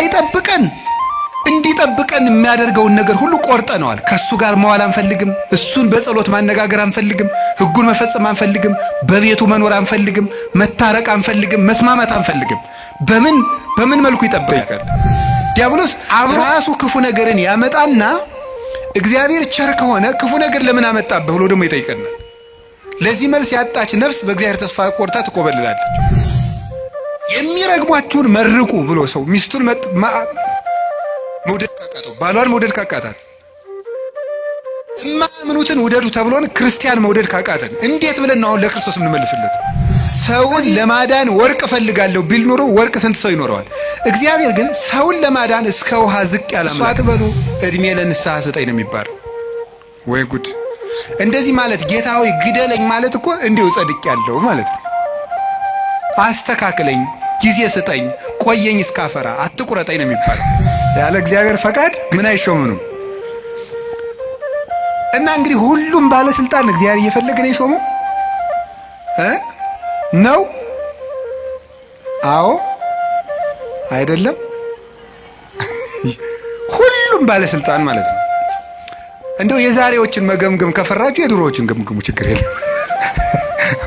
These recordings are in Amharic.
እንዳይጠብቀን እንዲጠብቀን የሚያደርገውን ነገር ሁሉ ቆርጠነዋል። ከሱ ጋር መዋል አንፈልግም። እሱን በጸሎት ማነጋገር አንፈልግም። ሕጉን መፈጸም አንፈልግም። በቤቱ መኖር አንፈልግም። መታረቅ አንፈልግም። መስማማት አንፈልግም። በምን በምን መልኩ ይጠብቃል? ዲያብሎስ ራሱ ክፉ ነገርን ያመጣና እግዚአብሔር ቸር ከሆነ ክፉ ነገር ለምን አመጣብህ ብሎ ደግሞ ይጠይቀናል። ለዚህ መልስ ያጣች ነፍስ በእግዚአብሔር ተስፋ ቆርጣ ትቆበልላለች። የሚረግሟችሁን መርቁ ብሎ ሰው ሚስቱን መውደድ ካቃተው፣ ባሏን መውደድ ካቃታት፣ የማያምኑትን ውደዱ ተብሎን ክርስቲያን መውደድ ካቃተን እንዴት ብለን ነው አሁን ለክርስቶስ የምንመልስለት? ሰውን ለማዳን ወርቅ እፈልጋለሁ ቢል ኖሮ ወርቅ ስንት ሰው ይኖረዋል? እግዚአብሔር ግን ሰውን ለማዳን እስከ ውሃ ዝቅ ያለ አምላክ። አትበሉ፣ እድሜ ለንስሐ ስጠኝ ነው የሚባለው። ወይ ጉድ! እንደዚህ ማለት ጌታ ሆይ ግደለኝ ማለት እኮ እንዲሁ ጸድቅ ያለው ማለት ነው። አስተካክለኝ፣ ጊዜ ስጠኝ፣ ቆየኝ እስካፈራ አትቁረጠኝ ነው የሚባለው። ያለ እግዚአብሔር ፈቃድ ምን አይሾምም። እና እንግዲህ ሁሉም ባለስልጣን እግዚአብሔር እየፈለገ ነው የሾመው እ ነው? አዎ አይደለም? ሁሉም ባለስልጣን ማለት ነው። እንደው የዛሬዎችን መገምገም ከፈራችሁ የድሮዎችን ገምግሙ፣ ችግር የለም።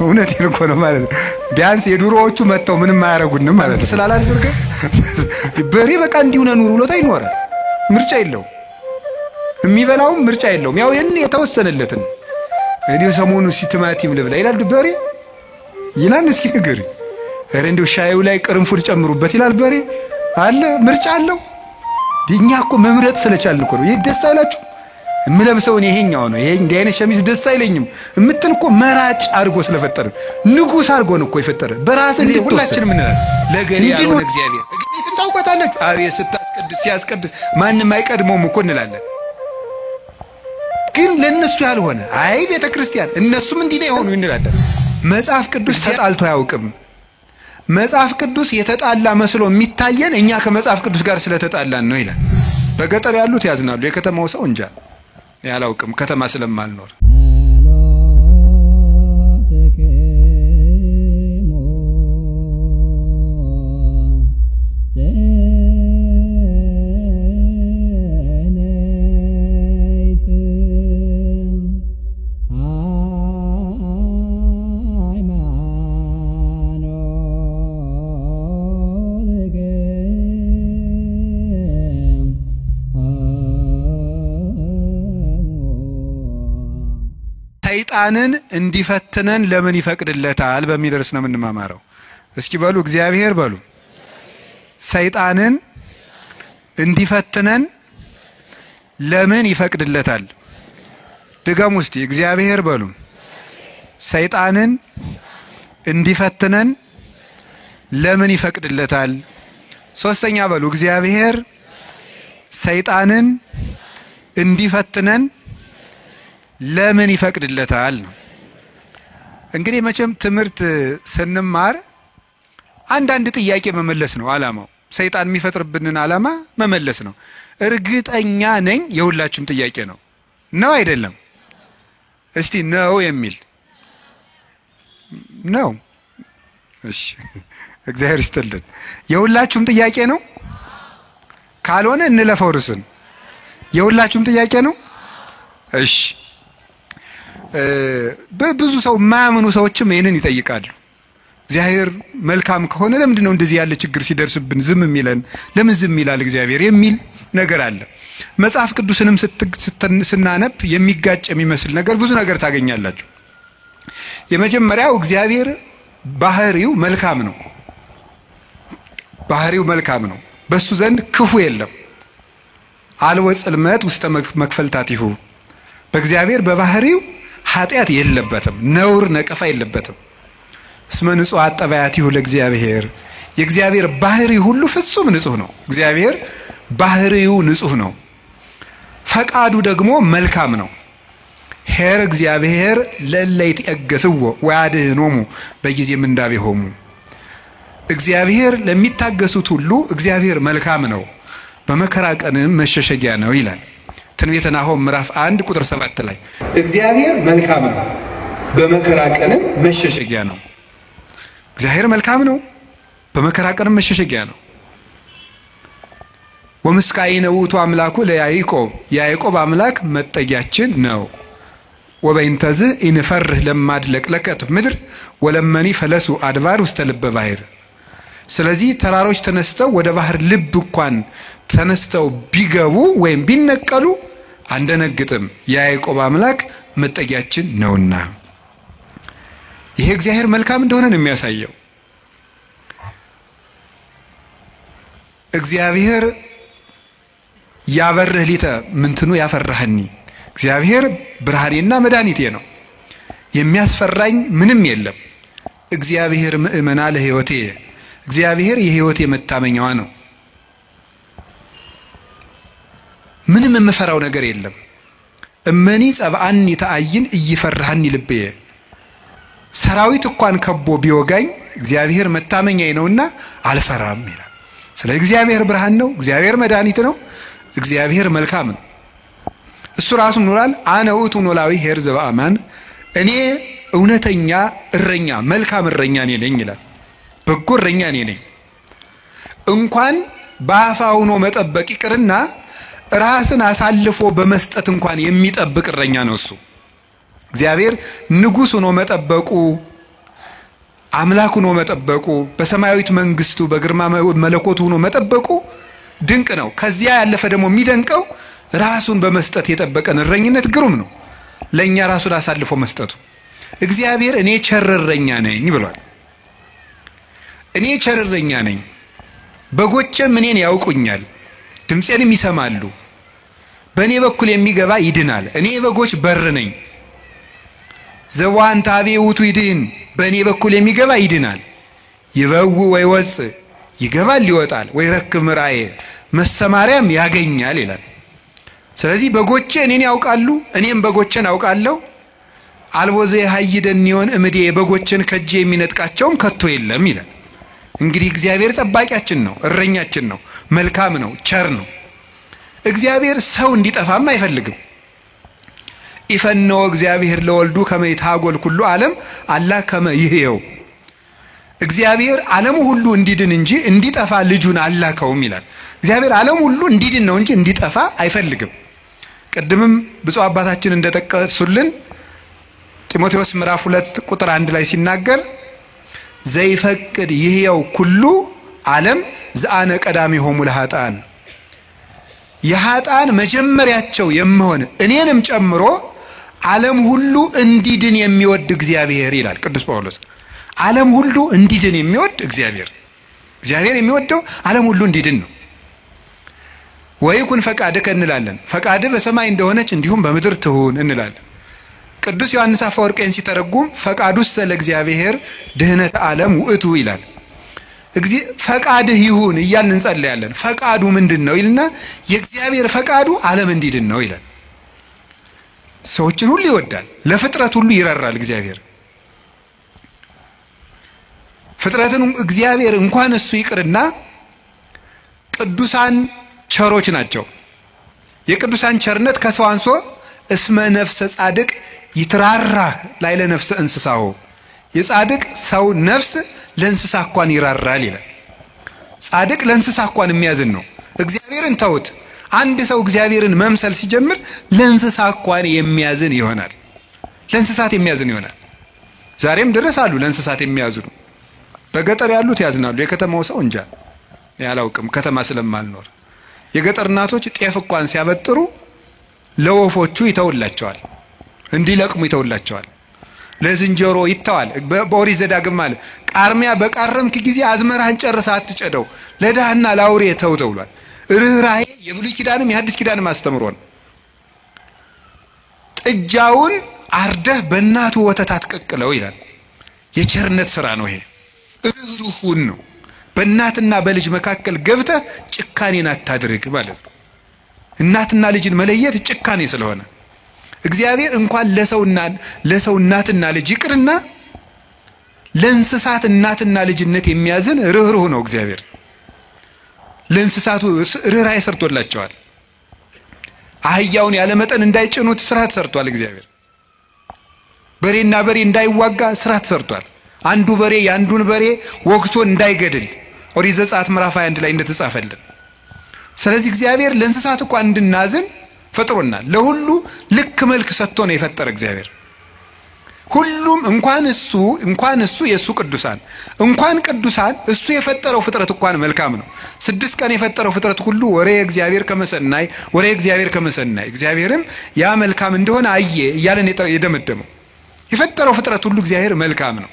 እውነቴን እኮ ነው ማለት ነው። ቢያንስ የድሮዎቹ መጥተው ምንም አያደርጉንም ማለት ነው። ስላላደረገ በሬ በቃ እንዲሁ ነው ኑሮ ብሎታ ይኖራል። ምርጫ የለውም። የሚበላውም ምርጫ የለውም። ያው ይሄን የተወሰነለትን እኔ ሰሞኑ ሲቲማቲም ልብላ ይላል በሬ ይላል። እስኪ ንገሪኝ። ኧረ እንደው ሻዩ ላይ ቅርንፉድ ጨምሩበት ይላል በሬ አለ። ምርጫ አለው። እኛ እኮ መምረጥ ስለቻልን እኮ ነው። ይሄ ደስ አይላችሁ? የምለብሰውን ይሄኛው ነው፣ ይሄ እንዲህ አይነት ሸሚዝ ደስ አይለኝም የምትል እኮ መራጭ አድርጎ ስለፈጠረ ንጉሥ አድርጎ ነው እኮ የፈጠረ። በራስህ ሁላችንም እንላለን ለገሌ ያልሆነ እግዚአብሔር እገሌን ታውቋታላችሁ። አቤት ስታስቀድስ ሲያስቀድስ ማንም አይቀድመውም እኮ እንላለን። ግን ለነሱ ያልሆነ አይ ቤተ ክርስቲያን እነሱም እንዲህ ነው የሆኑ እንላለን። መጽሐፍ ቅዱስ ተጣልቶ አያውቅም። መጽሐፍ ቅዱስ የተጣላ መስሎ የሚታየን እኛ ከመጽሐፍ ቅዱስ ጋር ስለተጣላን ነው ይላል። በገጠር ያሉት ያዝናሉ፣ የከተማው ሰው እንጃ ያላውቅም ከተማ ስለማልኖር። ሰይጣንን እንዲፈትነን ለምን ይፈቅድለታል በሚል ርዕስ ነው የምንማማረው። እስኪ በሉ እግዚአብሔር በሉ ሰይጣንን እንዲፈትነን ለምን ይፈቅድለታል? ድገሙ እስቲ። እግዚአብሔር በሉ ሰይጣንን እንዲፈትነን ለምን ይፈቅድለታል? ሶስተኛ በሉ እግዚአብሔር ሰይጣንን እንዲፈትነን ለምን ይፈቅድለታል ነው። እንግዲህ መቼም ትምህርት ስንማር አንዳንድ ጥያቄ መመለስ ነው ዓላማው። ሰይጣን የሚፈጥርብንን ዓላማ መመለስ ነው። እርግጠኛ ነኝ የሁላችሁም ጥያቄ ነው። ነው አይደለም? እስቲ ነው የሚል ነው። እሺ፣ እግዚአብሔር ይስጥልን። የሁላችሁም ጥያቄ ነው። ካልሆነ እንለፈው ርዕሱን። የሁላችሁም ጥያቄ ነው። እሺ፣ በብዙ ሰው የማያምኑ ሰዎችም ይህንን ይጠይቃሉ። እግዚአብሔር መልካም ከሆነ ለምንድን ነው እንደዚህ ያለ ችግር ሲደርስብን ዝም የሚለን? ለምን ዝም ይላል እግዚአብሔር የሚል ነገር አለ። መጽሐፍ ቅዱስንም ስናነብ የሚጋጭ የሚመስል ነገር ብዙ ነገር ታገኛላችሁ። የመጀመሪያው እግዚአብሔር ባህሪው መልካም ነው። ባህሪው መልካም ነው። በሱ ዘንድ ክፉ የለም። አልወ ጽልመት ውስተ መክፈልታቲሁ፣ በእግዚአብሔር በባህሪው ኃጢአት የለበትም፣ ነውር ነቀፋ የለበትም። እስመ ንጹሕ አጠባያቲሁ ለእግዚአብሔር፣ የእግዚአብሔር ባህሪ ሁሉ ፍጹም ንጹሕ ነው። እግዚአብሔር ባህሪው ንጹሕ ነው። ፈቃዱ ደግሞ መልካም ነው። ኄር እግዚአብሔር ለእለ ይትዔገሥዎ ወያድኅኖሙ በጊዜ ምንዳቤሆሙ፣ እግዚአብሔር ለሚታገሱት ሁሉ እግዚአብሔር መልካም ነው፣ በመከራ ቀንም መሸሸጊያ ነው ይላል። ትንቢተ ናሆም ምዕራፍ 1 ቁጥር 7 ላይ እግዚአብሔር መልካም ነው፣ በመከራ ቀንም መሸሸጊያ ነው። እግዚአብሔር መልካም ነው፣ በመከራ ቀንም መሸሸጊያ ነው። ወምስካይነ ውእቱ አምላኩ ለያዕቆብ፣ የያዕቆብ አምላክ መጠጊያችን ነው። ወበይንተዝ ኢንፈርህ ለማድለቅለቀት ምድር ወለመኒ ፈለሱ አድባር ውስተ ልበ ባሕር። ስለዚህ ተራሮች ተነስተው ወደ ባህር ልብ እንኳን ተነስተው ቢገቡ ወይም ቢነቀሉ አንደነግጥም፣ የያዕቆብ አምላክ መጠጊያችን ነውና። ይሄ እግዚአብሔር መልካም እንደሆነ ነው የሚያሳየው። እግዚአብሔር ያበርህ ሊተ ምንትኑ ያፈራህኒ፣ እግዚአብሔር ብርሃኔና መድኃኒቴ ነው፣ የሚያስፈራኝ ምንም የለም። እግዚአብሔር ምእመና ለሕይወቴ፣ እግዚአብሔር የሕይወቴ መታመኛዋ ነው። ምንም የምፈራው ነገር የለም። እመኒ ጸብአኒ ተአይን እይፈራሃኒ ልብየ፣ ሰራዊት እንኳን ከቦ ቢወጋኝ እግዚአብሔር መታመኛዬ ነውና አልፈራም ይላል። ስለ እግዚአብሔር ብርሃን ነው፣ እግዚአብሔር መድኃኒት ነው፣ እግዚአብሔር መልካም ነው። እሱ ራሱ ኖላል አነ ውእቱ ኖላዊ ኄር ዘበአማን፣ እኔ እውነተኛ እረኛ መልካም እረኛ እኔ ነኝ ይላል። በጎ እረኛ እኔ ነኝ። እንኳን በአፋ ሆኖ መጠበቅ ይቅርና ራስን አሳልፎ በመስጠት እንኳን የሚጠብቅ እረኛ ነው እሱ። እግዚአብሔር ንጉሥ ሆኖ መጠበቁ፣ አምላክ ሆኖ መጠበቁ፣ በሰማያዊት መንግስቱ በግርማ መለኮቱ ሆኖ መጠበቁ ድንቅ ነው። ከዚያ ያለፈ ደግሞ የሚደንቀው ራሱን በመስጠት የጠበቀን እረኝነት ግሩም ነው። ለእኛ ራሱን አሳልፎ መስጠቱ። እግዚአብሔር እኔ ቸር እረኛ ነኝ ብሏል። እኔ ቸር እረኛ ነኝ፣ በጎቼም እኔን ያውቁኛል፣ ድምፄንም ይሰማሉ። በእኔ በኩል የሚገባ ይድናል። እኔ የበጎች በር ነኝ። ዘዋን ታቤ ውቱ ይድን፣ በእኔ በኩል የሚገባ ይድናል። ይበው ወይ ወጽ፣ ይገባል ይወጣል፣ ወይ ረክብ ምራዬ፣ መሰማሪያም ያገኛል ይላል። ስለዚህ በጎቼ እኔን ያውቃሉ፣ እኔም በጎቼን አውቃለሁ። አልቦ ዘየሀይደኒዮን እምዴ፣ በጎቼን ከእጄ የሚነጥቃቸውም ከቶ የለም ይላል። እንግዲህ እግዚአብሔር ጠባቂያችን ነው፣ እረኛችን ነው፣ መልካም ነው፣ ቸር ነው። እግዚአብሔር ሰው እንዲጠፋም አይፈልግም። ኢፈነወ እግዚአብሔር ለወልዱ ከመ ይትሐጎል ኩሉ ዓለም አላ ከመ ይህየው፣ እግዚአብሔር ዓለሙ ሁሉ እንዲድን እንጂ እንዲጠፋ ልጁን አላከውም ይላል። እግዚአብሔር ዓለሙ ሁሉ እንዲድን ነው እንጂ እንዲጠፋ አይፈልግም። ቅድምም ብፁዕ አባታችን እንደጠቀሱልን ጢሞቴዎስ ምዕራፍ 2 ቁጥር 1 ላይ ሲናገር ዘይፈቅድ ይህየው ኩሉ ዓለም ዘአነ ቀዳሚሆሙ ለኃጥአን፣ የኃጥአን መጀመሪያቸው የምሆን እኔንም ጨምሮ ዓለም ሁሉ እንዲድን የሚወድ እግዚአብሔር ይላል ቅዱስ ጳውሎስ። ዓለም ሁሉ እንዲድን የሚወድ እግዚአብሔር፣ እግዚአብሔር የሚወደው ዓለም ሁሉ እንዲድን ነው። ወይኩን ፈቃድከ እንላለን። ፈቃድህ በሰማይ እንደሆነች እንዲሁም በምድር ትሁን እንላለን። ቅዱስ ዮሐንስ አፈወርቅን ሲተረጉም ፈቃዱሰ ለእግዚአብሔር ድህነት ዓለም ውእቱ ይላል። ፈቃድህ ይሁን እያልን እንጸልያለን። ፈቃዱ ምንድን ነው ይልና የእግዚአብሔር ፈቃዱ ዓለም እንዲድን ነው ይላል። ሰዎችን ሁሉ ይወዳል፣ ለፍጥረት ሁሉ ይራራል እግዚአብሔር። ፍጥረትን እግዚአብሔር እንኳን እሱ ይቅርና ቅዱሳን ቸሮች ናቸው። የቅዱሳን ቸርነት ከሰው አንሶ እስመ ነፍሰ ጻድቅ ይትራራ ላይለ ነፍሰ እንስሳው፣ የጻድቅ ሰው ነፍስ ለእንስሳ እንኳን ይራራል ይላል። ጻድቅ ለእንስሳ እንኳን የሚያዝን ነው። እግዚአብሔርን ተውት። አንድ ሰው እግዚአብሔርን መምሰል ሲጀምር ለእንስሳ እንኳን የሚያዝን ይሆናል። ለእንስሳት የሚያዝን ይሆናል። ዛሬም ድረስ አሉ ለእንስሳት የሚያዝኑ። በገጠር ያሉት ያዝናሉ። የከተማው ሰው እንጃ ያላውቅም፣ ከተማ ስለማልኖር። የገጠር እናቶች ጤፍ እንኳን ሲያበጥሩ ለወፎቹ ይተውላቸዋል፣ እንዲለቅሙ ይተውላቸዋል። ለዝንጀሮ ይተዋል። በኦሪት ዘዳግም ማለት ቃርሚያ በቃረምክ ጊዜ አዝመራህን ጨርሰህ አትጨደው፣ ለድሃና ለአውሬ ተው ተብሏል። ርኅራኄ የብሉይ ኪዳንም የሐዲስ ኪዳንም አስተምሮ ነው። ጥጃውን አርደህ በእናቱ ወተት አትቀቅለው ይላል። የቸርነት ስራ ነው ይሄ። ርኅሩህን ነው። በእናትና በልጅ መካከል ገብተህ ጭካኔን አታድርግ ማለት ነው። እናትና ልጅን መለየት ጭካኔ ስለሆነ እግዚአብሔር እንኳን ለሰው እናትና ልጅ ይቅርና ለእንስሳት እናትና ልጅነት የሚያዝን ርኅሩህ ነው እግዚአብሔር። ለእንስሳቱ ርኅራኄ ሰርቶላቸዋል። አህያውን ያለመጠን እንዳይጭኑት ስርዓት ሰርቷል እግዚአብሔር። በሬና በሬ እንዳይዋጋ ስርዓት ሰርቷል። አንዱ በሬ የአንዱን በሬ ወግቶ እንዳይገድል ኦሪት ዘጸአት ምዕራፍ 21 ላይ እንደተጻፈልን ስለዚህ እግዚአብሔር ለእንስሳት እንኳን እንድናዝን ፈጥሮናል። ለሁሉ ልክ መልክ ሰጥቶ ነው የፈጠረ እግዚአብሔር። ሁሉም እንኳን እሱ የእሱ ቅዱሳን እንኳን ቅዱሳን እሱ የፈጠረው ፍጥረት እንኳን መልካም ነው። 6 ቀን የፈጠረው ፍጥረት ሁሉ ወሬ እግዚአብሔር ከመሰናይ ወሬ እግዚአብሔር ከመሰናይ እግዚአብሔርም ያ መልካም እንደሆነ አየ እያለን የደመደመው የፈጠረው ፍጥረት ሁሉ እግዚአብሔር መልካም ነው።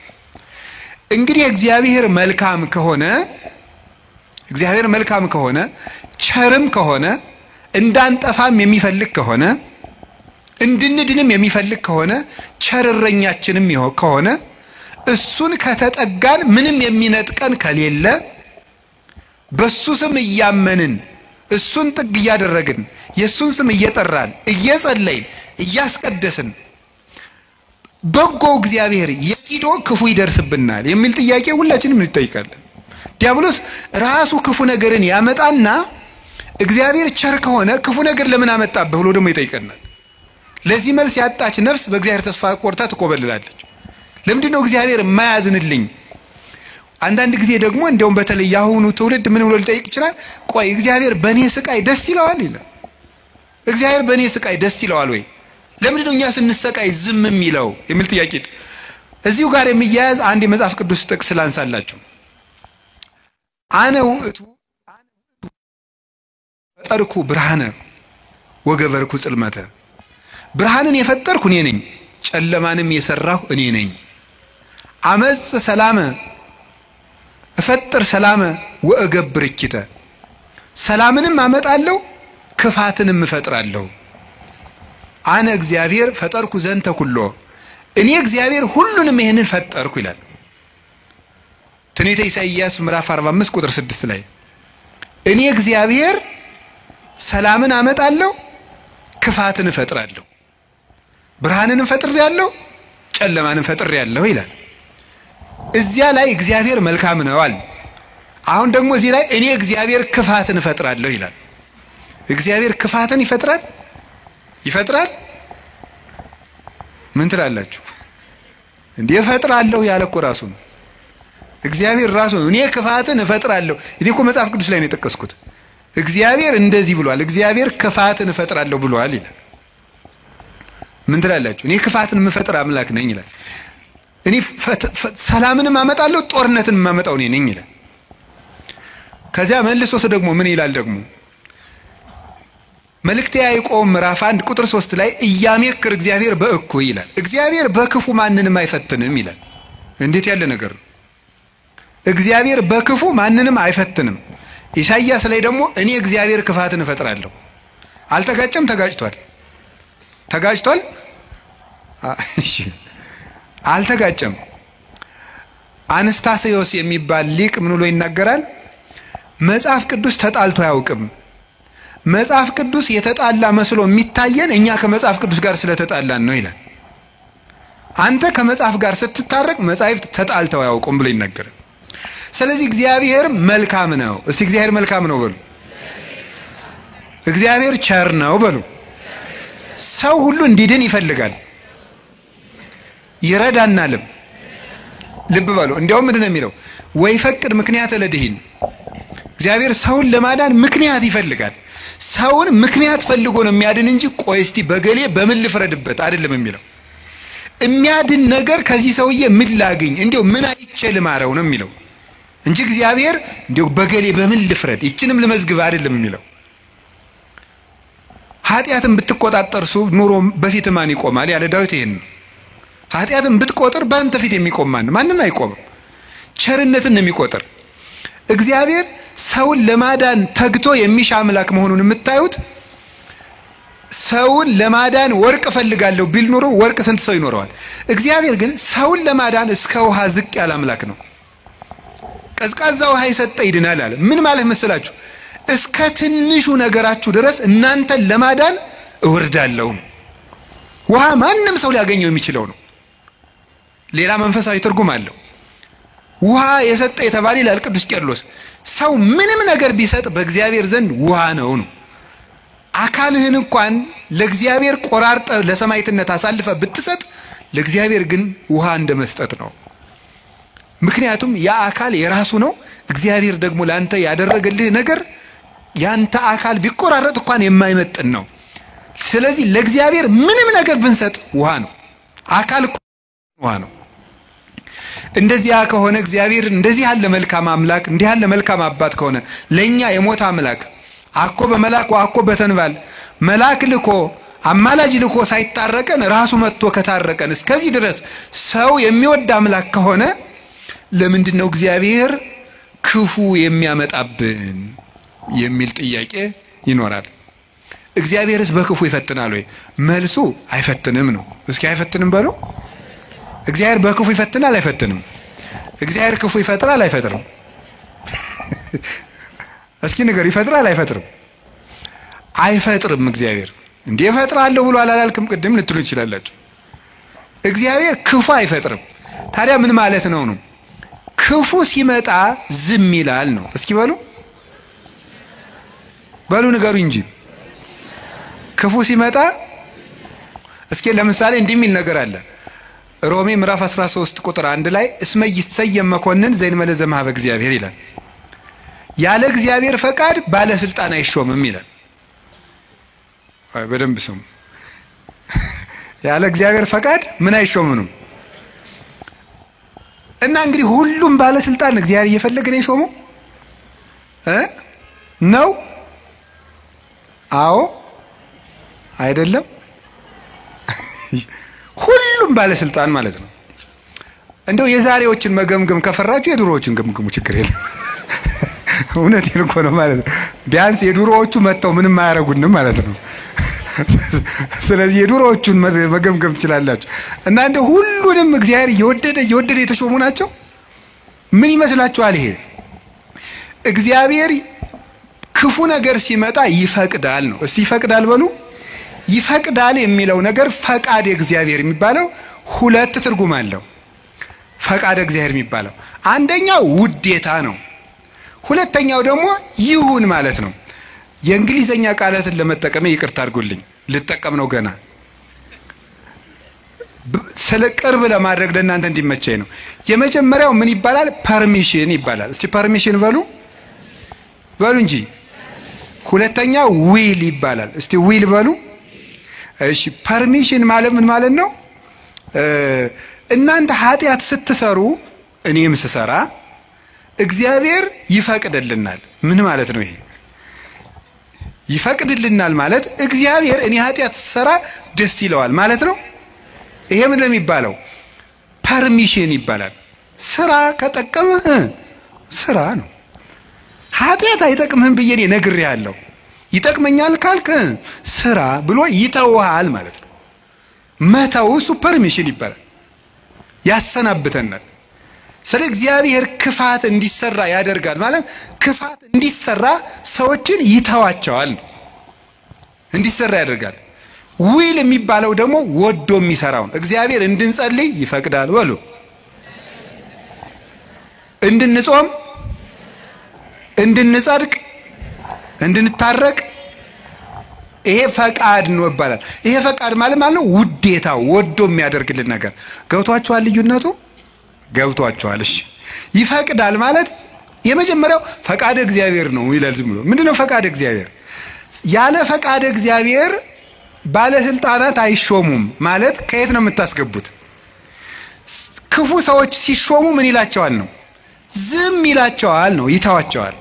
እንግዲህ እግዚአብሔር መልካም ከሆነ እግዚአብሔር መልካም ከሆነ ቸርም ከሆነ እንዳንጠፋም የሚፈልግ ከሆነ እንድንድንም የሚፈልግ ከሆነ ቸር እረኛችንም ከሆነ እሱን ከተጠጋን ምንም የሚነጥቀን ከሌለ በሱ ስም እያመንን እሱን ጥግ እያደረግን የሱን ስም እየጠራን እየጸለይን እያስቀደስን በጎ እግዚአብሔር የሲዶ ክፉ ይደርስብናል የሚል ጥያቄ ሁላችንም እንጠይቃለን። ዲያብሎስ ራሱ ክፉ ነገርን ያመጣና እግዚአብሔር ቸር ከሆነ ክፉ ነገር ለምን አመጣብህ ብሎ ደግሞ ይጠይቀናል። ለዚህ መልስ ያጣች ነፍስ በእግዚአብሔር ተስፋ ቆርጣ ትቆበልላለች። ለምንድን ነው እግዚአብሔር የማያዝንልኝ? አንዳንድ ጊዜ ደግሞ እንደውም በተለይ ያሁኑ ትውልድ ምን ብሎ ሊጠይቅ ይችላል? ቆይ እግዚአብሔር በኔ ስቃይ ደስ ይለዋል ይላል። እግዚአብሔር በኔ ስቃይ ደስ ይለዋል ወይ? ለምንድን ነው እኛ ስንሰቃይ ዝም የሚለው የሚል ጥያቄ እዚሁ ጋር የሚያያዝ አንድ የመጽሐፍ ቅዱስ ጥቅስ ላንሳላችሁ። አነ ውእቱ ፈጠርኩ ብርሃነ ወገበርኩ ጽልመተ፣ ብርሃንን የፈጠርኩ እኔ ነኝ፣ ጨለማንም የሰራሁ እኔ ነኝ። አመጽ ሰላመ እፈጥር ሰላመ ወእገብር እኪተ፣ ሰላምንም አመጣለሁ ክፋትንም እፈጥራለሁ። አነ እግዚአብሔር ፈጠርኩ ዘንተ ኩሎ፣ እኔ እግዚአብሔር ሁሉንም ይሄንን ፈጠርኩ ይላል። ትንቢተ ኢሳይያስ ምዕራፍ 45 ቁጥር 6 ላይ እኔ እግዚአብሔር ሰላምን አመጣለሁ ክፋትን እፈጥራለሁ፣ ብርሃንንም ፈጥሬያለሁ ጨለማንም ፈጥሬያለሁ ይላል። እዚያ ላይ እግዚአብሔር መልካም ነው አለ። አሁን ደግሞ እዚህ ላይ እኔ እግዚአብሔር ክፋትን እፈጥራለሁ ይላል። እግዚአብሔር ክፋትን ይፈጥራል ይፈጥራል? ምን ትላላችሁ? እንዴ እፈጥራለሁ ያለ እኮ ራሱ ነው። እግዚአብሔር ራሱ ነው እኔ ክፋትን እፈጥራለሁ። እኔ እኮ መጽሐፍ ቅዱስ ላይ ነው የጠቀስኩት። እግዚአብሔር እንደዚህ ብሏል፣ እግዚአብሔር ክፋትን እፈጥራለሁ ብሏል ይላል። ምን ትላላችሁ? እኔ ክፋትን የምፈጥር አምላክ ነኝ ይላል። እኔ ሰላምንም አመጣለሁ ጦርነትን የማመጣው እኔ ነኝ ይላል። ከዚያ መልሶስ ደግሞ ምን ይላል ደግሞ? መልእክተ ያዕቆብ ምዕራፍ 1 ቁጥር 3 ላይ እያሜክር እግዚአብሔር በእኩይ ይላል። እግዚአብሔር በክፉ ማንንም አይፈትንም ይላል። እንዴት ያለ ነገር ነው! እግዚአብሔር በክፉ ማንንም አይፈትንም። ኢሳይያስ ላይ ደግሞ እኔ እግዚአብሔር ክፋትን እፈጥራለሁ። አልተጋጨም? ተጋጭቷል። ተጋጭቷል? እሺ አልተጋጨም። አነስታሲዮስ የሚባል ሊቅ ምን ብሎ ይናገራል? መጽሐፍ ቅዱስ ተጣልቶ አያውቅም። መጽሐፍ ቅዱስ የተጣላ መስሎ የሚታየን እኛ ከመጽሐፍ ቅዱስ ጋር ስለተጣላን ነው ይላል። አንተ ከመጽሐፍ ጋር ስትታረቅ መጻሕፍት ተጣልተው አያውቁም ብሎ ይናገራል። ስለዚህ እግዚአብሔር መልካም ነው። እስቲ እግዚአብሔር መልካም ነው በሉ። እግዚአብሔር ቸር ነው በሉ። ሰው ሁሉ እንዲድን ይፈልጋል፣ ይረዳናልም። ልብ በሉ። እንዲያውም ምንድን ነው የሚለው? ወይፈቅድ ምክንያተ ለድኂን፣ እግዚአብሔር ሰውን ለማዳን ምክንያት ይፈልጋል። ሰውን ምክንያት ፈልጎ ነው የሚያድን እንጂ ቆይ እስቲ በገሌ በምን ልፍረድበት አይደለም የሚለው። የሚያድን ነገር ከዚህ ሰውዬ ምን ላግኝ፣ እንዲያው ምን አይቼ ልማረው ነው የሚለው እንጂ እግዚአብሔር እንዲያው በገሌ በምን ልፍረድ ይችንም ልመዝግብ አይደለም የሚለው። ኃጢአትን ብትቆጣጠር ኑሮ በፊት ማን ይቆማል ያለ ዳዊት ይሄን ነው። ኃጢአትን ብትቆጥር በአንተ ፊት የሚቆም ማን? ማንም አይቆምም። ቸርነትን ነው የሚቆጥር። እግዚአብሔር ሰውን ለማዳን ተግቶ የሚሻ አምላክ መሆኑን የምታዩት ሰውን ለማዳን ወርቅ እፈልጋለሁ ቢል ኑሮ ወርቅ ስንት ሰው ይኖረዋል? እግዚአብሔር ግን ሰውን ለማዳን እስከ ውሃ ዝቅ ያለ አምላክ ነው። ቀዝቃዛ ውሃ የሰጠ ይድናል አለ። ምን ማለት መሰላችሁ? እስከ ትንሹ ነገራችሁ ድረስ እናንተን ለማዳን እወርዳለሁ። ውሃ ማንም ሰው ሊያገኘው የሚችለው ነው። ሌላ መንፈሳዊ ትርጉም አለው። ውሃ የሰጠ የተባለ ይላል ቅዱስ ቄርሎስ፣ ሰው ምንም ነገር ቢሰጥ በእግዚአብሔር ዘንድ ውሃ ነው ነው። አካልህን እንኳን ለእግዚአብሔር ቆራርጠ ለሰማዕትነት አሳልፈ ብትሰጥ ለእግዚአብሔር ግን ውሃ እንደመስጠት ነው። ምክንያቱም ያ አካል የራሱ ነው። እግዚአብሔር ደግሞ ላንተ ያደረገልህ ነገር ያንተ አካል ቢቆራረጥ እንኳን የማይመጥን ነው። ስለዚህ ለእግዚአብሔር ምንም ነገር ብንሰጥ ውሃ ነው፣ አካል ውሃ ነው። እንደዚያ ከሆነ እግዚአብሔር እንደዚህ ያለ መልካም አምላክ፣ እንዲህ ያለ መልካም አባት ከሆነ፣ ለኛ የሞት አምላክ አኮ በመላክ አኮ በተንባል መልአክ ልኮ አማላጅ ልኮ ሳይታረቀን ራሱ መጥቶ ከታረቀን እስከዚህ ድረስ ሰው የሚወድ አምላክ ከሆነ ለምንድን ነው እግዚአብሔር ክፉ የሚያመጣብን የሚል ጥያቄ ይኖራል። እግዚአብሔርስ በክፉ ይፈትናል ወይ? መልሱ አይፈትንም ነው። እስኪ አይፈትንም በሉ። እግዚአብሔር በክፉ ይፈትናል አይፈትንም? እግዚአብሔር ክፉ ይፈጥራል አይፈጥርም? እስኪ ንገር፣ ይፈጥራል አይፈጥርም? አይፈጥርም። እግዚአብሔር እንዴ እፈጥራለሁ ብሎ አላላልክም ቅድም ልትሉ ትችላላችሁ። እግዚአብሔር ክፉ አይፈጥርም። ታዲያ ምን ማለት ነው ነው? ክፉ ሲመጣ ዝም ይላል ነው። እስኪ በሉ በሉ ንገሩ እንጂ፣ ክፉ ሲመጣ። እስኪ ለምሳሌ እንዲህ የሚል ነገር አለ። ሮሜ ምዕራፍ 13 ቁጥር 1 ላይ እስመ ይሰየም መኮንን ዘይንመለ ዘመሀበ እግዚአብሔር ይላል። ያለ እግዚአብሔር ፈቃድ ባለስልጣን አይሾምም ይላል። አይ በደንብ ስሙ። ያለ እግዚአብሔር ፈቃድ ምን አይሾምም? እና እንግዲህ ሁሉም ባለስልጣን እግዚአብሔር እየፈለገ ነው የሾመው እ ነው? አዎ፣ አይደለም። ሁሉም ባለስልጣን ማለት ነው። እንደው የዛሬዎችን መገምገም ከፈራችሁ የድሮዎችን ገምግሙ፣ ችግር የለም። እውነቴን እኮ ነው ማለት ነው። ቢያንስ የድሮዎቹ መጥተው ምንም አያደርጉንም ማለት ነው። ስለዚህ የድሮዎቹን መገምገም ትችላላችሁ። እና እንደው ሁሉንም እግዚአብሔር እየወደደ እየወደደ የተሾሙ ናቸው። ምን ይመስላችኋል? ይሄ እግዚአብሔር ክፉ ነገር ሲመጣ ይፈቅዳል ነው። እስቲ ይፈቅዳል በሉ። ይፈቅዳል የሚለው ነገር ፈቃድ እግዚአብሔር የሚባለው ሁለት ትርጉም አለው። ፈቃድ እግዚአብሔር የሚባለው አንደኛው ውዴታ ነው። ሁለተኛው ደግሞ ይሁን ማለት ነው። የእንግሊዘኛ ቃላትን ለመጠቀም ይቅርታ አድርጉልኝ፣ ልጠቀም ነው ገና፣ ስለ ቅርብ ለማድረግ ለእናንተ እንዲመቸኝ ነው። የመጀመሪያው ምን ይባላል? Permission ይባላል። እስቲ permission በሉ በሉ እንጂ። ሁለተኛው will ይባላል። እስቲ will በሉ። እሺ፣ permission ማለት ምን ማለት ነው? እናንተ ኃጢአት ስትሰሩ እኔም ስሰራ እግዚአብሔር ይፈቅድልናል። ምን ማለት ነው ይሄ? ይፈቅድልናል ማለት እግዚአብሔር እኔ ኃጢአት ስሰራ ደስ ይለዋል ማለት ነው። ይሄ ምን ነው የሚባለው? Permission ይባላል። ስራ ከጠቀመህ ስራ ነው። ኃጢአት አይጠቅምህም ብዬ እኔ ነግሬሃለሁ። ይጠቅመኛል ካልክ ስራ ብሎ ይተውሃል ማለት ነው። መተው እሱ permission ይባላል። ያሰናብተናል። ስለ እግዚአብሔር ክፋት እንዲሰራ ያደርጋል ማለት ክፋት እንዲሰራ ሰዎችን ይተዋቸዋል፣ እንዲሰራ ያደርጋል። Will የሚባለው ደግሞ ወዶ የሚሰራውን፣ እግዚአብሔር እንድንጸልይ ይፈቅዳል በሉ፣ እንድንጾም፣ እንድንጸድቅ፣ እንድንታረቅ፣ ይሄ ፈቃድ ነው ይባላል። ይሄ ፈቃድ ማለት ማለት ነው ውዴታ፣ ወዶ የሚያደርግልን ነገር። ገብቷችኋል? ልዩነቱ ገብቷችኋል? እሺ፣ ይፈቅዳል ማለት የመጀመሪያው ፈቃድ እግዚአብሔር ነው ይላል። ዝም ብሎ ምንድነው ፈቃድ እግዚአብሔር? ያለ ፈቃድ እግዚአብሔር ባለስልጣናት አይሾሙም ማለት ከየት ነው የምታስገቡት? ክፉ ሰዎች ሲሾሙ ምን ይላቸዋል ነው? ዝም ይላቸዋል ነው፣ ይተዋቸዋል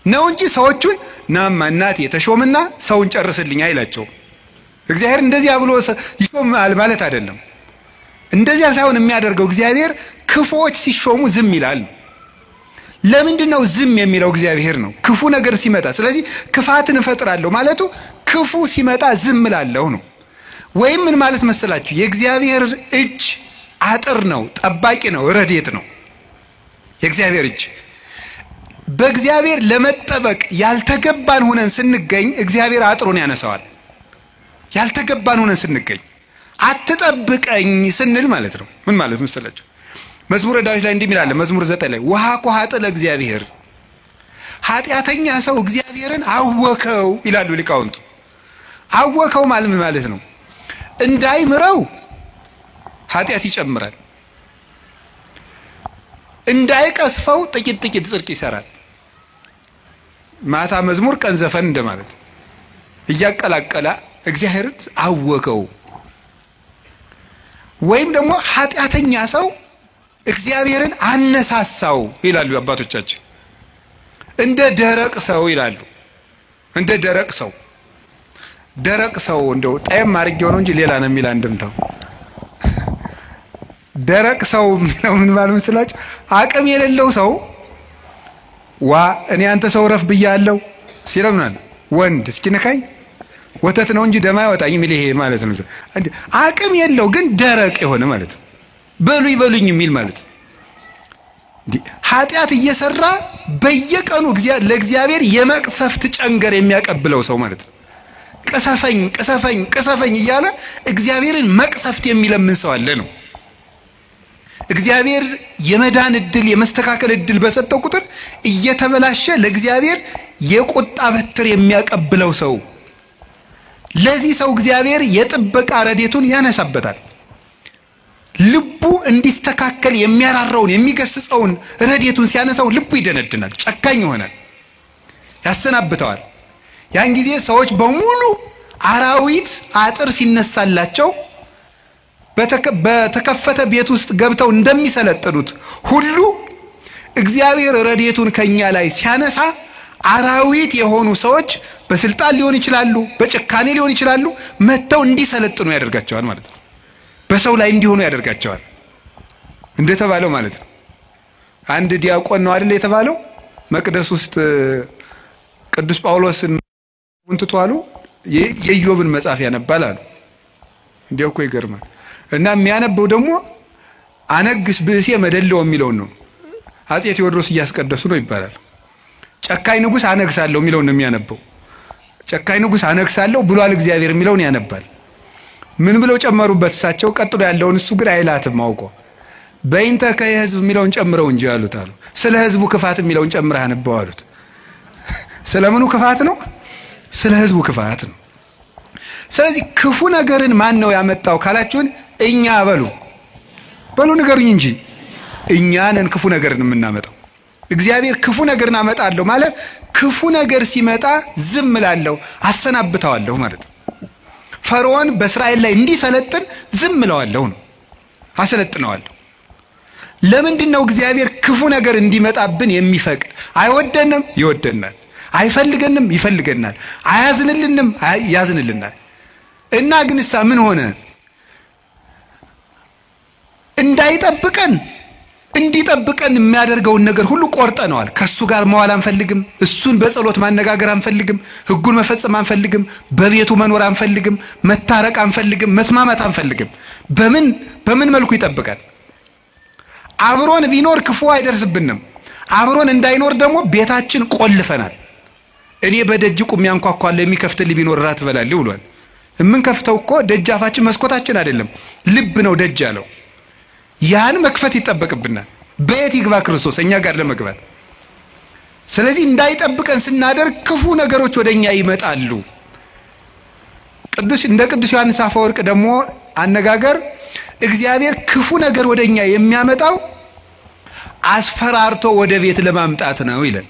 ነው እንጂ ሰዎቹን ናማ እናቴ የተሾምና ሰውን ጨርስልኝ አይላቸውም። እግዚአብሔር እንደዚያ ብሎ ይሾማል ማለት አይደለም። እንደዚያ ሳይሆን የሚያደርገው እግዚአብሔር ክፉዎች ሲሾሙ ዝም ይላል። ለምንድን ነው ዝም የሚለው? እግዚአብሔር ነው ክፉ ነገር ሲመጣ። ስለዚህ ክፋትን እፈጥራለሁ ማለቱ ክፉ ሲመጣ ዝም እላለሁ ነው። ወይም ምን ማለት መሰላችሁ? የእግዚአብሔር እጅ አጥር ነው፣ ጠባቂ ነው፣ ረድኤት ነው። የእግዚአብሔር እጅ፣ በእግዚአብሔር ለመጠበቅ ያልተገባን ሆነን ስንገኝ እግዚአብሔር አጥሩን ያነሳዋል። ያልተገባን ሆነን ስንገኝ፣ አትጠብቀኝ ስንል ማለት ነው። ምን ማለት መሰላችሁ? መዝሙረ ዳዊት ላይ እንዲህ ይላል። መዝሙር 9 ላይ ወሃኮ ኃጥእ ለእግዚአብሔር፣ ኃጢአተኛ ሰው እግዚአብሔርን አወከው ይላሉ ሊቃውንቱ። አወከው ማለት ምን ማለት ነው? እንዳይምረው ኃጢአት ይጨምራል። እንዳይቀስፈው ጥቂት ጥቂት ጽድቅ ይሰራል። ማታ መዝሙር ቀን ዘፈን እንደማለት እያቀላቀለ እግዚአብሔርን አወከው። ወይም ደግሞ ኃጢአተኛ ሰው እግዚአብሔርን አነሳሳው ይላሉ አባቶቻችን። እንደ ደረቅ ሰው ይላሉ። እንደ ደረቅ ሰው ደረቅ ሰው እንደው ጣይም አድርጌው ነው እንጂ ሌላ ነው የሚል አንድምታው። ደረቅ ሰው የሚለው ምን ማለት መሰላችሁ? አቅም የሌለው ሰው ዋ እኔ አንተ ሰው ረፍ ብያለሁ ሲለው ምናምን ወንድ እስኪነካኝ ወተት ነው እንጂ ደማ አይወጣኝ የሚል ይሄ ማለት ነው። አቅም የለው ግን ደረቅ የሆነ ማለት ነው። በሉኝ በሉኝ የሚል ማለት ነው። ኃጢአት እየሰራ በየቀኑ ለእግዚአብሔር የመቅሰፍት ጨንገር የሚያቀብለው ሰው ማለት ነው። ቅሰፈኝ ቅሰፈኝ ቅሰፈኝ እያለ እግዚአብሔርን መቅሰፍት የሚለምን ሰው አለ ነው። እግዚአብሔር የመዳን እድል የመስተካከል እድል በሰጠው ቁጥር እየተበላሸ ለእግዚአብሔር የቁጣ በትር የሚያቀብለው ሰው፣ ለዚህ ሰው እግዚአብሔር የጥበቃ ረድኤቱን ያነሳበታል። ልቡ እንዲስተካከል የሚያራራውን የሚገስጸውን ረድኤቱን ሲያነሳው ልቡ ይደነድናል፣ ጨካኝ ይሆናል፣ ያሰናብተዋል። ያን ጊዜ ሰዎች በሙሉ አራዊት አጥር ሲነሳላቸው በተከፈተ ቤት ውስጥ ገብተው እንደሚሰለጥኑት ሁሉ እግዚአብሔር ረድኤቱን ከኛ ላይ ሲያነሳ አራዊት የሆኑ ሰዎች በስልጣን ሊሆን ይችላሉ፣ በጭካኔ ሊሆን ይችላሉ፣ መጥተው እንዲሰለጥኑ ያደርጋቸዋል ማለት ነው። በሰው ላይ እንዲሆኑ ያደርጋቸዋል እንደተባለው ማለት ነው። አንድ ዲያቆን ነው አይደል የተባለው መቅደስ ውስጥ ቅዱስ ጳውሎስን እንትቷሉ አሉ፣ የኢዮብን መጽሐፍ ያነባል አሉ። እንዲያው እኮ ይገርማል። እና የሚያነበው ደግሞ አነግስ ብእሴ መደለው የሚለውን ነው። አፄ ቴዎድሮስ እያስቀደሱ ነው ይባላል። ጨካኝ ንጉስ አነግሳለሁ የሚለውን ነው የሚያነበው። ጨካኝ ንጉስ አነግሳለሁ ብሏል እግዚአብሔር የሚለውን ያነባል። ምን ብለው ጨመሩበት እሳቸው? ቀጥሎ ያለውን እሱ ግን አይላትም አውቆ በእንተ ከህዝብ የሚለውን ጨምረው እንጂ አሉት አሉ። ስለ ህዝቡ ክፋት የሚለውን ጨምረህ አንበው አሉት። ስለምኑ ክፋት ነው? ስለ ህዝቡ ክፋት ነው። ስለዚህ ክፉ ነገርን ማን ነው ያመጣው ካላችሁን እኛ በሉ በሉ ንገሩኝ እንጂ እኛ ነን ክፉ ነገርን የምናመጣው። እግዚአብሔር ክፉ ነገርን አመጣለሁ ማለት ክፉ ነገር ሲመጣ ዝም እላለሁ አሰናብተዋለሁ ማለት ነው። ፈርዖን በእስራኤል ላይ እንዲሰለጥን ዝም እለዋለሁ ነው፣ አሰለጥነዋለሁ። ለምንድን ነው እግዚአብሔር ክፉ ነገር እንዲመጣብን የሚፈቅድ? አይወደንም? ይወደናል። አይፈልገንም? ይፈልገናል። አያዝንልንም? ያዝንልናል። እና ግንሳ ምን ሆነ? እንዳይጠብቀን እንዲጠብቀን የሚያደርገውን ነገር ሁሉ ቆርጠነዋል። ከሱ ጋር መዋል አንፈልግም። እሱን በጸሎት ማነጋገር አንፈልግም። ሕጉን መፈጸም አንፈልግም። በቤቱ መኖር አንፈልግም። መታረቅ አንፈልግም። መስማማት አንፈልግም። በምን መልኩ ይጠብቀን? አብሮን ቢኖር ክፉ አይደርስብንም። አብሮን እንዳይኖር ደግሞ ቤታችን ቆልፈናል። እኔ በደጅ ቁሜ አንኳኳለሁ የሚከፍትልኝ ቢኖር እራት እበላለሁ ብሏል። የምንከፍተው እኮ ደጃፋችን መስኮታችን አይደለም፣ ልብ ነው ደጅ ያለው። ያን መክፈት ይጠበቅብናል። በየት ይግባ ክርስቶስ እኛ ጋር ለመግባት? ስለዚህ እንዳይጠብቀን ስናደርግ ክፉ ነገሮች ወደኛ ይመጣሉ። ቅዱስ እንደ ቅዱስ ዮሐንስ አፈወርቅ ደግሞ አነጋገር እግዚአብሔር ክፉ ነገር ወደኛ የሚያመጣው አስፈራርቶ ወደ ቤት ለማምጣት ነው ይላል።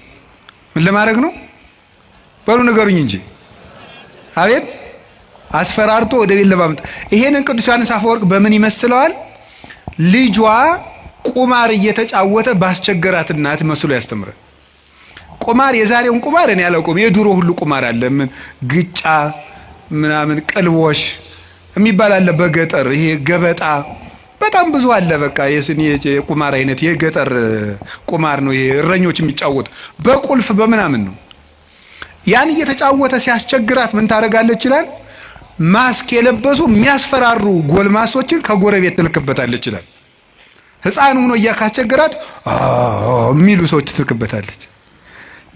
ምን ለማድረግ ነው? በሉ ንገሩኝ እንጂ። አቤት፣ አስፈራርቶ ወደ ቤት ለማምጣት። ይሄንን ቅዱስ ዮሐንስ አፈወርቅ በምን ይመስለዋል? ልጇ ቁማር እየተጫወተ ባስቸገራት እናት መስሎ ያስተምራል። ቁማር የዛሬውን ቁማር እኔ አላውቀውም። የድሮ ሁሉ ቁማር አለ። ምን ግጫ ምናምን ቅልቦሽ የሚባል አለ በገጠር። ይሄ ገበጣ በጣም ብዙ አለ። በቃ የቁማር አይነት የገጠር ቁማር ነው ይሄ። እረኞች የሚጫወቱ በቁልፍ በምናምን ነው። ያን እየተጫወተ ሲያስቸግራት ምን ታደርጋለች ይላል? ማስክ የለበሱ የሚያስፈራሩ ጎልማሶችን ከጎረቤት ትልክበታለች ይላል። ሕፃን ሆኖ እያካስቸገራት የሚሉ ሰዎች ትልክበታለች።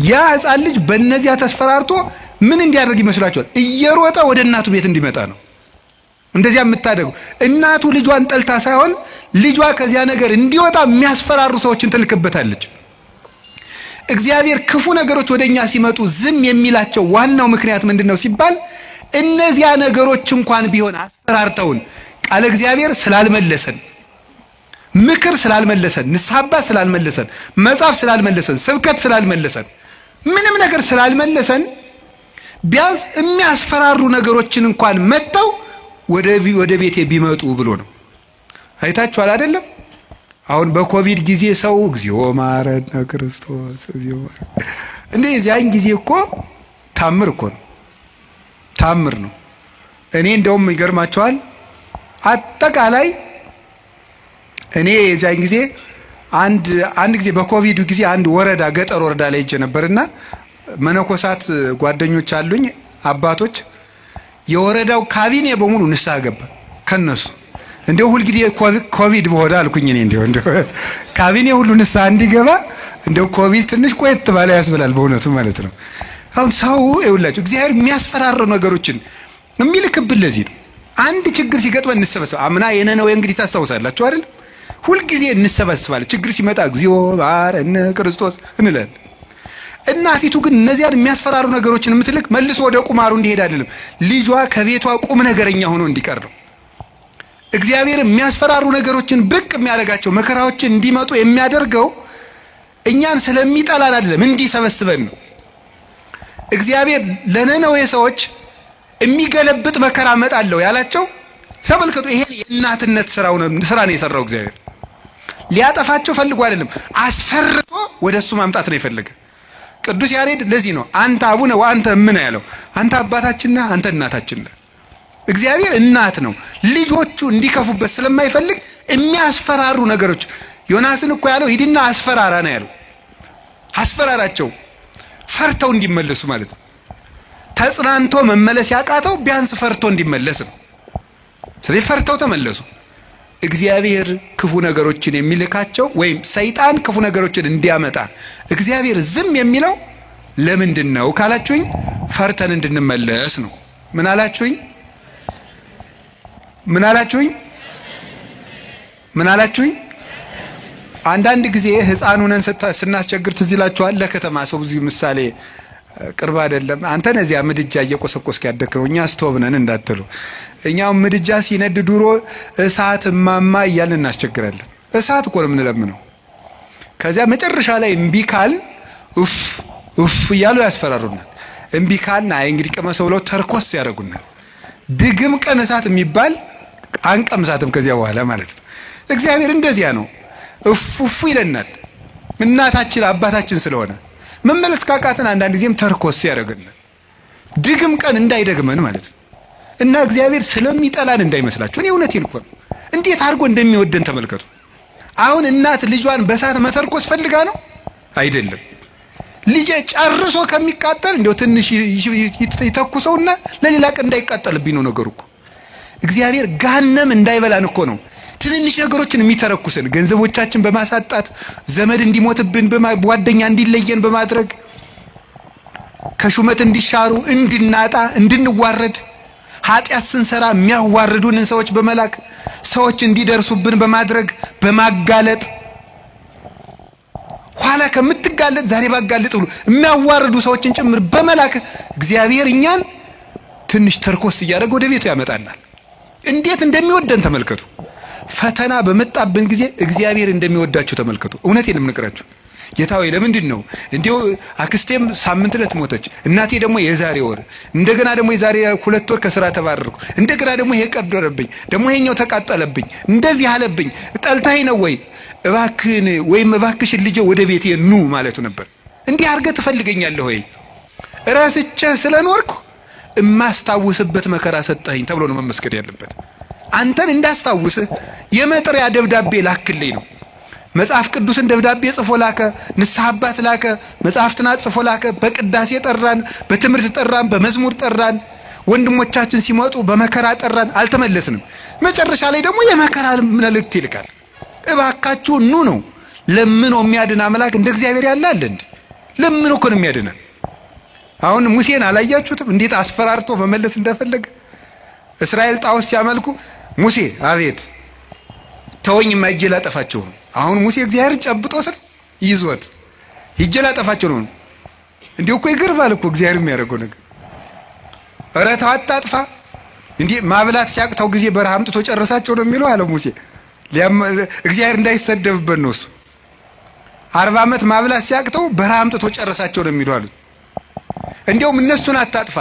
ያ ሕፃን ልጅ በእነዚያ ተስፈራርቶ ምን እንዲያደርግ ይመስላችኋል? እየሮጠ ወደ እናቱ ቤት እንዲመጣ ነው። እንደዚያ የምታደርገው እናቱ ልጇን ጠልታ ሳይሆን ልጇ ከዚያ ነገር እንዲወጣ የሚያስፈራሩ ሰዎችን ትልክበታለች። እግዚአብሔር ክፉ ነገሮች ወደኛ ሲመጡ ዝም የሚላቸው ዋናው ምክንያት ምንድነው ሲባል እነዚያ ነገሮች እንኳን ቢሆን አስፈራርተውን ቃለ እግዚአብሔር ስላልመለሰን፣ ምክር ስላልመለሰን፣ ንስሐ አባት ስላልመለሰን፣ መጽሐፍ ስላልመለሰን፣ ስብከት ስላልመለሰን፣ ምንም ነገር ስላልመለሰን ቢያንስ የሚያስፈራሩ ነገሮችን እንኳን መጥተው ወደ ቤቴ ቢመጡ ብሎ ነው። አይታችኋል አይደለም? አሁን በኮቪድ ጊዜ ሰው እግዚኦ ማረነ ክርስቶስ እግዚኦ እንዴ! የዚያን ጊዜ እኮ ታምር እኮ ነው፣ ታምር ነው። እኔ እንደውም ይገርማቸዋል አጠቃላይ እኔ የዚያን ጊዜ አንድ ጊዜ በኮቪዱ ጊዜ አንድ ወረዳ ገጠር ወረዳ ላይ ሄጄ ነበርና መነኮሳት ጓደኞች አሉኝ አባቶች፣ የወረዳው ካቢኔ በሙሉ ንስሐ ገባ ከነሱ። እንደው ሁልጊዜ ኮቪድ በሆነ አልኩኝ እኔ እንደው ካቢኔ ሁሉ ንስሐ እንዲገባ እንደው ኮቪድ ትንሽ ቆየት ባለ ያስብላል በእውነቱ ማለት ነው። አሁን ሰው ይኸውላችሁ እግዚአብሔር የሚያስፈራሩ ነገሮችን የሚልክብን ለዚህ ነው። አንድ ችግር ሲገጥመን እንሰበሰብ። አምና የነነዌ እንግዲህ ታስታውሳላችሁ አይደል? ሁልጊዜ እንሰበስባለን። ችግር ሲመጣ እግዚኦ ማረነ ክርስቶስ እንላለን። እናቲቱ ግን እነዚያን የሚያስፈራሩ ነገሮችን የምትልክ መልሶ ወደ ቁማሩ እንዲሄድ አይደለም፣ ልጇ ከቤቷ ቁም ነገረኛ ሆኖ እንዲቀር ነው። እግዚአብሔር የሚያስፈራሩ ነገሮችን ብቅ የሚያደርጋቸው መከራዎችን እንዲመጡ የሚያደርገው እኛን ስለሚጠላን አይደለም፣ እንዲሰበስበን ነው። እግዚአብሔር ለነነዌ ሰዎች የሚገለብጥ መከራ እመጣለሁ ያላቸው ተመልከቱ። ይሄ የእናትነት ስራ ነው የሰራው እግዚአብሔር። ሊያጠፋቸው ፈልጎ አይደለም፣ አስፈርቶ ወደሱ ማምጣት ነው የፈለገ። ቅዱስ ያሬድ ለዚህ ነው አንተ አቡነ ወአንተ እምነ ያለው። አንተ አባታችን ነህ፣ አንተ እናታችን ነህ። እግዚአብሔር እናት ነው። ልጆቹ እንዲከፉበት ስለማይፈልግ የሚያስፈራሩ ነገሮች ዮናስን እኮ ያለው ሂድና አስፈራራ ነው ያለው። አስፈራራቸው ፈርተው እንዲመለሱ ማለት ነው። ተጽናንቶ መመለስ ያቃተው ቢያንስ ፈርቶ እንዲመለስ ነው። ስለዚህ ፈርተው ተመለሱ። እግዚአብሔር ክፉ ነገሮችን የሚልካቸው ወይም ሰይጣን ክፉ ነገሮችን እንዲያመጣ እግዚአብሔር ዝም የሚለው ለምንድን ነው ካላችሁኝ፣ ፈርተን እንድንመለስ ነው። ምን አላችሁኝ? ምን አላችሁኝ? ምን አላችሁኝ? አንዳንድ ጊዜ ሕፃን ሆነን ስናስቸግር ትዝ ይላችኋል። ለከተማ ሰው ብዙ ምሳሌ ቅርብ አይደለም። አንተ ነዚያ ምድጃ እየቆሰቆስክ ያደግከው እኛ ስቶብ ነን እንዳትሉ። እኛው ምድጃ ሲነድ ድሮ እሳት እማማ እያልን እናስቸግራለን። እሳት እኮ ነው የምንለምነው። ከዚያ መጨረሻ ላይ እምቢ ካልን ኡፍ ኡፍ እያሉ ያስፈራሩናል። እምቢ ካልን አይ እንግዲህ ቅመሰው ብለው ተርኮስ ያደርጉናል። ድግም ቀን እሳት የሚባል አንቀምሳትም ከዚያ በኋላ ማለት ነው። እግዚአብሔር እንደዚያ ነው። እፍ እፍ ይለናል። እናታችን አባታችን ስለሆነ መመለስ ካቃተን አንዳንድ ጊዜም ተርኮስ ያደርገናል። ድግም ቀን እንዳይደግመን ማለት ነው። እና እግዚአብሔር ስለሚጠላን እንዳይመስላችሁ። እኔ እውነቴን እኮ ነው። እንዴት አድርጎ እንደሚወደን ተመልከቱ። አሁን እናት ልጇን በእሳት መተርኮስ ፈልጋ ነው አይደለም። ልጄ ጨርሶ ከሚቃጠል እንደው ትንሽ ይተኩሰውና ለሌላ ቀን እንዳይቃጠልብኝ ነው ነገሩ እኮ። እግዚአብሔር ገሃነም እንዳይበላን እኮ ነው ትንንሽ ነገሮችን የሚተረኩሰን፣ ገንዘቦቻችን በማሳጣት፣ ዘመድ እንዲሞትብን፣ ጓደኛ እንዲለየን በማድረግ፣ ከሹመት እንዲሻሩ፣ እንድናጣ፣ እንድንዋረድ፣ ኃጢአት ስንሰራ የሚያዋርዱንን ሰዎች በመላክ፣ ሰዎች እንዲደርሱብን በማድረግ፣ በማጋለጥ፣ ኋላ ከምትጋለጥ ዛሬ ባጋለጥ ብሎ የሚያዋርዱ ሰዎችን ጭምር በመላክ እግዚአብሔር እኛን ትንሽ ተርኮስ እያደረገ ወደ ቤቱ ያመጣናል። እንዴት እንደሚወደን ተመልከቱ። ፈተና በመጣብን ጊዜ እግዚአብሔር እንደሚወዳችሁ ተመልከቱ። እውነቴን የምነግራችሁ ጌታ ሆይ ለምንድን ነው እንዲው አክስቴም ሳምንት ዕለት ሞተች፣ እናቴ ደግሞ የዛሬ ወር፣ እንደገና ደግሞ የዛሬ 2 ወር ከስራ ተባረርኩ፣ እንደገና ደግሞ ይሄ ቀደረብኝ፣ ደግሞ ይሄኛው ተቃጠለብኝ፣ እንደዚህ አለብኝ፣ ጠልታኝ ነው ወይ እባክህን ወይም እባክሽን ልጄ ወደ ቤቴ ኑ ማለቱ ነበር። እንዲህ አድርገህ ትፈልገኛለህ ወይ? ረስቼህ ስለኖርኩ እማስታውስበት መከራ ሰጠኸኝ ተብሎ ነው መመስገን ያለበት። አንተን እንዳስታውስህ የመጥሪያ ደብዳቤ ላክልኝ ነው። መጽሐፍ ቅዱስን ደብዳቤ ጽፎ ላከ፣ ንስሐ አባት ላከ፣ መጽሐፍትን ጽፎ ላከ። በቅዳሴ ጠራን፣ በትምህርት ጠራን፣ በመዝሙር ጠራን። ወንድሞቻችን ሲመጡ በመከራ ጠራን፣ አልተመለስንም። መጨረሻ ላይ ደግሞ የመከራ መልእክት ይልካል። እባካችሁ ኑ ነው። ለምኖ የሚያድን አምላክ እንደ እግዚአብሔር ያለ አለ እንዴ? ለምኖ እኮ ነው የሚያድነን። አሁን ሙሴን አላያችሁትም እንዴት አስፈራርቶ መመለስ እንደፈለገ? እስራኤል ጣዖት ሲያመልኩ ሙሴ አቤት ተወኝማ ሂጄ ላጠፋቸው ነው። አሁን ሙሴ እግዚአብሔርን ጨብጦ ስል ይዞት ሂጄ ላጠፋቸው ነው። እንዲሁ እኮ ይገርማል እኮ እግዚአብሔር የሚያደርገው ነገር። ኧረ ተው አታጥፋ፣ እንዲህ ማብላት ሲያቅተው ጊዜ በረሃ አምጥቶ ጨረሳቸው ነው የሚለው አለ ሙሴ። እግዚአብሔር እንዳይሰደብበት ነው እሱ። 40 ዓመት ማብላት ሲያቅተው በረሃ አምጥቶ ጨረሳቸው ነው የሚሉ አሉት። እንዲያውም እነሱን አታጥፋ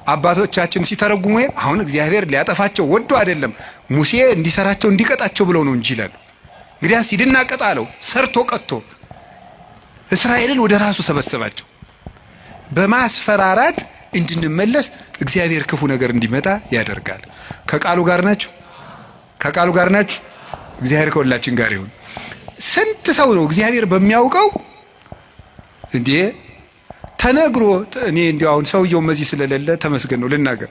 አባቶቻችን ሲተረጉሙ አሁን እግዚአብሔር ሊያጠፋቸው ወዶ አይደለም ሙሴ እንዲሰራቸው እንዲቀጣቸው ብለው ነው እንጂ ይላሉ። እንግዲያስ ሂድና ቀጣ አለው። ሰርቶ ቀጥቶ እስራኤልን ወደ ራሱ ሰበሰባቸው። በማስፈራራት እንድንመለስ እግዚአብሔር ክፉ ነገር እንዲመጣ ያደርጋል። ከቃሉ ጋር ናችሁ? ከቃሉ ጋር ናችሁ? እግዚአብሔር ከሁላችን ጋር ይሁን። ስንት ሰው ነው እግዚአብሔር በሚያውቀው እንዴ ተነግሮ፣ እኔ እንዲያው አሁን ሰውየው መዚህ ስለሌለ ተመስገን ነው ልናገር።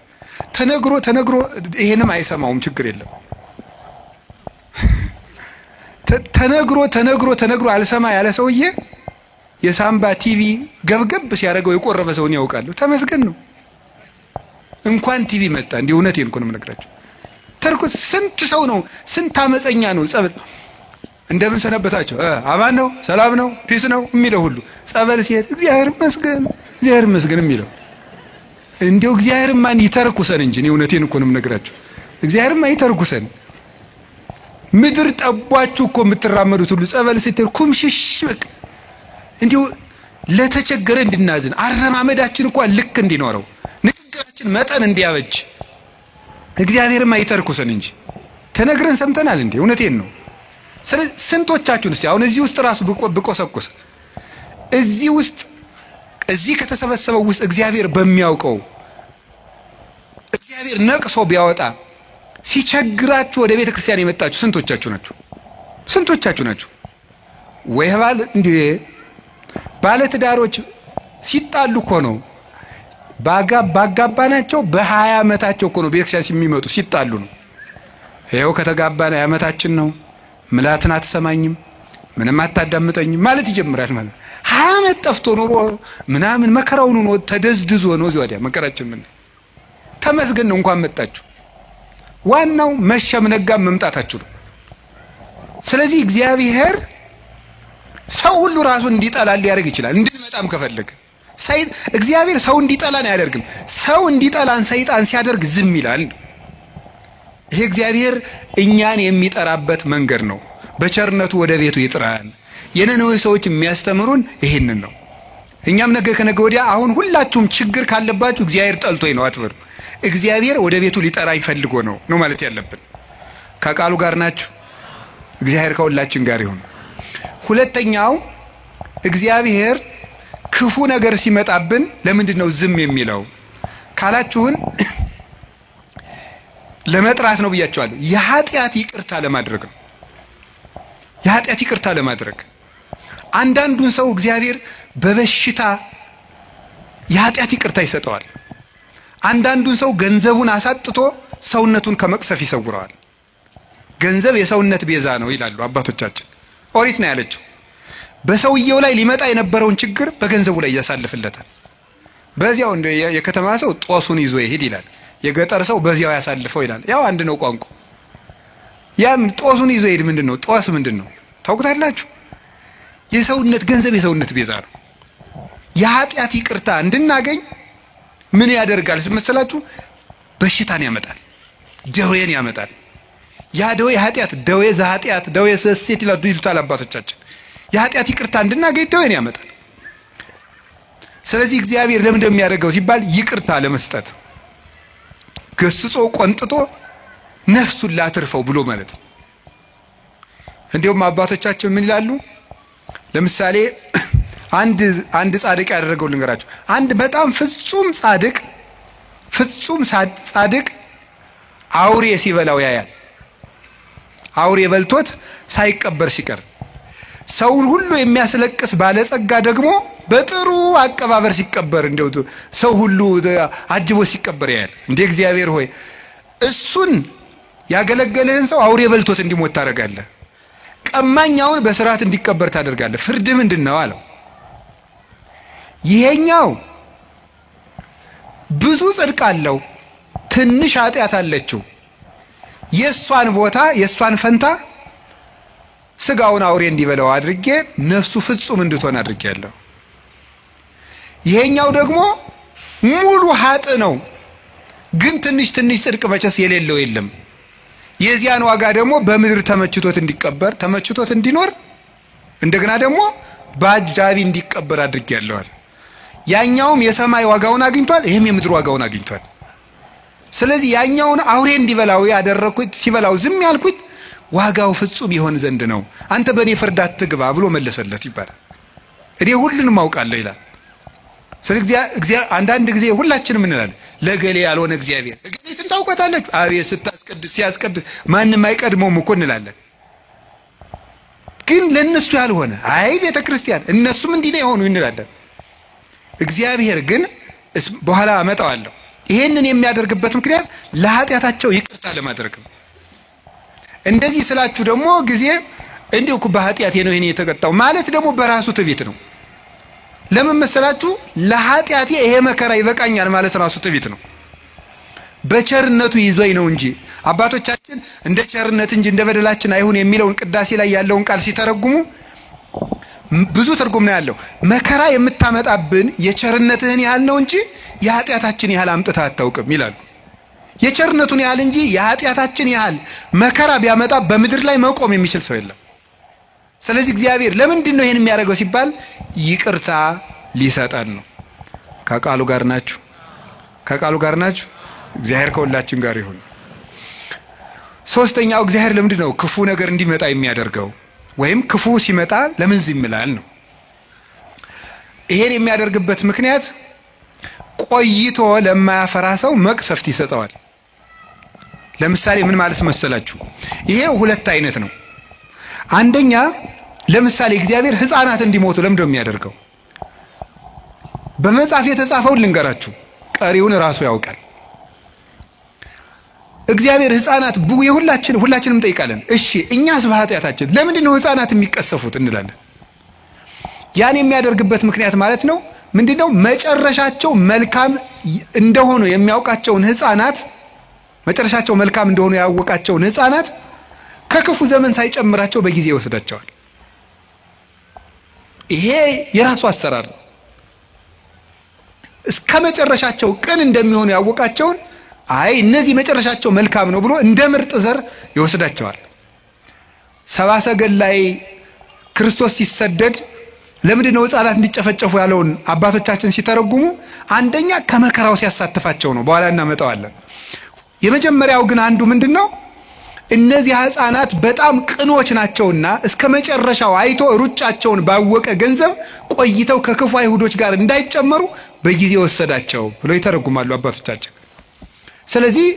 ተነግሮ ተነግሮ ይሄንም አይሰማውም፣ ችግር የለም። ተነግሮ ተነግሮ ተነግሮ አልሰማ ያለ ሰውዬ የሳምባ ቲቪ ገብገብ ሲያደርገው የቆረበ ሰውን ያውቃሉ። ተመስገን ነው። እንኳን ቲቪ መጣ። እንዲህ እውነቴን እኮ ነው የምነግራቸው። ተርኩት ስንት ሰው ነው፣ ስንት አመፀኛ ነው። ጸበል እንደምን ሰነበታቸው፣ አማን ነው፣ ሰላም ነው፣ peace ነው የሚለው ሁሉ ጸበል ሲሄድ እግዚአብሔር ይመስገን እግዚአብሔር ይመስገን የሚለው እንዲያው እግዚአብሔርማ ይተርኩሰን እንጂ እኔ እውነቴን እኮ ነው የምነግራቸው። እግዚአብሔርማ ይተርኩሰን። ምድር ጠቧችሁ እኮ የምትራመዱት ሁሉ ጸበል ስትሄድ ኩምሽሽ በቃ እንዲሁ ለተቸገረ እንድናዝን አረማመዳችን እንኳን ልክ እንዲኖረው ንግግራችን መጠን እንዲያበጅ እግዚአብሔርማ ይተርኩሰን እንጂ ተነግረን ሰምተናል እንዴ? እውነቴን ነው። ስለዚህ ስንቶቻችሁን እስቲ አሁን እዚህ ውስጥ ራሱ ብቆሰቁስ እዚህ ውስጥ እዚህ ከተሰበሰበው ውስጥ እግዚአብሔር በሚያውቀው እግዚአብሔር ነቅሶ ቢያወጣ ሲቸግራችሁ ወደ ቤተ ክርስቲያን የመጣችሁ ስንቶቻችሁ ናችሁ? ስንቶቻችሁ ናችሁ? ወይ ባል እንዴ ባለ ትዳሮች ሲጣሉ እኮ ነው ባጋባናቸው በ20 ዓመታቸው እኮ ነው ቤተክርስቲያን የሚመጡ ሲጣሉ ነው። ይኸው ከተጋባን ዓመታችን ነው፣ ምላትን አትሰማኝም፣ ምንም አታዳምጠኝም ማለት ይጀምራል ማለት ነው። 20 ዓመት ጠፍቶ ኖሮ ምናምን መከራውን ሆኖ ተደዝድዞ ነው እዚህ ወዲያ መከራችን ምን ተመስገን ነው እንኳን መጣችሁ። ዋናው መሸም ነጋም መምጣታችሁ ነው። ስለዚህ እግዚአብሔር ሰው ሁሉ ራሱን እንዲጠላ ሊያደርግ ይችላል። እንድንመጣም ከፈለገ እግዚአብሔር ሰው እንዲጠላን አያደርግም። ሰው እንዲጠላን ሰይጣን ሲያደርግ ዝም ይላል። ይሄ እግዚአብሔር እኛን የሚጠራበት መንገድ ነው። በቸርነቱ ወደ ቤቱ ይጥራን። የነነዌ ሰዎች የሚያስተምሩን ይሄንን ነው። እኛም ነገ ከነገ ወዲያ አሁን ሁላችሁም ችግር ካለባችሁ እግዚአብሔር ጠልቶኝ ነው አትበሉ። እግዚአብሔር ወደ ቤቱ ሊጠራኝ ፈልጎ ነው ነው ማለት ያለብን። ከቃሉ ጋር ናችሁ? እግዚአብሔር ከሁላችን ጋር ይሁን። ሁለተኛው እግዚአብሔር ክፉ ነገር ሲመጣብን ለምንድን ነው ዝም የሚለው ካላችሁን ለመጥራት ነው ብያቸዋለሁ። የኃጢአት ይቅርታ ለማድረግ ነው። የኃጢአት ይቅርታ ለማድረግ አንዳንዱን ሰው እግዚአብሔር በበሽታ የኃጢአት ይቅርታ ይሰጠዋል። አንዳንዱን ሰው ገንዘቡን አሳጥቶ ሰውነቱን ከመቅሰፍ ይሰውረዋል። ገንዘብ የሰውነት ቤዛ ነው ይላሉ አባቶቻችን። ኦሪት ነው ያለችው። በሰውየው ላይ ሊመጣ የነበረውን ችግር በገንዘቡ ላይ ያሳልፍለታል። በዚያው እንደ የከተማ ሰው ጦሱን ይዞ ይሄድ ይላል። የገጠር ሰው በዚያው ያሳልፈው ይላል። ያው አንድ ነው ቋንቋ። ያም ጦሱን ይዞ ይሄድ ምንድነው? ጦስ ምንድነው ታውቁታላችሁ? የሰውነት ገንዘብ የሰውነት ቤዛ ነው። የኃጢአት ይቅርታ እንድናገኝ ምን ያደርጋል መሰላችሁ? በሽታን ያመጣል፣ ደዌን ያመጣል። ያ ደዌ ኃጢአት ደዌ ዘኃጢአት ደዌ ዘሴት ይሉታል አባቶቻችን። የኃጢአት ይቅርታ እንድናገኝ ደዌን ያመጣል። ስለዚህ እግዚአብሔር ለምን እንደሚያደርገው ሲባል ይቅርታ ለመስጠት ገስጾ ቆንጥጦ ነፍሱን ላትርፈው ብሎ ማለት ነው። እንዲሁም አባቶቻችን ምን ይላሉ? ለምሳሌ አንድ ጻድቅ ያደረገው ልንገራችሁ። አንድ በጣም ፍጹም ጻድቅ ፍጹም ጻድቅ አውሬ ሲበላው ያያል። አውሬ በልቶት ሳይቀበር ሲቀር፣ ሰውን ሁሉ የሚያስለቅስ ባለጸጋ ደግሞ በጥሩ አቀባበር ሲቀበር፣ እንደው ሰው ሁሉ አጅቦ ሲቀበር ያያል። እንደ እግዚአብሔር ሆይ እሱን ያገለገለህን ሰው አውሬ በልቶት እንዲሞት ታደርጋለህ፣ ቀማኛውን በስርዓት እንዲቀበር ታደርጋለህ። ፍርድ ምንድን ነው አለው። ይሄኛው ብዙ ጽድቅ አለው፣ ትንሽ ኃጢአት አለችው። የሷን ቦታ የሷን ፈንታ ስጋውን አውሬ እንዲበላው አድርጌ ነፍሱ ፍጹም እንድትሆን አድርጌያለሁ። ይሄኛው ደግሞ ሙሉ ኃጥ ነው፣ ግን ትንሽ ትንሽ ጽድቅ መቼስ የሌለው የለም። የዚያን ዋጋ ደግሞ በምድር ተመችቶት እንዲቀበር ተመችቶት እንዲኖር እንደገና ደግሞ በአጃቢ እንዲቀበር አድርጌያለሁ አለ። ያኛውም የሰማይ ዋጋውን አግኝቷል፣ ይሄም የምድር ዋጋውን አግኝቷል። ስለዚህ ያኛውን አውሬ እንዲበላው ያደረኩት ሲበላው ዝም ያልኩት ዋጋው ፍጹም ይሆን ዘንድ ነው። አንተ በእኔ ፍርድ አትግባ ብሎ መለሰለት ይባላል። እኔ ሁሉንም አውቃለሁ ይላል። ስለዚህ አንዳንድ ጊዜ ሁላችንም እንላለን ለገሌ ያልሆነ እግዚአብሔር እገሌ ስንት ታውቃታላችሁ? አቤት ስታስቀድስ ሲያስቀድስ ማንም አይቀድመውም እኮ እንላለን። ግን ለነሱ ያልሆነ አይ ቤተክርስቲያን እነሱም እንዲህ ነው የሆኑ እንላለን። እግዚአብሔር ግን በኋላ አመጣዋለሁ። ይሄንን የሚያደርግበት ምክንያት ለኃጢአታቸው ይቅርታ ለማድረግ ነው። እንደዚህ ስላችሁ ደግሞ ጊዜ እንዲሁ እኮ በኃጢአቴ ነው ይሄን የተቀጣው ማለት ደግሞ በራሱ ትዕቢት ነው። ለምን መሰላችሁ? ለኃጢአቴ ይሄ መከራ ይበቃኛል ማለት ራሱ ትዕቢት ነው። በቸርነቱ ይዞኝ ነው እንጂ አባቶቻችን እንደ ቸርነት እንጂ እንደ በደላችን አይሁን የሚለውን ቅዳሴ ላይ ያለውን ቃል ሲተረጉሙ ብዙ ትርጉም ነው ያለው። መከራ የምታመጣብን የቸርነትህን ያህል ነው እንጂ የኃጢአታችን ያህል አምጥተህ አታውቅም ይላሉ። የቸርነቱን ያህል እንጂ የኃጢአታችን ያህል መከራ ቢያመጣ በምድር ላይ መቆም የሚችል ሰው የለም። ስለዚህ እግዚአብሔር ለምንድን ነው ይሄን የሚያደርገው ሲባል ይቅርታ ሊሰጠን ነው። ከቃሉ ጋር ናችሁ? ከቃሉ ጋር ናችሁ? እግዚአብሔር ከሁላችን ጋር ይሁን። ሶስተኛው እግዚአብሔር ለምንድን ነው ክፉ ነገር እንዲመጣ የሚያደርገው? ወይም ክፉ ሲመጣ ለምን ዝም ይላል ነው። ይሄን የሚያደርግበት ምክንያት ቆይቶ ለማያፈራ ሰው መቅሰፍት ይሰጠዋል። ለምሳሌ ምን ማለት መሰላችሁ? ይሄ ሁለት አይነት ነው። አንደኛ ለምሳሌ እግዚአብሔር ሕፃናት እንዲሞቱ ለምንድን ነው የሚያደርገው? በመጽሐፍ የተጻፈውን ልንገራችሁ፣ ቀሪውን ራሱ ያውቃል። እግዚአብሔር ሕፃናት የሁላችን ሁላችንም እንጠይቃለን። እሺ እኛስ በኃጢአታችን ለምንድን ነው ሕፃናት የሚቀሰፉት እንላለን። ያን የሚያደርግበት ምክንያት ማለት ነው ምንድነው? መጨረሻቸው መልካም እንደሆኑ የሚያውቃቸውን ሕፃናት መጨረሻቸው መልካም እንደሆኑ ያወቃቸውን ሕፃናት ከክፉ ዘመን ሳይጨምራቸው በጊዜ ይወስዳቸዋል። ይሄ የራሱ አሰራር ነው። እስከ መጨረሻቸው ቅን እንደሚሆኑ ያወቃቸውን አይ እነዚህ መጨረሻቸው መልካም ነው ብሎ እንደ ምርጥ ዘር ይወስዳቸዋል። ሰብአ ሰገል ላይ ክርስቶስ ሲሰደድ ለምንድን ነው ሕፃናት እንዲጨፈጨፉ ያለውን አባቶቻችን ሲተረጉሙ አንደኛ ከመከራው ሲያሳትፋቸው ነው፣ በኋላ እናመጣዋለን። የመጀመሪያው ግን አንዱ ምንድነው? እነዚህ ሕፃናት በጣም ቅኖች ናቸውና እስከ መጨረሻው አይቶ ሩጫቸውን ባወቀ ገንዘብ ቆይተው ከክፉ አይሁዶች ጋር እንዳይጨመሩ በጊዜ ወሰዳቸው ብሎ ይተረጉማሉ አባቶቻችን። ስለዚህ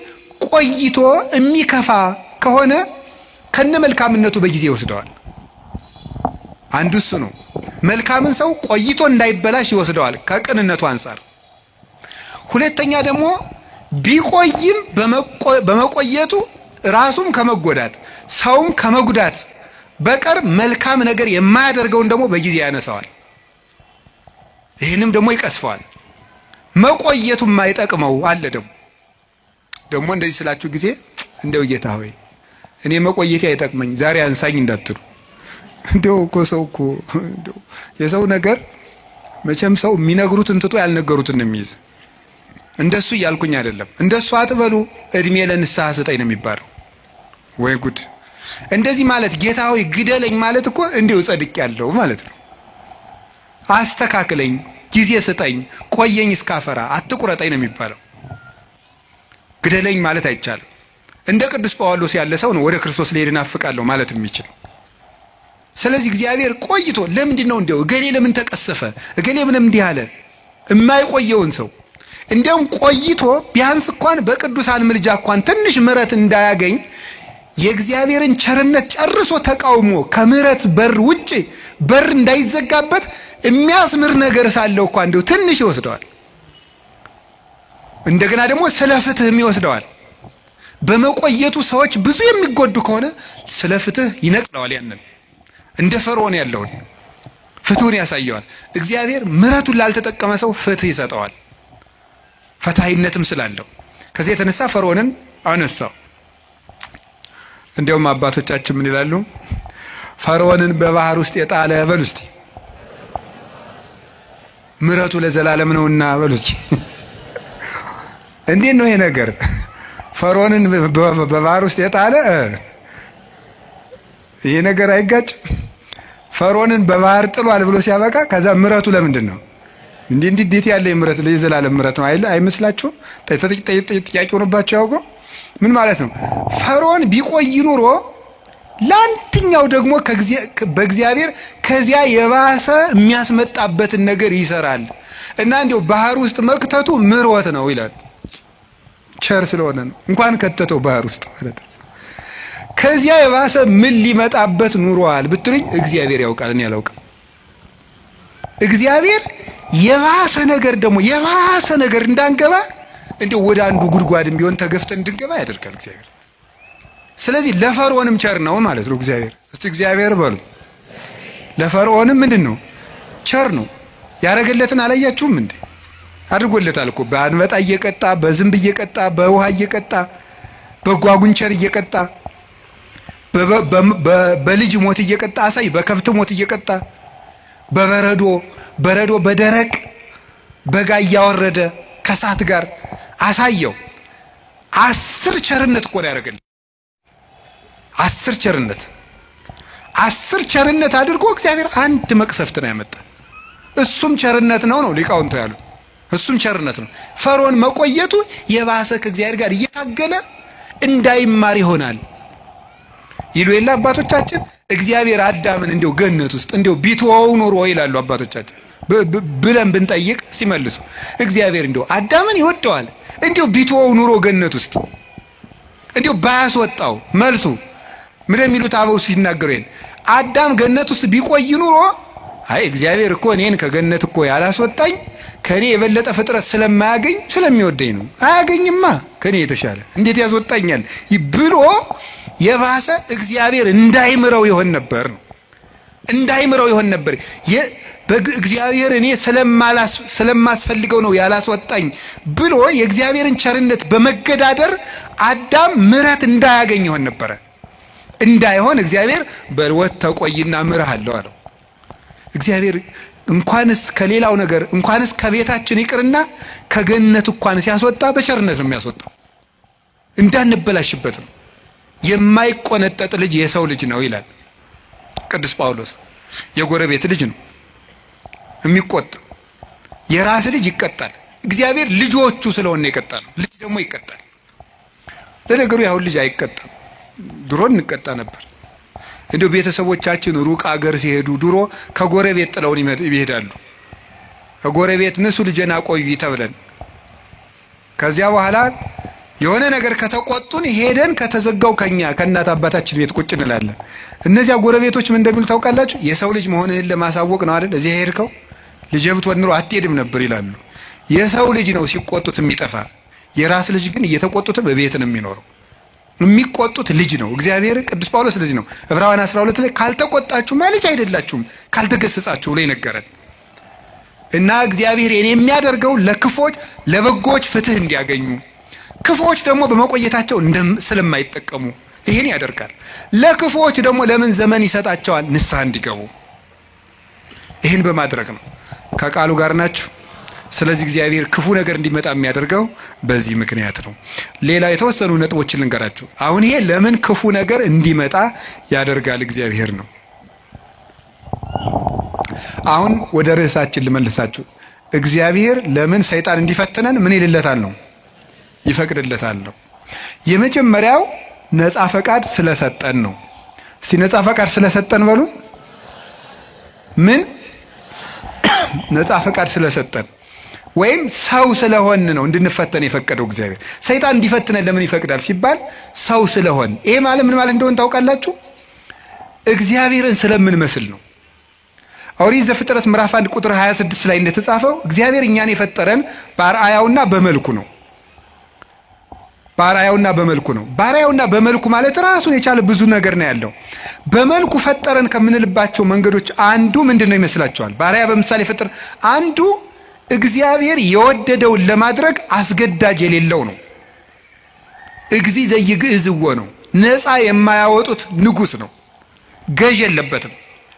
ቆይቶ የሚከፋ ከሆነ ከነ መልካምነቱ በጊዜ ይወስደዋል። አንዱ እሱ ነው። መልካምን ሰው ቆይቶ እንዳይበላሽ ይወስደዋል ከቅንነቱ አንፃር። ሁለተኛ ደግሞ ቢቆይም በመቆየቱ ራሱም ከመጎዳት ሰውም ከመጉዳት በቀር መልካም ነገር የማያደርገውን ደግሞ በጊዜ ያነሳዋል። ይህንም ደግሞ ይቀስፈዋል። መቆየቱ የማይጠቅመው አለ። ደግሞ እንደዚህ ስላችሁ ጊዜ እንደው ጌታ ሆይ እኔ መቆየቴ አይጠቅመኝ ዛሬ አንሳኝ እንዳትሉ። እንደው እኮ ሰው እኮ እንደው የሰው ነገር መቼም ሰው የሚነግሩትን ትቶ ያልነገሩትን ነው የሚይዝ። እንደሱ እያልኩኝ አይደለም። እንደሱ አትበሉ፣ እድሜ ለንስሐ ስጠኝ ነው የሚባለው። ወይ ጉድ! እንደዚህ ማለት ጌታ ሆይ ግደለኝ ማለት እኮ እንዲሁ ጸድቄያለሁ ማለት ነው። አስተካክለኝ፣ ጊዜ ስጠኝ፣ ቆየኝ እስካፈራ፣ አትቁረጠኝ ነው የሚባለው። ግደለኝ ማለት አይቻልም። እንደ ቅዱስ ጳውሎስ ያለ ሰው ነው ወደ ክርስቶስ ልሄድ እናፍቃለሁ ማለት የሚችል። ስለዚህ እግዚአብሔር ቆይቶ ለምንድን ነው እንደው እገሌ ለምን ተቀሰፈ፣ እገሌ ምንም እንዲህ አለ የማይቆየውን ሰው እንደውም ቆይቶ ቢያንስ እንኳን በቅዱሳን ምልጃ እንኳን ትንሽ ምሕረት እንዳያገኝ የእግዚአብሔርን ቸርነት ጨርሶ ተቃውሞ ከምሕረት በር ውጭ በር እንዳይዘጋበት የሚያስምር ነገር ሳለው እንኳን እንደው ትንሽ ይወስደዋል። እንደገና ደግሞ ስለ ፍትህም ይወስደዋል። በመቆየቱ ሰዎች ብዙ የሚጎዱ ከሆነ ስለ ፍትህ ይነቅለዋል። ያንን እንደ ፈርዖን ያለውን ፍትሁን ያሳየዋል። እግዚአብሔር ምሕረቱን ላልተጠቀመ ሰው ፍትህ ይሰጠዋል፣ ፈታሂነትም ስላለው። ከዚህ የተነሳ ፈርዖንን አነሳው። እንዲያውም አባቶቻችን ምን ይላሉ? ፈርዖንን በባህር ውስጥ የጣለ በሉ እስቲ፣ ምሕረቱ ለዘላለም ነውና በሉ እስቲ። እንዴት ነው ይሄ ነገር? ፈርዖንን በባህር ውስጥ የጣለ ይሄ ነገር አይጋጭም? ፈርዖንን በባህር ጥሏል ብሎ ሲያበቃ ከዛ ምሕረቱ ለምንድን ነው? እንዴ እንዴት ያለ ምሕረት ለዘላለም ምሕረት ነው አይደል? አይመስላችሁም? ጥያቄ ሆኖባችሁ ያውቀው ምን ማለት ነው? ፈርዖን ቢቆይ ኑሮ ለአንተኛው ደግሞ በእግዚአብሔር ከዚያ የባሰ የሚያስመጣበትን ነገር ይሰራል እና እንደው ባህር ውስጥ መክተቱ ምሮት ነው ይላል። ቸር ስለሆነ ነው እንኳን ከተተው ባህር ውስጥ ማለት ነው። ከዚያ የባሰ ምን ሊመጣበት ኑሯል ብትሉኝ እግዚአብሔር ያውቃል፣ እኔ አላውቅም። እግዚአብሔር የባሰ ነገር ደግሞ የባሰ ነገር እንዳንገባ እንደው ወደ አንዱ ጉድጓድም ቢሆን ተገፍተን እንድንገባ ያደርጋል እግዚአብሔር። ስለዚህ ለፈርዖንም ቸር ነው ማለት ነው እግዚአብሔር። እስቲ እግዚአብሔር በሉ። ለፈርዖንም ምንድን ነው? ቸር ነው። ያረገለትን አላያችሁም እንዴ? አድርጎለታል እኮ በአንበጣ እየቀጣ፣ በዝንብ እየቀጣ፣ በውሃ እየቀጣ፣ በጓጉንቸር እየቀጣ፣ በልጅ ሞት እየቀጣ አሳይ፣ በከብት ሞት እየቀጣ፣ በበረዶ በረዶ በደረቅ በጋ እያወረደ ከሳት ጋር አሳየው። 10 ቸርነት እኮ ነው ያደረገለት። 10 ቸርነት 10 ቸርነት አድርጎ እግዚአብሔር አንድ መቅሰፍት ነው ያመጣ። እሱም ቸርነት ነው ነው ሊቃውንቱ ያሉት። እሱም ቸርነት ነው። ፈርዖን መቆየቱ የባሰ ከእግዚአብሔር ጋር እየታገለ እንዳይማር ይሆናል ይሉ የለ አባቶቻችን። እግዚአብሔር አዳምን እንደው ገነት ውስጥ እንደው ቢተወው ኖሮ ይላሉ አባቶቻችን ብለን ብንጠይቅ ሲመልሱ እግዚአብሔር እንደው አዳምን ይወደዋል፣ እንደው ቢተወው ኖሮ ገነት ውስጥ እንደው ባያስወጣው። መልሱ ምን የሚሉት አበው ሲናገሩ ይሄን አዳም ገነት ውስጥ ቢቆይ ኑሮ አይ እግዚአብሔር እኮ እኔን ከገነት እኮ ያላስወጣኝ ከኔ የበለጠ ፍጥረት ስለማያገኝ ስለሚወደኝ ነው። አያገኝማ ከኔ የተሻለ እንዴት ያስወጣኛል ብሎ የባሰ እግዚአብሔር እንዳይምረው ይሆን ነበር ነው። እንዳይምረው ይሆን ነበር። እግዚአብሔር እኔ ስለማስፈልገው ነው ያላስወጣኝ ብሎ የእግዚአብሔርን ቸርነት በመገዳደር አዳም ምሕረት እንዳያገኝ ይሆን ነበር። እንዳይሆን እግዚአብሔር በልወት ተቆይና ምርሃለሁ አለው። እግዚአብሔር እንኳንስ ከሌላው ነገር እንኳንስ ከቤታችን ይቅርና ከገነት እንኳን ሲያስወጣ በቸርነት ነው የሚያስወጣው፣ እንዳንበላሽበት ነው። የማይቆነጠጥ ልጅ የሰው ልጅ ነው ይላል ቅዱስ ጳውሎስ። የጎረቤት ልጅ ነው የሚቆጥ፣ የራስ ልጅ ይቀጣል። እግዚአብሔር ልጆቹ ስለሆነ ይቀጣል። ልጅ ደግሞ ይቀጣል። ለነገሩ ያሁን ልጅ አይቀጣም። ድሮ እንቀጣ ነበር። እንደው ቤተሰቦቻችን ሩቅ አገር ሲሄዱ ድሮ ከጎረቤት ጥለውን ይሄዳሉ። ከጎረቤት ንሱ ልጄን አቆዩ ተብለን ከዚያ በኋላ የሆነ ነገር ከተቆጡን ሄደን ከተዘጋው ከኛ ከእናት አባታችን ቤት ቁጭ እንላለን። እነዚያ ጎረቤቶች ምን እንደሚሉ ታውቃላችሁ? የሰው ልጅ መሆንህን ለማሳወቅ ነው አይደል እዚህ ሄድከው፣ ልጄ ብትሆን ኑሮ አትሄድም ነበር ይላሉ። የሰው ልጅ ነው ሲቆጡት የሚጠፋ። የራስ ልጅ ግን እየተቆጡት በቤት ነው የሚኖረው። የሚቆጡት ልጅ ነው። እግዚአብሔር ቅዱስ ጳውሎስ ልጅ ነው። ዕብራውያን 12 ላይ ካልተቆጣችሁማ ልጅ አይደላችሁም ካልተገሰጻችሁ ብሎ ይነገረን እና እግዚአብሔር የኔ የሚያደርገው ለክፎች ለበጎች ፍትህ እንዲያገኙ ክፎች ደግሞ በመቆየታቸው ስለማይጠቀሙ ይሄን ያደርጋል። ለክፎች ደግሞ ለምን ዘመን ይሰጣቸዋል? ንስሐ እንዲገቡ። ይሄን በማድረግ ነው። ከቃሉ ጋር ናችሁ። ስለዚህ እግዚአብሔር ክፉ ነገር እንዲመጣ የሚያደርገው በዚህ ምክንያት ነው። ሌላ የተወሰኑ ነጥቦችን ልንገራችሁ። አሁን ይሄ ለምን ክፉ ነገር እንዲመጣ ያደርጋል እግዚአብሔር ነው። አሁን ወደ ርዕሳችን ልመልሳችሁ። እግዚአብሔር ለምን ሰይጣን እንዲፈትነን ምን ይልለታል ነው? ይፈቅድለታል ነው። የመጀመሪያው ነፃ ፈቃድ ስለሰጠን ነው። እስቲ ነፃ ፈቃድ ስለሰጠን በሉ። ምን ነፃ ፈቃድ ስለሰጠን ወይም ሰው ስለሆን ነው እንድንፈተን የፈቀደው እግዚአብሔር። ሰይጣን እንዲፈትነን ለምን ይፈቅዳል ሲባል ሰው ስለሆን። ይሄ ማለት ምን ማለት እንደሆነ ታውቃላችሁ? እግዚአብሔርን ስለምንመስል ነው። ኦሪት ዘፍጥረት ምዕራፍ 1 ቁጥር 26 ላይ እንደተጻፈው እግዚአብሔር እኛን የፈጠረን በአርአያውና በመልኩ ነው። በአርአያውና በመልኩ ነው። በአርአያውና በመልኩ ማለት ራሱን የቻለ ብዙ ነገር ነው ያለው። በመልኩ ፈጠረን ከምንልባቸው መንገዶች አንዱ ምንድነው ይመስላችኋል? በአርአያ በምሳሌ ፈጠረ አንዱ እግዚአብሔር የወደደውን ለማድረግ አስገዳጅ የሌለው ነው። እግዚ ዘይግዕዝዎ ነው። ነፃ የማያወጡት ንጉስ ነው። ገዥ የለበትም፣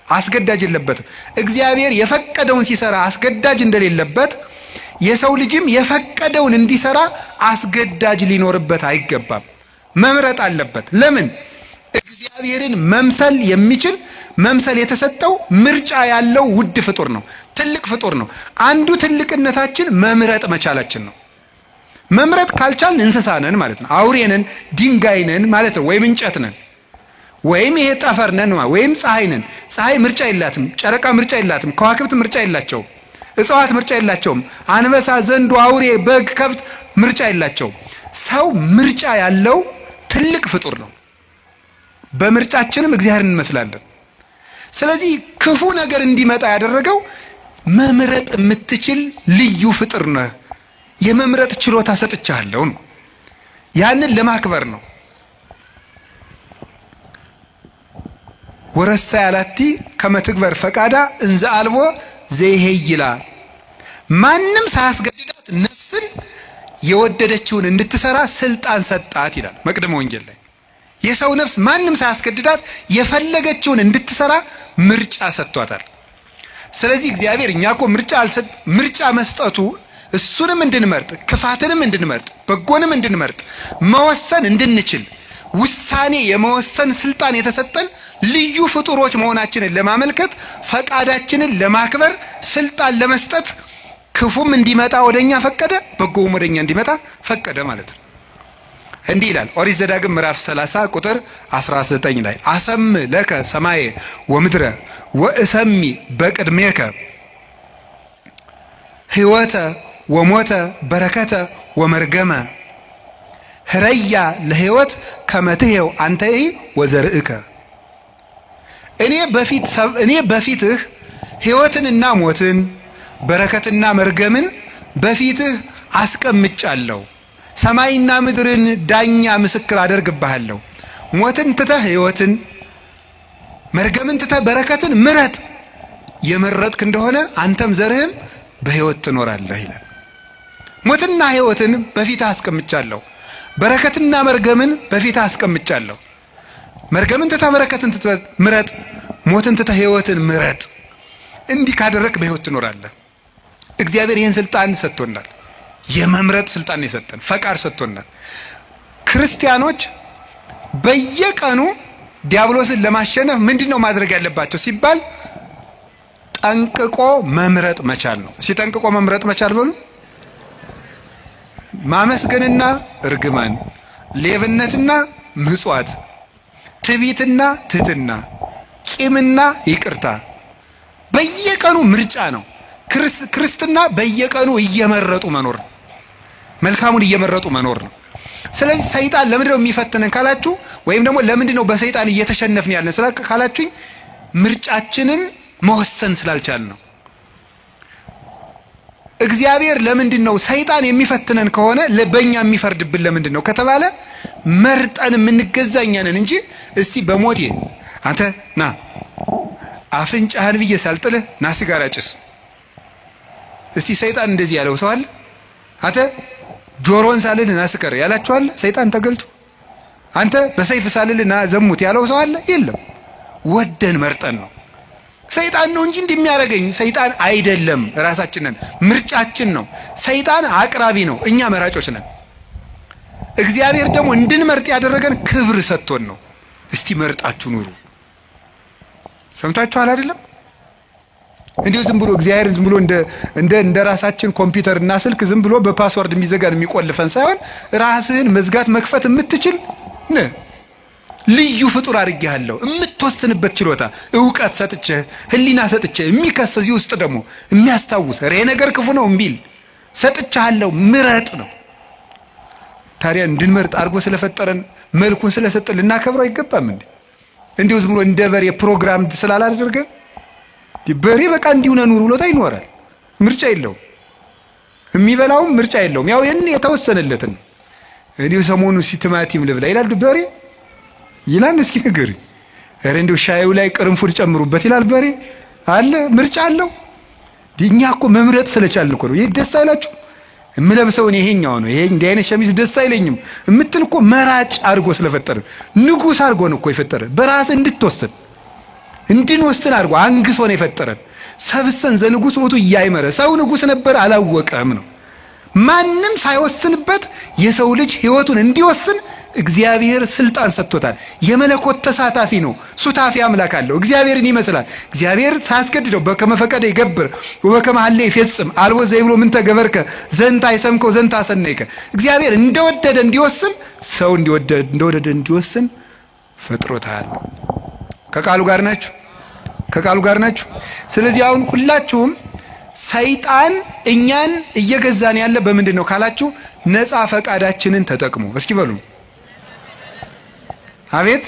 አስገዳጅ የለበትም። እግዚአብሔር የፈቀደውን ሲሰራ አስገዳጅ እንደሌለበት የሰው ልጅም የፈቀደውን እንዲሰራ አስገዳጅ ሊኖርበት አይገባም። መምረጥ አለበት። ለምን? እግዚአብሔርን መምሰል የሚችል መምሰል የተሰጠው ምርጫ ያለው ውድ ፍጡር ነው። ትልቅ ፍጡር ነው። አንዱ ትልቅነታችን መምረጥ መቻላችን ነው። መምረጥ ካልቻልን እንስሳ ነን ማለት ነው። አውሬ ነን፣ ድንጋይ ነን ማለት ነው። ወይም እንጨት ነን፣ ወይም ይሄ ጠፈር ነን፣ ወይም ፀሐይ ነን። ፀሐይ ምርጫ የላትም፣ ጨረቃ ምርጫ የላትም፣ ከዋክብት ምርጫ የላቸውም፣ እጽዋት ምርጫ የላቸውም። አንበሳ፣ ዘንዶ፣ አውሬ፣ በግ፣ ከብት ምርጫ የላቸውም። ሰው ምርጫ ያለው ትልቅ ፍጡር ነው። በምርጫችንም እግዚአብሔርን እንመስላለን። ስለዚህ ክፉ ነገር እንዲመጣ ያደረገው መምረጥ የምትችል ልዩ ፍጡር ነህ፣ የመምረጥ ችሎታ ሰጥቻለሁ ነው። ያንን ለማክበር ነው። ወረሳ ያላቲ ከመትግበር ፈቃዳ እንዘ አልቦ ዘይሄይላ፣ ማንም ሳያስገድዳት ነፍስን የወደደችውን እንድትሰራ ስልጣን ሰጣት ይላል መቅደመ ወንጌል ላይ። የሰው ነፍስ ማንም ሳያስገድዳት የፈለገችውን እንድትሰራ ምርጫ ሰጥቷታል። ስለዚህ እግዚአብሔር እኛ እኮ ምርጫ መስጠቱ እሱንም እንድንመርጥ፣ ክፋትንም እንድንመርጥ፣ በጎንም እንድንመርጥ፣ መወሰን እንድንችል፣ ውሳኔ የመወሰን ስልጣን የተሰጠን ልዩ ፍጡሮች መሆናችንን ለማመልከት፣ ፈቃዳችንን ለማክበር ስልጣን ለመስጠት ክፉም እንዲመጣ ወደኛ ፈቀደ፣ በጎውም ወደኛ እንዲመጣ ፈቀደ ማለት ነው። እንዲህ ይላል ኦሪት ዘዳግም ምዕራፍ 30 ቁጥር 19 ላይ፣ አሰም ለከ ሰማየ ወምድረ ወእሰሚ በቅድሜከ ሕይወተ ወሞተ በረከተ ወመርገመ፣ ህረያ ለሕይወት ከመትሄው አንተይ ወዘርእከ። እኔ በፊትህ ሕይወትንና ሞትን፣ በረከትና መርገምን በፊትህ አስቀምጫለሁ። ሰማይና ምድርን ዳኛ ምስክር አደርግብሃለሁ። ሞትን ትተህ ሕይወትን፣ መርገምን ትተህ በረከትን ምረጥ። የመረጥክ እንደሆነ አንተም ዘርህም በሕይወት ትኖራለህ ይላል። ሞትና ሕይወትን በፊትህ አስቀምጫለሁ። በረከትና መርገምን በፊትህ አስቀምጫለሁ። መርገምን ትተህ በረከትን ምረጥ፣ ሞትን ትተህ ሕይወትን ምረጥ። እንዲህ ካደረግክ በሕይወት ትኖራለህ። እግዚአብሔር ይህን ስልጣን ሰጥቶናል። የመምረጥ ስልጣን የሰጠን ፈቃድ ሰጥቶናል። ክርስቲያኖች በየቀኑ ዲያብሎስን ለማሸነፍ ምንድነው ማድረግ ያለባቸው ሲባል ጠንቅቆ መምረጥ መቻል ነው። እስኪ ጠንቅቆ መምረጥ መቻል በሉ። ማመስገንና እርግማን፣ ሌብነትና ምጽዋት፣ ትዕቢትና ትህትና፣ ቂምና ይቅርታ በየቀኑ ምርጫ ነው። ክርስትና በየቀኑ እየመረጡ መኖር ነው። መልካሙን እየመረጡ መኖር ነው። ስለዚህ ሰይጣን ለምንድን ነው የሚፈትነን ካላችሁ፣ ወይም ደግሞ ለምንድን ነው በሰይጣን እየተሸነፍን ያለን ካላችሁኝ፣ ምርጫችንን መወሰን ስላልቻልን ነው። እግዚአብሔር ለምንድን ነው ሰይጣን የሚፈትነን ከሆነ በእኛ የሚፈርድብን ለምንድን ነው ከተባለ መርጠን የምንገዛ እኛ ነን እንጂ እስቲ በሞቴ አንተ ና አፍንጫህን ብዬ ሳልጥልህ ና ሲጋራ ጭስ። እስቲ ሰይጣን እንደዚህ ያለው ሰው አለ? አንተ ጆሮን ሳልልህ ና ስከር ያላችሁ አለ? ሰይጣን ተገልጦ አንተ በሰይፍ ሳልልህ ና ዘሙት ያለው ሰው አለ? የለም። ወደን መርጠን ነው። ሰይጣን ነው እንጂ እንደሚያደርገኝ ሰይጣን አይደለም። ራሳችን ነን፣ ምርጫችን ነው። ሰይጣን አቅራቢ ነው፣ እኛ መራጮች ነን። እግዚአብሔር ደግሞ እንድንመርጥ ያደረገን ክብር ሰጥቶን ነው። እስቲ መርጣችሁ ኑሩ። ሰምታችኋል አይደለም? እንዲሁ ዝም ብሎ እግዚአብሔር ዝም ብሎ እንደ እንደ እንደ ራሳችን ኮምፒውተር እና ስልክ ዝም ብሎ በ password የሚዘጋን የሚቆልፈን ሳይሆን ራስህን መዝጋት መክፈት የምትችል ነህ። ልዩ ፍጡር አድርጌሃለሁ። የምትወስንበት ችሎታ፣ እውቀት ሰጥቼህ፣ ሕሊና ሰጥቼህ፣ የሚከስ እዚህ ውስጥ ደግሞ የሚያስታውስ ይሄ ነገር ክፉ ነው እምቢል ሰጥቼሃለሁ፣ ምረጥ ነው። ታዲያ እንድንመርጥ አድርጎ ስለፈጠረን መልኩን ስለሰጠን ልናከብረው አይገባም እንዴ? እንዲሁ ዝም ብሎ እንደ በሬ ፕሮግራም ስላላደረገን በሬ በቃ እንዲሁ ነው ኑር ብሎታ ይኖራል። ምርጫ የለውም። የሚበላውም ምርጫ የለውም። ያው ይሄን የተወሰነለትን እንዲሁ ሰሞኑ ሲቲማቲም ልብላ ይላል በሬ ይላል። እስኪ ንገሪኝ። ኧረ እንዲሁ ሻዩ ላይ ቅርንፉድ ጨምሩበት ይላል በሬ አለ። ምርጫ አለው። እኛ እኮ መምረጥ ስለቻልን እኮ ነው። ይሄ ደስ አይላችሁ? የምለብሰው እኔ ይሄኛው ነው፣ ይሄ እንዲህ አይነት ሸሚዝ ደስ አይለኝም የምትል እኮ መራጭ አድርጎ ስለፈጠረን ንጉሥ አድርጎ ነው እኮ የፈጠረን። በራስህ እንድትወስን እንድንወስን አድርጎ አንግሶ ነው የፈጠረን። ሰብሰን ዘንጉስ ውእቱ እያይመረ ሰው ንጉሥ ነበር አላወቀም ነው። ማንም ሳይወስንበት የሰው ልጅ ሕይወቱን እንዲወስን እግዚአብሔር ስልጣን ሰጥቶታል። የመለኮት ተሳታፊ ነው። ሱታፊ አምላክ አለው። እግዚአብሔርን ይመስላል። እግዚአብሔር ሳያስገድደው በከመ ፈቀደ ይገብር ወበከመ ሀለ ይፈጽም አልቦ ዘይብሎ ምንተ ገበርከ ዘንተ አይሰምከው ዘንተ አሰነይከ። እግዚአብሔር እንደወደደ እንዲወስን ሰው እንደወደደ እንዲወስን ፈጥሮታል። ከቃሉ ጋር ናችሁ? ከቃሉ ጋር ናችሁ? ስለዚህ አሁን ሁላችሁም ሰይጣን እኛን እየገዛን ያለ በምንድን ነው ካላችሁ ነፃ ፈቃዳችንን ተጠቅሞ። እስኪ በሉ አቤት።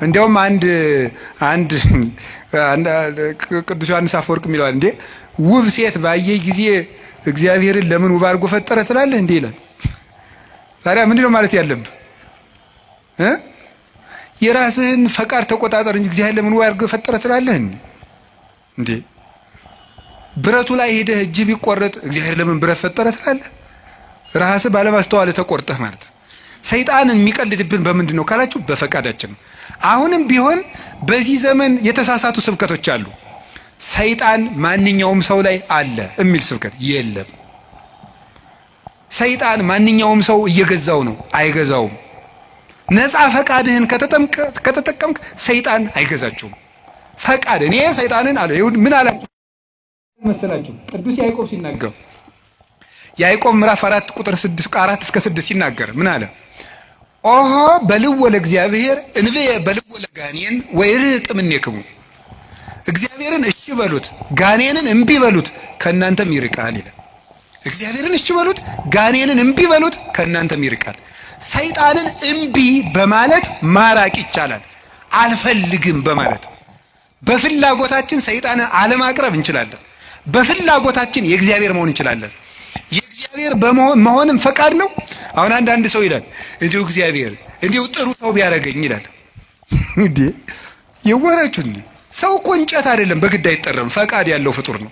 እንዲያውም አንድ አንድ ቅዱስ ዮሐንስ አፈወርቅ የሚለዋል፣ እንዴ ውብ ሴት ባየ ጊዜ እግዚአብሔርን ለምን ውብ አድርጎ ፈጠረ ትላለህ እንዴ ይላል። ታዲያ ምንድን ነው ማለት ያለብህ? የራስህን ፈቃድ ተቆጣጠር እንጂ እግዚአብሔር ለምን ውብ አድርጎ ፈጠረ ትላለህ እንዴ? ብረቱ ላይ ሄደህ እጅ ቢቆረጥ እግዚአብሔር ለምን ብረት ፈጠረ ትላለህ? ራስህ ባለማስተዋል ተቆርጠህ ማለት። ሰይጣን የሚቀልድብን በምንድን ነው ካላችሁ በፈቃዳችን። አሁንም ቢሆን በዚህ ዘመን የተሳሳቱ ስብከቶች አሉ። ሰይጣን ማንኛውም ሰው ላይ አለ የሚል ስብከት የለም። ሰይጣን ማንኛውም ሰው እየገዛው ነው፣ አይገዛውም። ነፃ ፈቃድህን ከተጠቀምክ ሰይጣን አይገዛችሁም። ፈቃድ እኔ ሰይጣንን አለ ይሁን ምን አለ መሰላችሁ? ቅዱስ ያዕቆብ ሲናገር ያዕቆብ ምዕራፍ 4 ቁጥር 6 4 እስከ 6 ሲናገር ምን አለ? ኦሆ በልዎ ለእግዚአብሔር እንብየ በልዎ ለጋኔን ወይርቅ እምኔክሙ። እግዚአብሔርን እሺ በሉት ጋኔንን እምቢ በሉት ከእናንተም ይርቃል ይላል። እግዚአብሔርን እሺ በሉት ጋኔንን እምቢ በሉት ከእናንተም ይርቃል። ሰይጣንን እምቢ በማለት ማራቅ ይቻላል። አልፈልግም በማለት በፍላጎታችን ሰይጣንን አለማቅረብ እንችላለን። በፍላጎታችን የእግዚአብሔር መሆን እንችላለን። የእግዚአብሔር መሆንም ፈቃድ ነው። አሁን አንዳንድ ሰው ይላል እንዲሁ እግዚአብሔር እንዲሁ ጥሩ ሰው ቢያደርገኝ ይላል። እንዴ የወራችሁ እንዴ? ሰው እኮ እንጨት አይደለም፣ በግድ አይጠረም። ፈቃድ ያለው ፍጡር ነው።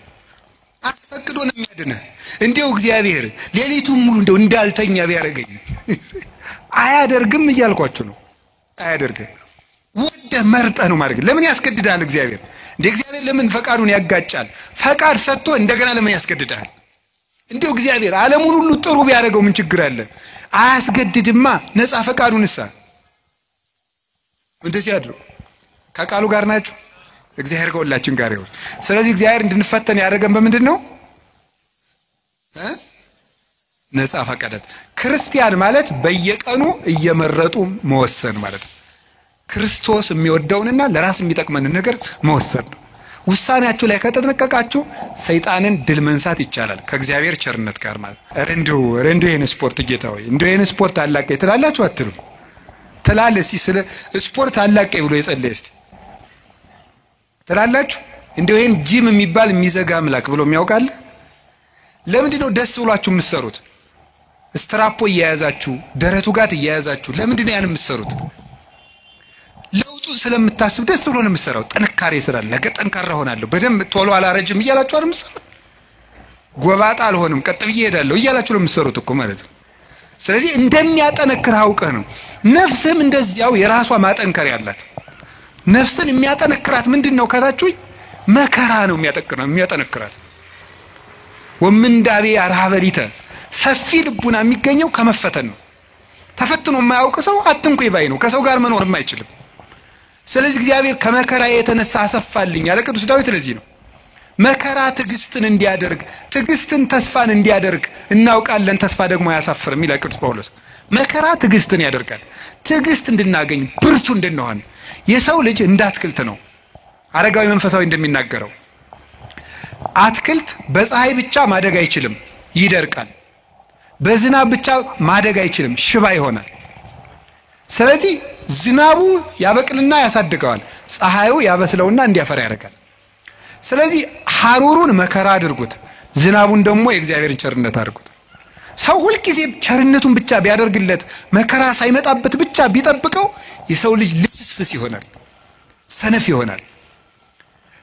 አስፈቅዶ ነው የሚያድንህ። እንዲሁ እግዚአብሔር ሌሊቱን ሙሉ እንደው እንዳልተኛ ቢያደርገኝ አያደርግም እያልኳችሁ ነው። አያደርግም። ወደህ መርጠህ ነው ማድረግ። ለምን ያስገድዳል እግዚአብሔር? እንደ እግዚአብሔር ለምን ፈቃዱን ያጋጫል? ፈቃድ ሰጥቶ እንደገና ለምን ያስገድዳል? እንዲሁ እግዚአብሔር ዓለሙን ሁሉ ጥሩ ቢያደርገው ምን ችግር አለ? አያስገድድማ። ነፃ ፈቃዱን እሳ እንደዚህ አድርጉ። ከቃሉ ጋር ናችሁ። እግዚአብሔር ከሁላችን ጋር ይሁን። ስለዚህ እግዚአብሔር እንድንፈተን ያደረገን በምንድን ነው? ነፃ ፈቃዳት። ክርስቲያን ማለት በየቀኑ እየመረጡ መወሰን ማለት ነው። ክርስቶስ የሚወደውንና ለራስ የሚጠቅመንን ነገር መወሰን ነው። ውሳኔያችሁ ላይ ከተጠነቀቃችሁ ሰይጣንን ድል መንሳት ይቻላል ከእግዚአብሔር ቸርነት ጋር ማለት። ኧረ እንደው ይሄን ስፖርት ጌታ ሆይ እንደው ይሄን ስፖርት አላቀኝ ትላላችሁ አትሉም? ትላለህ። እስቲ ስለ ስፖርት አላቀኝ ብሎ የጸለየ እስቲ ትላላችሁ? እንደው ይሄን ጂም የሚባል የሚዘጋ አምላክ ብሎ የሚያውቃል? ለምንድን ነው ደስ ብሏችሁ የምትሰሩት? ስትራፖ እየያዛችሁ ደረቱ ጋር እየያዛችሁ ለምንድን ነው ያን የምትሰሩት? ለውጡን ስለምታስብ ደስ ብሎ ነው የምትሰራው። ጥንካሬ ስላለ ነገ ጠንካራ ሆናለሁ፣ በደንብ ቶሎ አላረጅም እያላችሁ አይደል የምትሰሩት? ጎባጣ አልሆንም፣ ቀጥ ብዬ እሄዳለሁ እያላችሁ ነው የምትሰሩት እኮ ማለት ነው። ስለዚህ እንደሚያጠነክር አውቀህ ነው። ነፍስህም እንደዚያው የራሷ ማጠንከር ያላት። ነፍስን የሚያጠነክራት ምንድን ነው ካላችሁኝ፣ መከራ ነው የሚያጠነክራት። ወምንዳቤ አርሃበሊተ ሰፊ ልቡና የሚገኘው ከመፈተን ነው። ተፈትኖ የማያውቅ ሰው አትንኩኝ ባይ ነው። ከሰው ጋር መኖርም አይችልም። ስለዚህ እግዚአብሔር ከመከራ የተነሳ አሰፋልኝ ያለ ቅዱስ ዳዊት ለዚህ ነው። መከራ ትዕግስትን እንዲያደርግ ትዕግስትን ተስፋን እንዲያደርግ እናውቃለን፣ ተስፋ ደግሞ አያሳፍርም ይላል ቅዱስ ጳውሎስ። መከራ ትዕግስትን ያደርጋል። ትዕግስት እንድናገኝ ብርቱ እንድንሆን። የሰው ልጅ እንደ አትክልት ነው። አረጋዊ መንፈሳዊ እንደሚናገረው አትክልት በፀሐይ ብቻ ማደግ አይችልም፣ ይደርቃል። በዝናብ ብቻ ማደግ አይችልም፣ ሽባ ይሆናል። ስለዚህ ዝናቡ ያበቅልና ያሳድገዋል፣ ፀሐዩ ያበስለውና እንዲያፈራ ያደርጋል። ስለዚህ ሐሩሩን መከራ አድርጉት፣ ዝናቡን ደግሞ የእግዚአብሔርን ቸርነት አድርጉት። ሰው ሁልጊዜ ቸርነቱን ብቻ ቢያደርግለት መከራ ሳይመጣበት ብቻ ቢጠብቀው የሰው ልጅ ልፍስፍስ ይሆናል፣ ሰነፍ ይሆናል።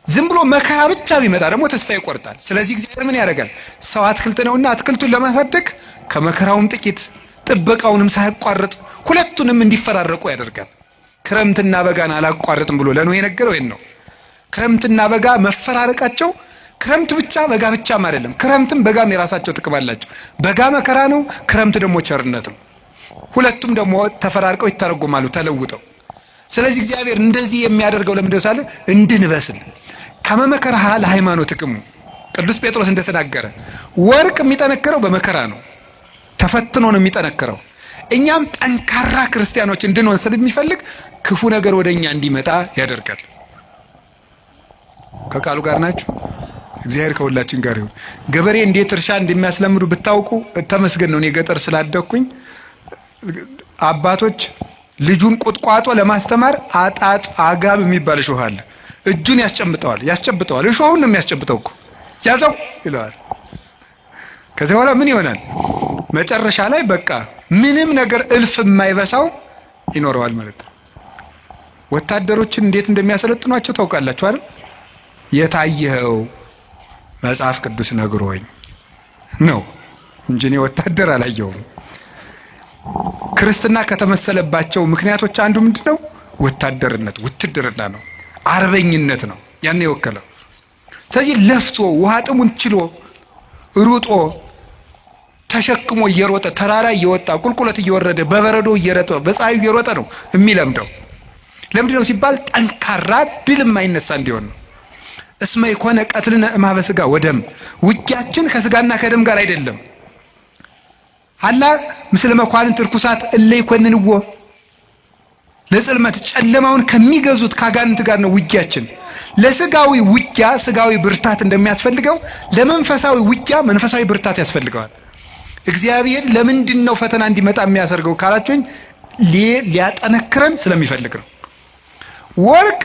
ዝም ብሎ መከራ ብቻ ቢመጣ ደግሞ ተስፋ ይቆርጣል። ስለዚህ እግዚአብሔር ምን ያደርጋል? ሰው አትክልት ነውና አትክልቱን ለማሳደግ ከመከራውም ጥቂት ጥበቃውንም ሳያቋርጥ ሁለቱንም እንዲፈራረቁ ያደርጋል። ክረምትና በጋን አላቋርጥም ብሎ ለኖህ የነገረው ይሄን ነው። ክረምትና በጋ መፈራረቃቸው ክረምት ብቻ በጋ ብቻም አይደለም። ክረምትም በጋም የራሳቸው ጥቅም አላቸው። በጋ መከራ ነው፣ ክረምት ደግሞ ቸርነት ነው። ሁለቱም ደግሞ ተፈራርቀው ይተረጎማሉ ተለውጠው። ስለዚህ እግዚአብሔር እንደዚህ የሚያደርገው ለምንድነው ሳለ እንድንበስል። ከመመከራህ ለሃይማኖትክሙ ቅዱስ ጴጥሮስ እንደተናገረ ወርቅ የሚጠነክረው በመከራ ነው፣ ተፈትኖ ነው የሚጠነክረው። እኛም ጠንካራ ክርስቲያኖች እንድንሆን ስለሚፈልግ ክፉ ነገር ወደኛ እንዲመጣ ያደርጋል። ከቃሉ ጋር ናችሁ? እግዚአብሔር ከሁላችን ጋር ይሁን። ገበሬ እንዴት እርሻ እንደሚያስለምዱ ብታውቁ ተመስገን ነው። እኔ ገጠር ስላደግኩኝ አባቶች ልጁን ቁጥቋጦ ለማስተማር አጣጥ አጋብ የሚባል እሾህ አለ። እጁን ያስጨምጠዋል ያስጨብጠዋል። እሾሁን ነው የሚያስጨብጠው እኮ፣ ያዘው ይለዋል። ከዚያ በኋላ ምን ይሆናል? መጨረሻ ላይ በቃ ምንም ነገር እልፍ የማይበሳው ይኖረዋል ማለት ነው። ወታደሮችን እንዴት እንደሚያሰለጥኗቸው ታውቃላችሁ አይደል? የታየኸው መጽሐፍ ቅዱስ ነግሮኝ ነው እንጂ እኔ ወታደር አላየሁም። ክርስትና ከተመሰለባቸው ምክንያቶች አንዱ ምንድነው? ወታደርነት፣ ውትድርና ነው፣ አርበኝነት ነው ያን የወከለው። ስለዚህ ለፍቶ ውሃ ጥሙን ችሎ ሩጦ ተሸክሞ እየሮጠ ተራራ እየወጣ ቁልቁለት እየወረደ በበረዶ እየረጠ በፀሐዩ እየሮጠ ነው የሚለምደው። ለምንድን ነው ሲባል ጠንካራ ድል የማይነሳ እንዲሆን ነው። እስመ ይኮነ ቀትልነ እምኀበ ሥጋ ወደም፣ ውጊያችን ከስጋና ከደም ጋር አይደለም። አላ ምስለ መኳንንት ርኩሳት እለ ይኮንንዎ ለጽልመት፣ ጨለማውን ከሚገዙት ካጋንንት ጋር ነው ውጊያችን። ለስጋዊ ውጊያ ስጋዊ ብርታት እንደሚያስፈልገው ለመንፈሳዊ ውጊያ መንፈሳዊ ብርታት ያስፈልገዋል። እግዚአብሔር ለምንድን ነው ፈተና እንዲመጣ የሚያሰርገው ካላችሁኝ ሊያጠነክረን ስለሚፈልግ ነው። ወርቅ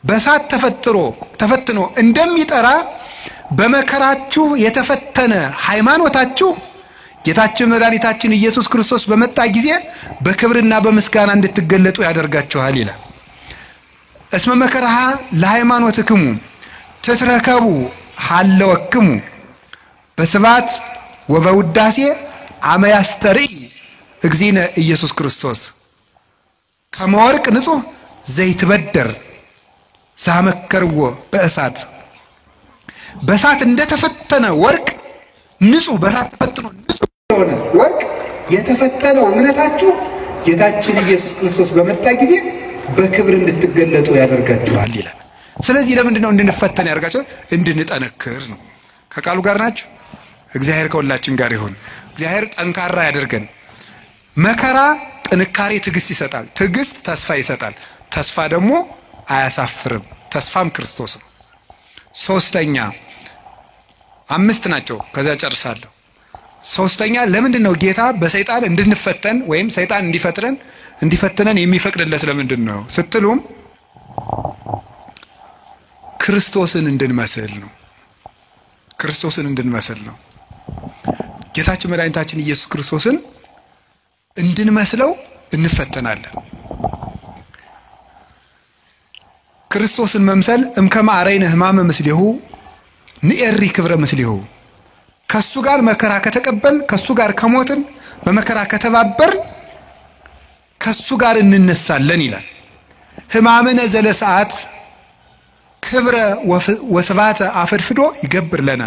በሳት ተፈጥሮ ተፈትኖ እንደሚጠራ በመከራችሁ የተፈተነ ሃይማኖታችሁ ጌታችን መድኃኒታችን ኢየሱስ ክርስቶስ በመጣ ጊዜ በክብርና በምስጋና እንድትገለጡ ያደርጋችኋል ይላል። እስመ መከራሃ ለሃይማኖትክሙ ትትረከቡ ሀለወክሙ በስብሐት ወበውዳሴ አመ ያስተርኢ እግዚእነ ኢየሱስ ክርስቶስ ከመ ወርቅ ንጹሕ ዘይትበደር ሳመከርዎ በእሳት፣ በእሳት እንደተፈተነ ወርቅ ንጹህ፣ በእሳት ተፈትኖ ንጹህ የሆነ ወርቅ የተፈተነው እምነታችሁ ጌታችን ኢየሱስ ክርስቶስ በመጣ ጊዜ በክብር እንድትገለጡ ያደርጋችኋል ይላል። ስለዚህ ለምንድን ነው እንድንፈተን ያደርጋችኋል? እንድንጠነክር ነው። ከቃሉ ጋር ናችሁ? እግዚአብሔር ከሁላችን ጋር ይሁን። እግዚአብሔር ጠንካራ ያደርገን። መከራ ጥንካሬ፣ ትዕግስት ይሰጣል። ትዕግስት ተስፋ ይሰጣል። ተስፋ ደግሞ አያሳፍርም። ተስፋም ክርስቶስ ነው። ሶስተኛ፣ አምስት ናቸው፣ ከዚያ ጨርሳለሁ። ሶስተኛ፣ ለምንድን ነው ጌታ በሰይጣን እንድንፈተን ወይም ሰይጣን እንዲፈትነን እንዲፈትነን የሚፈቅድለት ለምንድን ነው ስትሉም ክርስቶስን እንድንመስል ነው። ክርስቶስን እንድንመስል ነው። ጌታችን መድኃኒታችን ኢየሱስ ክርስቶስን እንድንመስለው እንፈተናለን። ክርስቶስን መምሰል እምከመ አረይነ ሕማመ ምስሌሁ ንኤሪ ክብረ ምስሌሁ፣ ከሱ ጋር መከራ ከተቀበል፣ ከሱ ጋር ከሞትን፣ በመከራ ከተባበርን ከሱ ጋር እንነሳለን ይላል። ሕማምነ ዘለሰዓት ክብረ ወስባተ አፈድፍዶ ይገብር ለና፣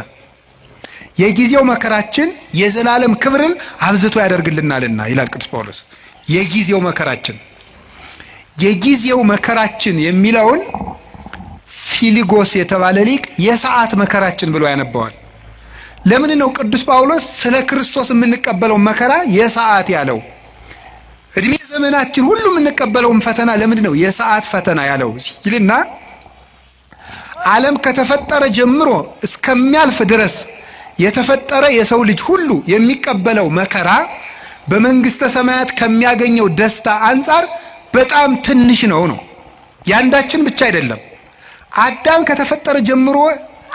የጊዜው መከራችን የዘላለም ክብርን አብዝቶ ያደርግልናልና ይላል ቅዱስ ጳውሎስ። የጊዜው መከራችን፣ የጊዜው መከራችን የሚለውን ፊሊጎስ የተባለ ሊቅ የሰዓት መከራችን ብሎ ያነባዋል። ለምን ነው ቅዱስ ጳውሎስ ስለ ክርስቶስ የምንቀበለው መከራ የሰዓት ያለው? እድሜ ዘመናችን ሁሉ የምንቀበለውን ፈተና ለምንድን ነው የሰዓት ፈተና ያለው ይልና ዓለም ከተፈጠረ ጀምሮ እስከሚያልፍ ድረስ የተፈጠረ የሰው ልጅ ሁሉ የሚቀበለው መከራ በመንግስተ ሰማያት ከሚያገኘው ደስታ አንጻር በጣም ትንሽ ነው ነው። ያንዳችን ብቻ አይደለም። አዳም ከተፈጠረ ጀምሮ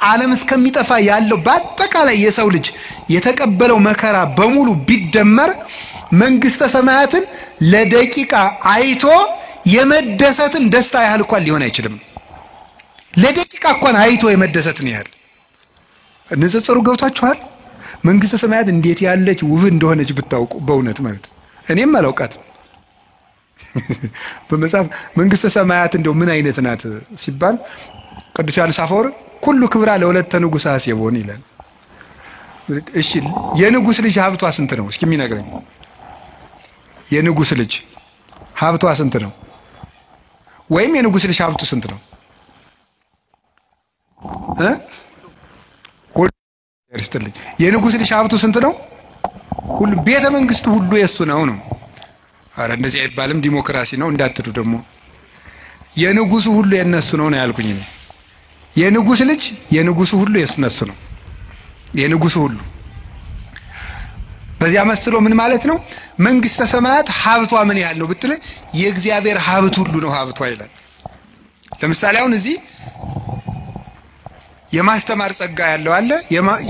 ዓለም እስከሚጠፋ ያለው በአጠቃላይ የሰው ልጅ የተቀበለው መከራ በሙሉ ቢደመር መንግስተ ሰማያትን ለደቂቃ አይቶ የመደሰትን ደስታ ያህል እንኳን ሊሆን አይችልም። ለደቂቃ እንኳን አይቶ የመደሰትን ያህል። ንጽጽሩ ገብቷችኋል? መንግስተ ሰማያት እንዴት ያለች ውብ እንደሆነች ብታውቁ በእውነት ማለት እኔም አላውቃትም። በመጽሐፍ መንግስተ ሰማያት እንደው ምን አይነት ናት ሲባል ቅዱስ ዮሐንስ አፈወርቅ ኩሉ ክብራ ለሁለተ ንጉሥ አሴቦን ይላል። እሺ የንጉስ ልጅ ሀብቷ ስንት ነው? እስኪ የሚነግረኝ። የንጉስ ልጅ ሀብቷ ስንት ነው? ወይም የንጉስ ልጅ ሀብቱ ስንት ነው? የንጉስ ልጅ ሀብቱ ስንት ነው? ሁሉ ቤተ መንግስቱ ሁሉ የሱ ነው ነው። አረ እንደዚህ አይባልም፣ ዲሞክራሲ ነው እንዳትሉ ደግሞ። የንጉሱ ሁሉ የነሱ ነው ነው ያልኩኝ እኔ። የንጉስ ልጅ የንጉሱ ሁሉ የነሱ ነው። የንጉሱ ሁሉ በዚያ መስሎ ምን ማለት ነው? መንግስተ ሰማያት ሀብቷ ምን ያህል ነው ብትል የእግዚአብሔር ሀብት ሁሉ ነው ሀብቷ ይላል። ለምሳሌ አሁን እዚህ የማስተማር ጸጋ ያለው አለ፣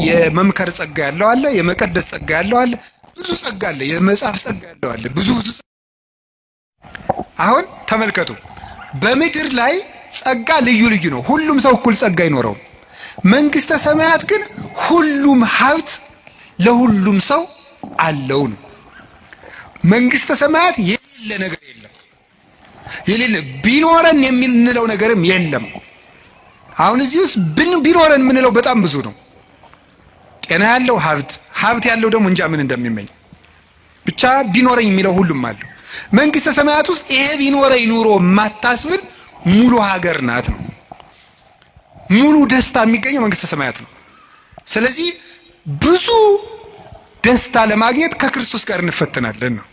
የመምከር ጸጋ ያለው አለ፣ የመቀደስ ጸጋ ያለው አለ፣ ብዙ ጸጋ አለ፣ የመጻፍ ጸጋ ያለው አለ፣ ብዙ ብዙ። አሁን ተመልከቱ፣ በምድር ላይ ጸጋ ልዩ ልዩ ነው። ሁሉም ሰው እኩል ጸጋ አይኖረውም። መንግስተ ሰማያት ግን ሁሉም ሀብት ለሁሉም ሰው አለው ነው። መንግስተ ሰማያት የሌለ ነገር የለም። የሌለ ቢኖረን የሚንለው ነገርም የለም። አሁን እዚህ ውስጥ ቢኖረን የምንለው በጣም ብዙ ነው። ጤና ያለው ሀብት፣ ሀብት ያለው ደግሞ እንጃ ምን እንደሚመኝ ብቻ ቢኖረኝ የሚለው ሁሉም አለው። መንግስተ ሰማያት ውስጥ ይሄ ቢኖረኝ ኑሮ የማታስብል ሙሉ ሀገር ናት ነው። ሙሉ ደስታ የሚገኘው መንግስተ ሰማያት ነው። ስለዚህ ብዙ ደስታ ለማግኘት ከክርስቶስ ጋር እንፈተናለን ነው።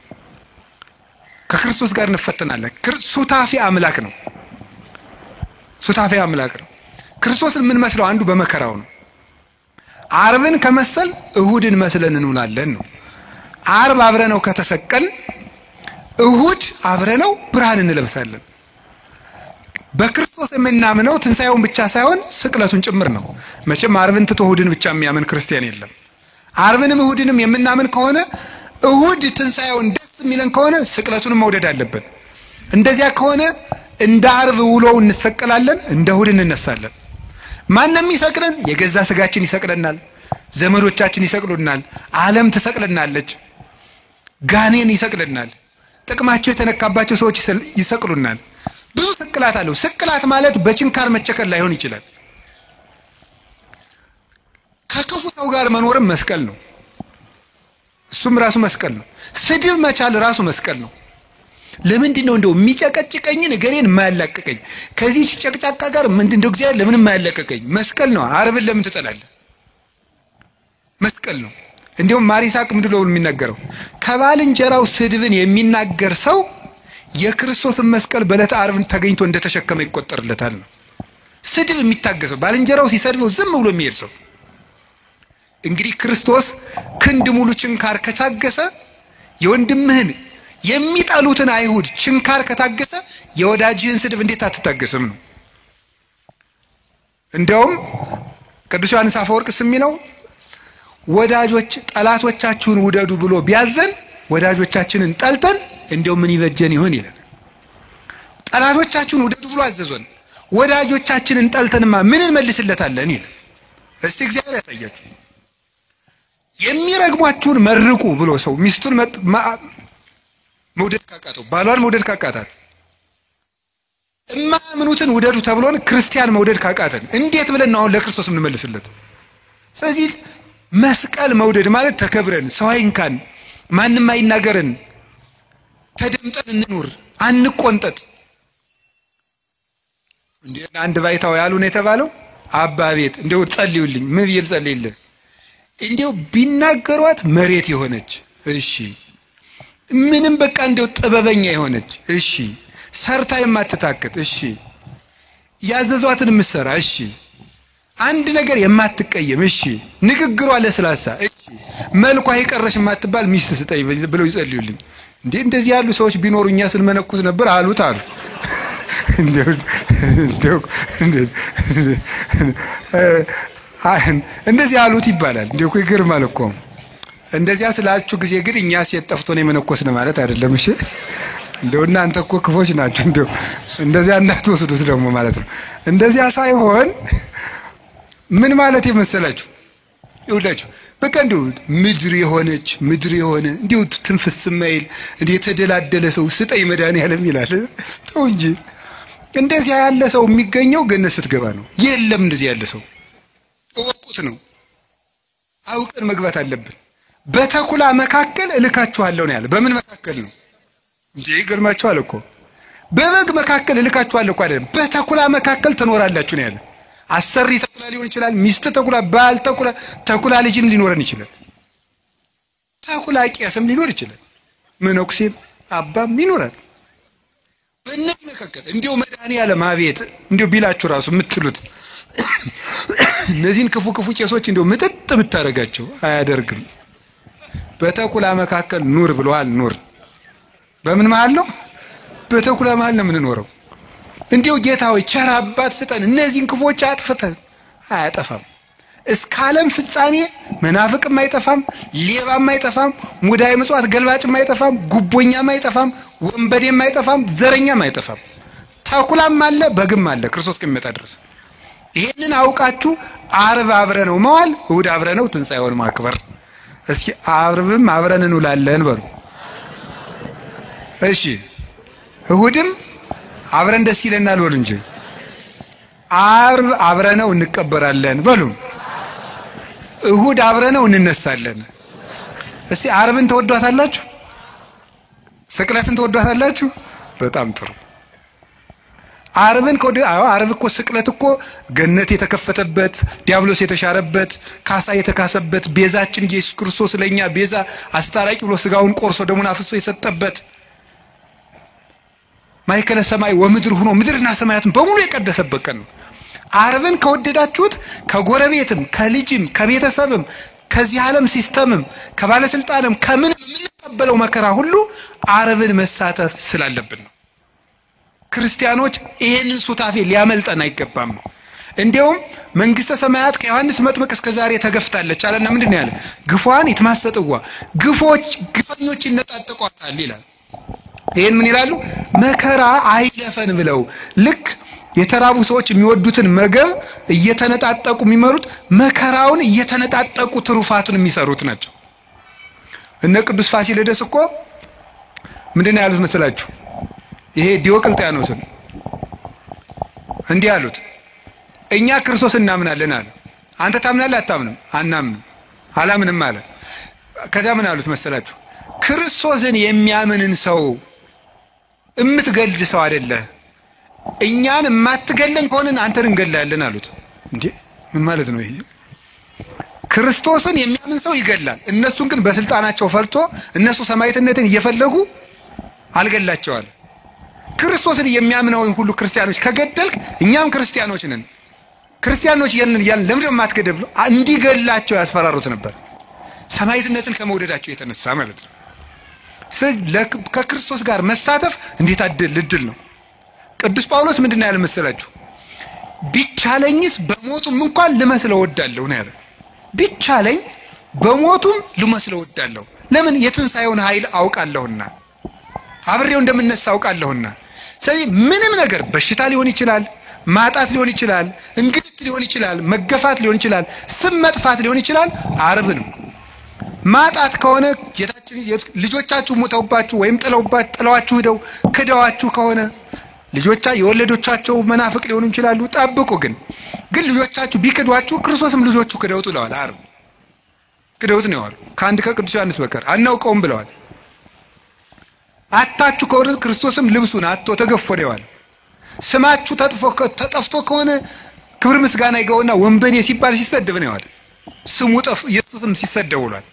ከክርስቶስ ጋር እንፈተናለን። ሱታፊ አምላክ ነው። ሱታፊ አምላክ ነው። ክርስቶስን የምንመስለው አንዱ በመከራው ነው። ዓርብን ከመሰል እሁድን መስለን እንውላለን ነው። ዓርብ አብረነው ከተሰቀል እሁድ አብረነው ብርሃን እንለብሳለን። በክርስቶስ የምናምነው ትንሳኤውን ብቻ ሳይሆን ስቅለቱን ጭምር ነው። መቼም ዓርብን ትቶ እሁድን ብቻ የሚያምን ክርስቲያን የለም። ዓርብንም እሁድንም የምናምን ከሆነ እሁድ ትንሳኤውን ደስ የሚለን ከሆነ ስቅለቱንም መውደድ አለብን። እንደዚያ ከሆነ እንደ ዓርብ ውሎው እንሰቀላለን፣ እንደ እሁድ እንነሳለን። ማንም ይሰቅለን? የገዛ ስጋችን ይሰቅለናል፣ ዘመዶቻችን ይሰቅሉናል፣ ዓለም ትሰቅለናለች፣ ጋኔን ይሰቅለናል፣ ጥቅማቸው የተነካባቸው ሰዎች ይሰቅሉናል። ብዙ ስቅላት አለው። ስቅላት ማለት በችንካር መቸከል ላይሆን ይችላል። ከክፉ ሰው ጋር መኖርም መስቀል ነው። እሱም ራሱ መስቀል ነው። ስድብ መቻል ራሱ መስቀል ነው። ለምንድን ነው እንደው የሚጨቀጭቀኝን እገሌን የማያላቅቀኝ? ከዚህ ጨቅጫቃ ጋር ምንድን ነው እግዚአብሔር ለምን የማያላቅቀኝ? መስቀል ነው። ዓርብን ለምን ትጠላለህ? መስቀል ነው። እንዲሁም ማር ይስሐቅ ምንድን ነው የሚናገረው? ከባልንጀራው ስድብን የሚናገር ሰው የክርስቶስን መስቀል በዕለተ ዓርብ ተገኝቶ እንደተሸከመ ይቆጠርለታል ነው። ስድብ የሚታገሰው ባልንጀራው ሲሰድበው ዝም ብሎ የሚሄድ ሰው እንግዲህ ክርስቶስ ክንድ ሙሉ ችንካር ከታገሰ፣ የወንድምህን የሚጠሉትን አይሁድ ችንካር ከታገሰ የወዳጅህን ስድብ እንዴት አትታገስም ነው። እንደውም ቅዱስ ዮሐንስ አፈወርቅ የሚለው ወዳጆች ጠላቶቻችሁን ውደዱ ብሎ ቢያዘን ወዳጆቻችንን ጠልተን እንደው ምን ይበጀን ይሆን ይላል። ጠላቶቻችሁን ውደዱ ብሎ አዘዞን፣ ወዳጆቻችንን ጠልተንማ ምን እንመልስለታለን ይላል። እስቲ እግዚአብሔር ያሳያችሁ። የሚረግሟችሁን መርቁ ብሎ ሰው ሚስቱን መውደድ ካቃተው፣ ባሏን መውደድ ካቃታት፣ እማያምኑትን ውደዱ ተብሎን ክርስቲያን መውደድ ካቃተን እንዴት ብለን ነው አሁን ለክርስቶስ የምንመልስለት? ስለዚህ መስቀል መውደድ ማለት ተከብረን ሰው አይንካን፣ ማንም አይናገረን፣ ተደምጠን እንኑር፣ አንቆንጠጥ። እንዴ አንድ ባይታው ያሉ ነው የተባለው። አባ ቤት እንደው ጸልዩልኝ። ምን ብዬ ልጸልይልህ? እንደው ቢናገሯት መሬት የሆነች እሺ፣ ምንም በቃ እንደው ጥበበኛ የሆነች እሺ፣ ሰርታ የማትታክት እሺ፣ ያዘዟትን የምትሰራ እሺ፣ አንድ ነገር የማትቀየም እሺ፣ ንግግሯ ለስላሳ እሺ፣ መልኳ የቀረሽ የማትባል ሚስት ስጠኝ ብለው ይጸልዩልኝ። እንዴ እንደዚህ ያሉ ሰዎች ቢኖሩ እኛ ስንመነኩስ ነበር አሉት አሉ። እንደዚህ አሉት ይባላል። እንደው እኮ ይገርማል እኮ። እንደዚያ ስላችሁ ጊዜ ግን እኛ ሴት ጠፍቶን የመነኮስን ማለት አይደለም። እሺ እንደው እናንተ እኮ ክፎች ናችሁ። እንደው እንደዚያ እንዳትወስዱት ደግሞ ማለት ነው። እንደዚያ ሳይሆን ምን ማለት የመሰላችሁ ይኸውላችሁ፣ በቃ እንደው ምድር የሆነች ምድር የሆነ እንዲሁ ትንፍስ የማይል እንዲህ የተደላደለ ሰው ስጠኝ መድኃኒዓለም ይላል። ተው እንጂ እንደዚያ ያለ ሰው የሚገኘው ገነት ስትገባ ነው። የለም እንደዚህ ያለ ሰው እወቁት ነው። አውቀን መግባት አለብን። በተኩላ መካከል እልካችኋለሁ ነው ያለ። በምን መካከል ነው? እንዴ ይገርማችኋል እኮ በበግ መካከል እልካችኋለሁ እኮ አይደለም፣ በተኩላ መካከል ትኖራላችሁ ነው ያለ። አሰሪ ተኩላ ሊሆን ይችላል፣ ሚስት ተኩላ፣ ባል ተኩላ፣ ተኩላ ልጅም ሊኖረን ይችላል። ተኩላ ቄስም ሊኖር ይችላል፣ መነኩሴም አባም ይኖራል። በእነዚህ መካከል እንዲሁ መድኃኔዓለም አቤት እንዲሁ ቢላችሁ ራሱ የምትሉት እነዚህን ክፉ ክፉ ቄሶች እንዲሁ ምጥጥ ብታደርጋቸው አያደርግም። በተኩላ መካከል ኑር ብለዋል። ኑር በምን መሃል ነው? በተኩላ መሃል ነው የምንኖረው። እንዲሁ ጌታ ሆይ ቸር አባት ስጠን፣ እነዚህን ክፉዎች አጥፍተን። አያጠፋም። እስከ ዓለም ፍጻሜ መናፍቅም አይጠፋም፣ ሌባም አይጠፋም፣ ሙዳየ ምጽዋት ገልባጭም አይጠፋም፣ ጉቦኛም አይጠፋም፣ ወንበዴም አይጠፋም፣ ዘረኛም አይጠፋም። ተኩላም አለ፣ በግም አለ ክርስቶስ እስከሚመጣ ድረስ። ይሄንን አውቃችሁ ዓርብ አብረነው መዋል፣ እሑድ አብረነው ትንሣኤውን ማክበር። እስኪ ዓርብም አብረን እንውላለን በሉ። እሺ እሑድም አብረን ደስ ይለናል በሉ እንጂ። ዓርብ አብረነው እንቀበራለን በሉ። እሑድ አብረነው እንነሳለን። እስቲ ዓርብን ተወዷታላችሁ? ስቅለትን ተወዷታላችሁ? በጣም ጥሩ። ዓርብን ከወደ ዓርብ እኮ ስቅለት እኮ ገነት የተከፈተበት፣ ዲያብሎስ የተሻረበት፣ ካሳ የተካሰበት፣ ቤዛችን ኢየሱስ ክርስቶስ ለኛ ቤዛ አስታራቂ ብሎ ስጋውን ቆርሶ ደሙን አፍሶ የሰጠበት፣ ማእከለ ሰማይ ወምድር ሆኖ ምድርና ሰማያትን በሙሉ የቀደሰበት ቀን ነው። ዓርብን ከወደዳችሁት ከጎረቤትም ከልጅም ከቤተሰብም ከዚህ ዓለም system ም ከባለስልጣንም ከምን የምንቀበለው መከራ ሁሉ ዓርብን መሳተፍ ስላለብን ነው። ክርስቲያኖች ይሄንን ሱታፌ ሊያመልጠን አይገባም። እንዲያውም መንግስተ ሰማያት ከዮሐንስ መጥምቅ እስከ ዛሬ ተገፍታለች አለና ምንድን ነው ያለ? ግፏን ይትማሰጥዋ፣ ግፎች ግፈኞች ይነጣጠቋታል ይላል። ይሄን ምን ይላሉ? መከራ አይለፈን ብለው ልክ የተራቡ ሰዎች የሚወዱትን ምግብ እየተነጣጠቁ የሚመሩት መከራውን እየተነጣጠቁ ትሩፋቱን የሚሰሩት ናቸው። እነ ቅዱስ ፋሲለደስ እኮ ምንድን ነው ያሉት መሰላችሁ? ይሄ ዲዮቅልጥያኖስን እንዲህ አሉት፣ እኛ ክርስቶስ እናምናለን አለ። አንተ ታምናለህ አታምንም? አናምንም፣ አላምንም አለ። ከዚያ ምን አሉት መሰላችሁ? ክርስቶስን የሚያምንን ሰው እምትገድል ሰው አይደለህ፣ እኛን የማትገለን ከሆንን አንተን እንገላለን አሉት። እንዴ ምን ማለት ነው ይሄ? ክርስቶስን የሚያምን ሰው ይገላል። እነሱን ግን በስልጣናቸው ፈልቶ እነሱ ሰማዕትነትን እየፈለጉ አልገላቸዋል። ክርስቶስን የሚያምነውን ሁሉ ክርስቲያኖች ከገደልክ እኛም ክርስቲያኖች ነን፣ ክርስቲያኖች የንን እያልን ለምንድን ነው የማትገድል ብሎ እንዲገላቸው ያስፈራሩት ነበር። ሰማዕትነትን ከመውደዳቸው የተነሳ ማለት ነው። ስለዚህ ከክርስቶስ ጋር መሳተፍ እንዴት እድል ነው። ቅዱስ ጳውሎስ ምንድን ነው ያለ መሰላችሁ? ቢቻለኝስ በሞቱም እንኳን ልመስለው እወዳለሁ ነው ያለ። ቢቻለኝ በሞቱም ልመስለው እወዳለሁ። ለምን? የትንሣኤውን ኃይል አውቃለሁና፣ አብሬው እንደምነሳ አውቃለሁና። ስለዚህ ምንም ነገር በሽታ ሊሆን ይችላል፣ ማጣት ሊሆን ይችላል፣ እንግልት ሊሆን ይችላል፣ መገፋት ሊሆን ይችላል፣ ስም መጥፋት ሊሆን ይችላል። ዓርብ ነው። ማጣት ከሆነ ጌታችን ልጆቻችሁ ሞተውባችሁ ወይም ጥለዋችሁ ሄደው ክደዋችሁ ከሆነ ልጆቻ የወለዶቻቸው መናፍቅ ሊሆኑ ይችላሉ። ጠብቁ። ግን ልጆቻችሁ ቢክዷችሁ ክርስቶስም ልጆቹ ክደውት ብለዋል። ዓርብ ክደውት ነው ያሉ ከአንድ ከቅዱስ ዮሐንስ በቀር አናውቀውም ብለዋል። አታችሁ ከሆነ ክርስቶስም ልብሱን አጥቶ ተገፎ ነው ያለው። ስማችሁ ተጠፍቶ ከሆነ ክብር ምስጋና ይገውና ወንበዴ ሲባል ሲሰደብ ነው ያለው። ስሙ ጠፍ ኢየሱስም ሲሰደብ ውሏል።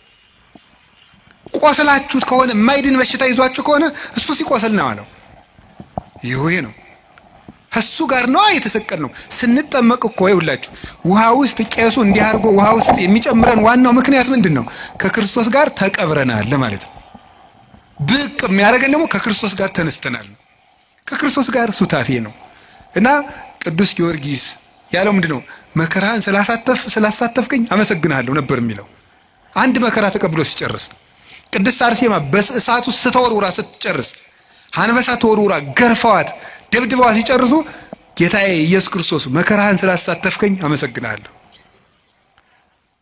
ቆስላችሁት ከሆነ የማይድን በሽታ ይዟችሁ ከሆነ እሱ ሲቆስል ነው ያለው። ይሄ ነው እሱ ጋር ነው የተሰቀልነው። ስንጠመቅ እኮ ይውላችሁ ውሃ ውስጥ ቄሱ እንዲህ አድርጎ ውሃ ውስጥ የሚጨምረን ዋናው ምክንያት ምንድን ነው? ከክርስቶስ ጋር ተቀብረናል ለማለት ነው። ብቅ የሚያደርገን ደግሞ ከክርስቶስ ጋር ተነስተናል። ከክርስቶስ ጋር ሱታፌ ነው። እና ቅዱስ ጊዮርጊስ ያለው ምንድን ነው? መከራህን ስላሳተፍከኝ አመሰግናለሁ ነበር የሚለው። አንድ መከራ ተቀብሎ ሲጨርስ ቅድስት አርሴማ በእሳት ውስጥ ስተወርውራ ስትጨርስ፣ አንበሳ ተወርውራ ገርፈዋት ደብድበዋት ሲጨርሱ ጌታዬ ኢየሱስ ክርስቶስ መከራህን ስላሳተፍከኝ አመሰግናለሁ።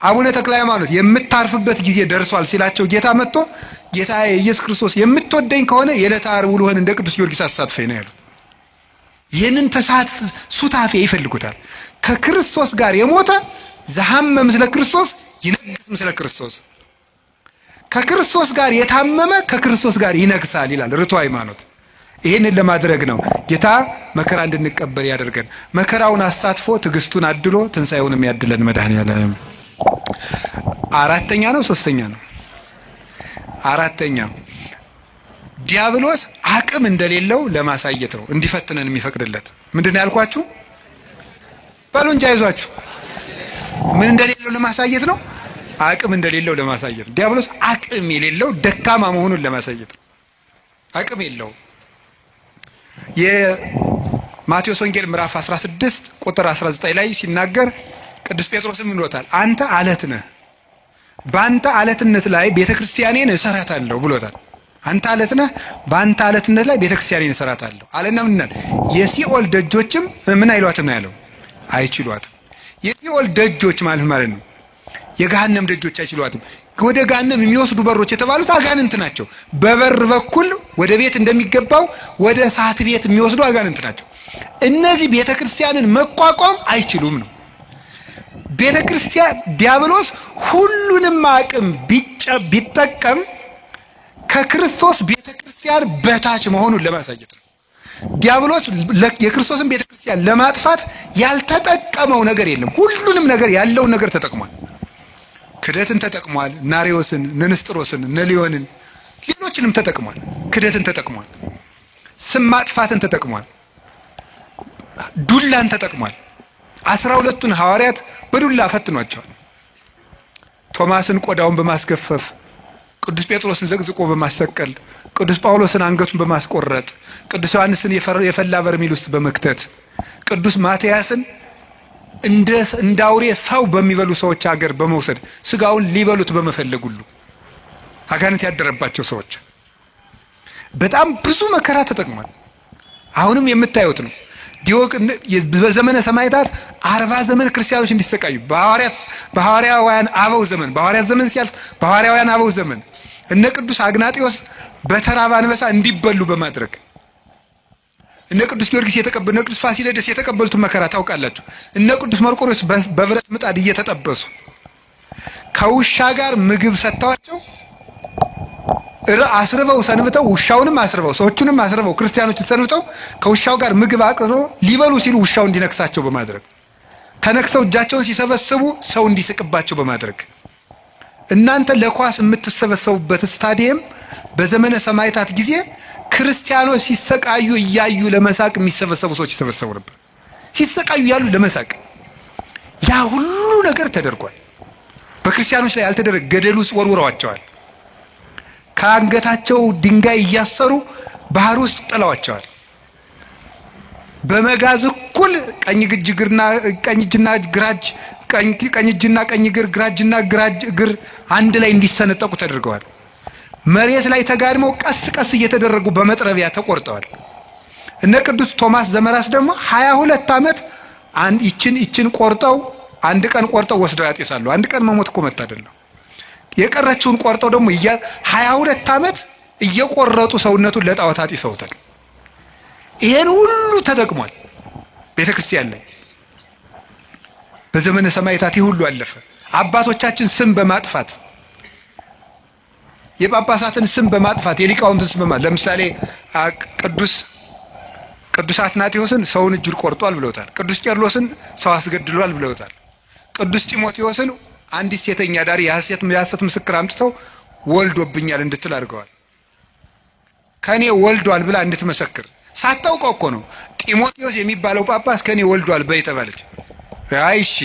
አቡነ ተክለ ሃይማኖት የምታርፍበት ጊዜ ደርሷል ሲላቸው ጌታ መጥቶ ጌታዬ ኢየሱስ ክርስቶስ የምትወደኝ ከሆነ የዕለተ ዓርብ ውሎህን እንደ ቅዱስ ጊዮርጊስ አሳትፈኝ ነው ያሉት። ይህንን ተሳትፍ ሱታፌ ይፈልጉታል። ከክርስቶስ ጋር የሞተ ዘሐመ ምስለ ክርስቶስ ይነግስ ምስለ ክርስቶስ፣ ከክርስቶስ ጋር የታመመ ከክርስቶስ ጋር ይነግሳል ይላል ርቱዕ ሃይማኖት። ይሄንን ለማድረግ ነው ጌታ መከራ እንድንቀበል ያደርገን። መከራውን አሳትፎ ትዕግስቱን አድሎ ትንሣኤውንም ያድለን መድኃኔዓለም። አራተኛ ነው ሶስተኛ ነው? አራተኛ ዲያብሎስ አቅም እንደሌለው ለማሳየት ነው እንዲፈትነን የሚፈቅድለት። ምንድን ነው ያልኳችሁ? በሉ እንጂ አይዟችሁ። ምን እንደሌለው ለማሳየት ነው? አቅም እንደሌለው ለማሳየት ነው። ዲያብሎስ አቅም የሌለው ደካማ መሆኑን ለማሳየት ነው። አቅም የለውም። የማቴዎስ ወንጌል ምዕራፍ 16 ቁጥር 19 ላይ ሲናገር ቅዱስ ጴጥሮስም ምን ብሎታል? አንተ አለት ነህ፣ በአንተ አለትነት ላይ ቤተክርስቲያኔን እሰራታለሁ ብሎታል። አንተ አለት ነህ፣ በአንተ አለትነት ላይ ቤተክርስቲያኔን እሰራታለሁ አለና ምን አለ? የሲኦል ደጆችም ምን አይሏትም ነው ያለው? አይችሏትም። የሲኦል ደጆች ማለት ማለት ነው የገሃነም ደጆች አይችሏትም። ወደ ገሃነም የሚወስዱ በሮች የተባሉት አጋንንት ናቸው። በበር በኩል ወደ ቤት እንደሚገባው ወደ እሳት ቤት የሚወስዱ አጋንንት ናቸው። እነዚህ ቤተክርስቲያንን መቋቋም አይችሉም ነው። ቤተክርስቲያን ዲያብሎስ ሁሉንም አቅም ቢጠቀም ከክርስቶስ ቤተክርስቲያን በታች መሆኑን ለማሳየት ነው። ዲያብሎስ የክርስቶስን ቤተክርስቲያን ለማጥፋት ያልተጠቀመው ነገር የለም። ሁሉንም ነገር ያለውን ነገር ተጠቅሟል። ክደትን ተጠቅሟል። ናሪዮስን፣ ንንስጥሮስን፣ ነሊዮንን፣ ሌሎችንም ተጠቅሟል። ክደትን ተጠቅሟል። ስም ማጥፋትን ተጠቅሟል። ዱላን ተጠቅሟል። 12ቱን ሐዋርያት በዱላ ፈትኗቸዋል። ቶማስን ቆዳውን በማስገፈፍ፣ ቅዱስ ጴጥሮስን ዘቅዝቆ በማሰቀል፣ ቅዱስ ጳውሎስን አንገቱን በማስቆረጥ፣ ቅዱስ ዮሐንስን የፈላ በርሜል ውስጥ በመክተት፣ ቅዱስ ማትያስን እንደ አውሬ ሰው በሚበሉ ሰዎች ሀገር በመውሰድ ስጋውን ሊበሉት በመፈለግ ሁሉ አጋንንት ያደረባቸው ሰዎች በጣም ብዙ መከራ ተጠቅሟል። አሁንም የምታዩት ነው። በዘመነ ሰማዕታት 40 ዘመን ክርስቲያኖች እንዲሰቃዩ በሐዋርያውያን አበው ዘመን በሐዋርያት ዘመን ሲያልፍ በሐዋርያውያን አበው ዘመን እነ ቅዱስ አግናጢዮስ በተራበ አንበሳ እንዲበሉ በማድረግ እነ ቅዱስ ጊዮርጊስ የተቀበሉ እነ ቅዱስ ፋሲለደስ የተቀበሉትን መከራ ታውቃላችሁ። እነ ቅዱስ መርቆሬዎስ በብረት ምጣድ እየተጠበሱ ከውሻ ጋር ምግብ ሰጥተዋቸው አስርበው ሰንብተው ውሻውንም አስርበው ሰዎቹንም አስርበው ክርስቲያኖችን ሰንብተው ከውሻው ጋር ምግብ አቅርበው ሊበሉ ሲሉ ውሻው እንዲነክሳቸው በማድረግ ተነክሰው እጃቸውን ሲሰበስቡ ሰው እንዲስቅባቸው በማድረግ እናንተ ለኳስ የምትሰበሰቡበት ስታዲየም በዘመነ ሰማዕታት ጊዜ ክርስቲያኖች ሲሰቃዩ እያዩ ለመሳቅ የሚሰበሰቡ ሰዎች ይሰበሰቡ ነበር። ሲሰቃዩ ያሉ ለመሳቅ ያ ሁሉ ነገር ተደርጓል። በክርስቲያኖች ላይ ያልተደረገ ገደል ውስጥ ወርውረዋቸዋል። ከአንገታቸው ድንጋይ እያሰሩ ባህር ውስጥ ጥለዋቸዋል። በመጋዝ እኩል ቀኝ እጅና ግራ እጅ ቀኝ እጅና ቀኝ እግር ግራ እጅና ግራ እግር አንድ ላይ እንዲሰነጠቁ ተደርገዋል። መሬት ላይ ተጋድመው ቀስ ቀስ እየተደረጉ በመጥረቢያ ተቆርጠዋል። እነ ቅዱስ ቶማስ ዘመራስ ደግሞ 22 ዓመት አንድ ይችን ቆርጠው አንድ ቀን ቆርጠው ወስደው ያጤሳሉ። አንድ ቀን መሞት እኮ መታደል ነው። የቀረችውን ቆርጠው ደግሞ 22 ዓመት እየቆረጡ ሰውነቱን ለጣዖት አጢሰውታል። ይሄን ሁሉ ተጠቅሟል ቤተክርስቲያን ላይ። በዘመነ ሰማዕታት ይህ ሁሉ አለፈ። አባቶቻችን ስም በማጥፋት የጳጳሳትን ስም በማጥፋት የሊቃውንትን ስም በማጥፋት ለምሳሌ ቅዱስ አትናቴዎስን ሰውን እጁን ቆርጧል ብለውታል። ቅዱስ ቄርሎስን ሰው አስገድሏል ብለውታል። ቅዱስ ጢሞቴዎስን አንዲት ሴተኛ ዳሪ የሐሰት ምስክር አምጥተው ወልዶብኛል እንድትል አድርገዋል። ከኔ ወልዷል ብላ እንድትመሰክር ሳታውቀው እኮ ነው። ጢሞቴዎስ የሚባለው ጳጳስ ከኔ ወልዷል በይ ተባለች። አይ እሺ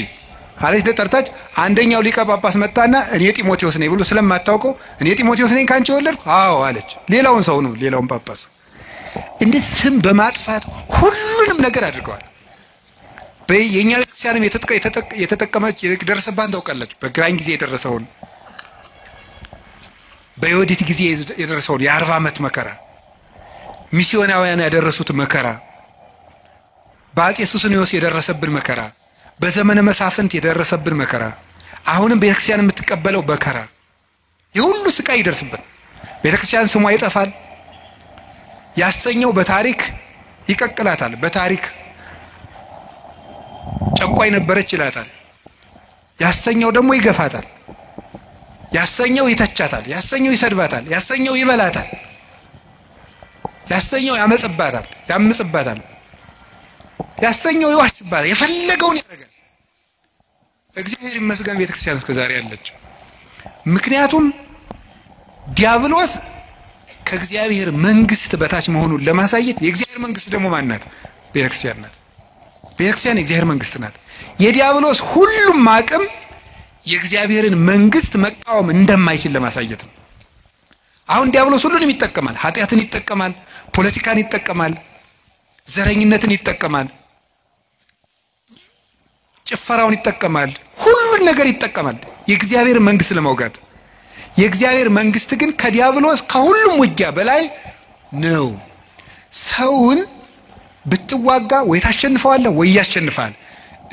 አለች። ተጠርታች አንደኛው ሊቀ ጳጳስ መጣና እኔ ጢሞቴዎስ ነኝ ብሎ ስለማታውቀው እኔ ጢሞቴዎስ ነኝ ካንቺ ወለድኩ አዎ አለች። ሌላውን ሰው ነው ሌላውን ጳጳስ እንዴት ስም በማጥፋት ሁሉንም ነገር አድርገዋል። የኛ ቤተክርስቲያንም የተጠቀመች የደረሰባትን ታውቃላችሁ። በግራኝ ጊዜ የደረሰውን በዮዲት ጊዜ የደረሰውን የ40 ዓመት መከራ፣ ሚስዮናውያን ያደረሱት መከራ፣ በአፄ ሱስንዮስ የደረሰብን መከራ፣ በዘመነ መሳፍንት የደረሰብን መከራ፣ አሁንም ቤተክርስቲያን የምትቀበለው መከራ፣ የሁሉ ስቃይ ይደርስብን። ቤተክርስቲያን ስሟ ይጠፋል ያሰኘው በታሪክ ይቀቅላታል። በታሪክ ጨቋይ ነበረች ይላታል። ያሰኘው ደግሞ ይገፋታል። ያሰኘው ይተቻታል፣ ያሰኘው ይሰድባታል፣ ያሰኘው ይበላታል፣ ያሰኘው ያመጽባታል፣ ያምጽባታል፣ ያሰኘው ይዋሽባታል፣ የፈለገውን ያደርጋል። እግዚአብሔር ይመስገን ቤተክርስቲያን እስከ ዛሬ አለች። ምክንያቱም ዲያብሎስ ከእግዚአብሔር መንግስት በታች መሆኑን ለማሳየት፣ የእግዚአብሔር መንግስት ደግሞ ማን ናት? ቤተክርስቲያን ናት። ቤተክርስቲያን የእግዚአብሔር መንግስት ናት። የዲያብሎስ ሁሉም አቅም የእግዚአብሔርን መንግስት መቃወም እንደማይችል ለማሳየት ነው። አሁን ዲያብሎስ ሁሉንም ይጠቀማል። ኃጢአትን ይጠቀማል፣ ፖለቲካን ይጠቀማል፣ ዘረኝነትን ይጠቀማል፣ ጭፈራውን ይጠቀማል፣ ሁሉን ነገር ይጠቀማል የእግዚአብሔር መንግስት ለመውጋት። የእግዚአብሔር መንግስት ግን ከዲያብሎስ ከሁሉም ውጊያ በላይ ነው። ሰውን ብትዋጋ ወይ ታሸንፈዋለህ ወይ ያሸንፋል።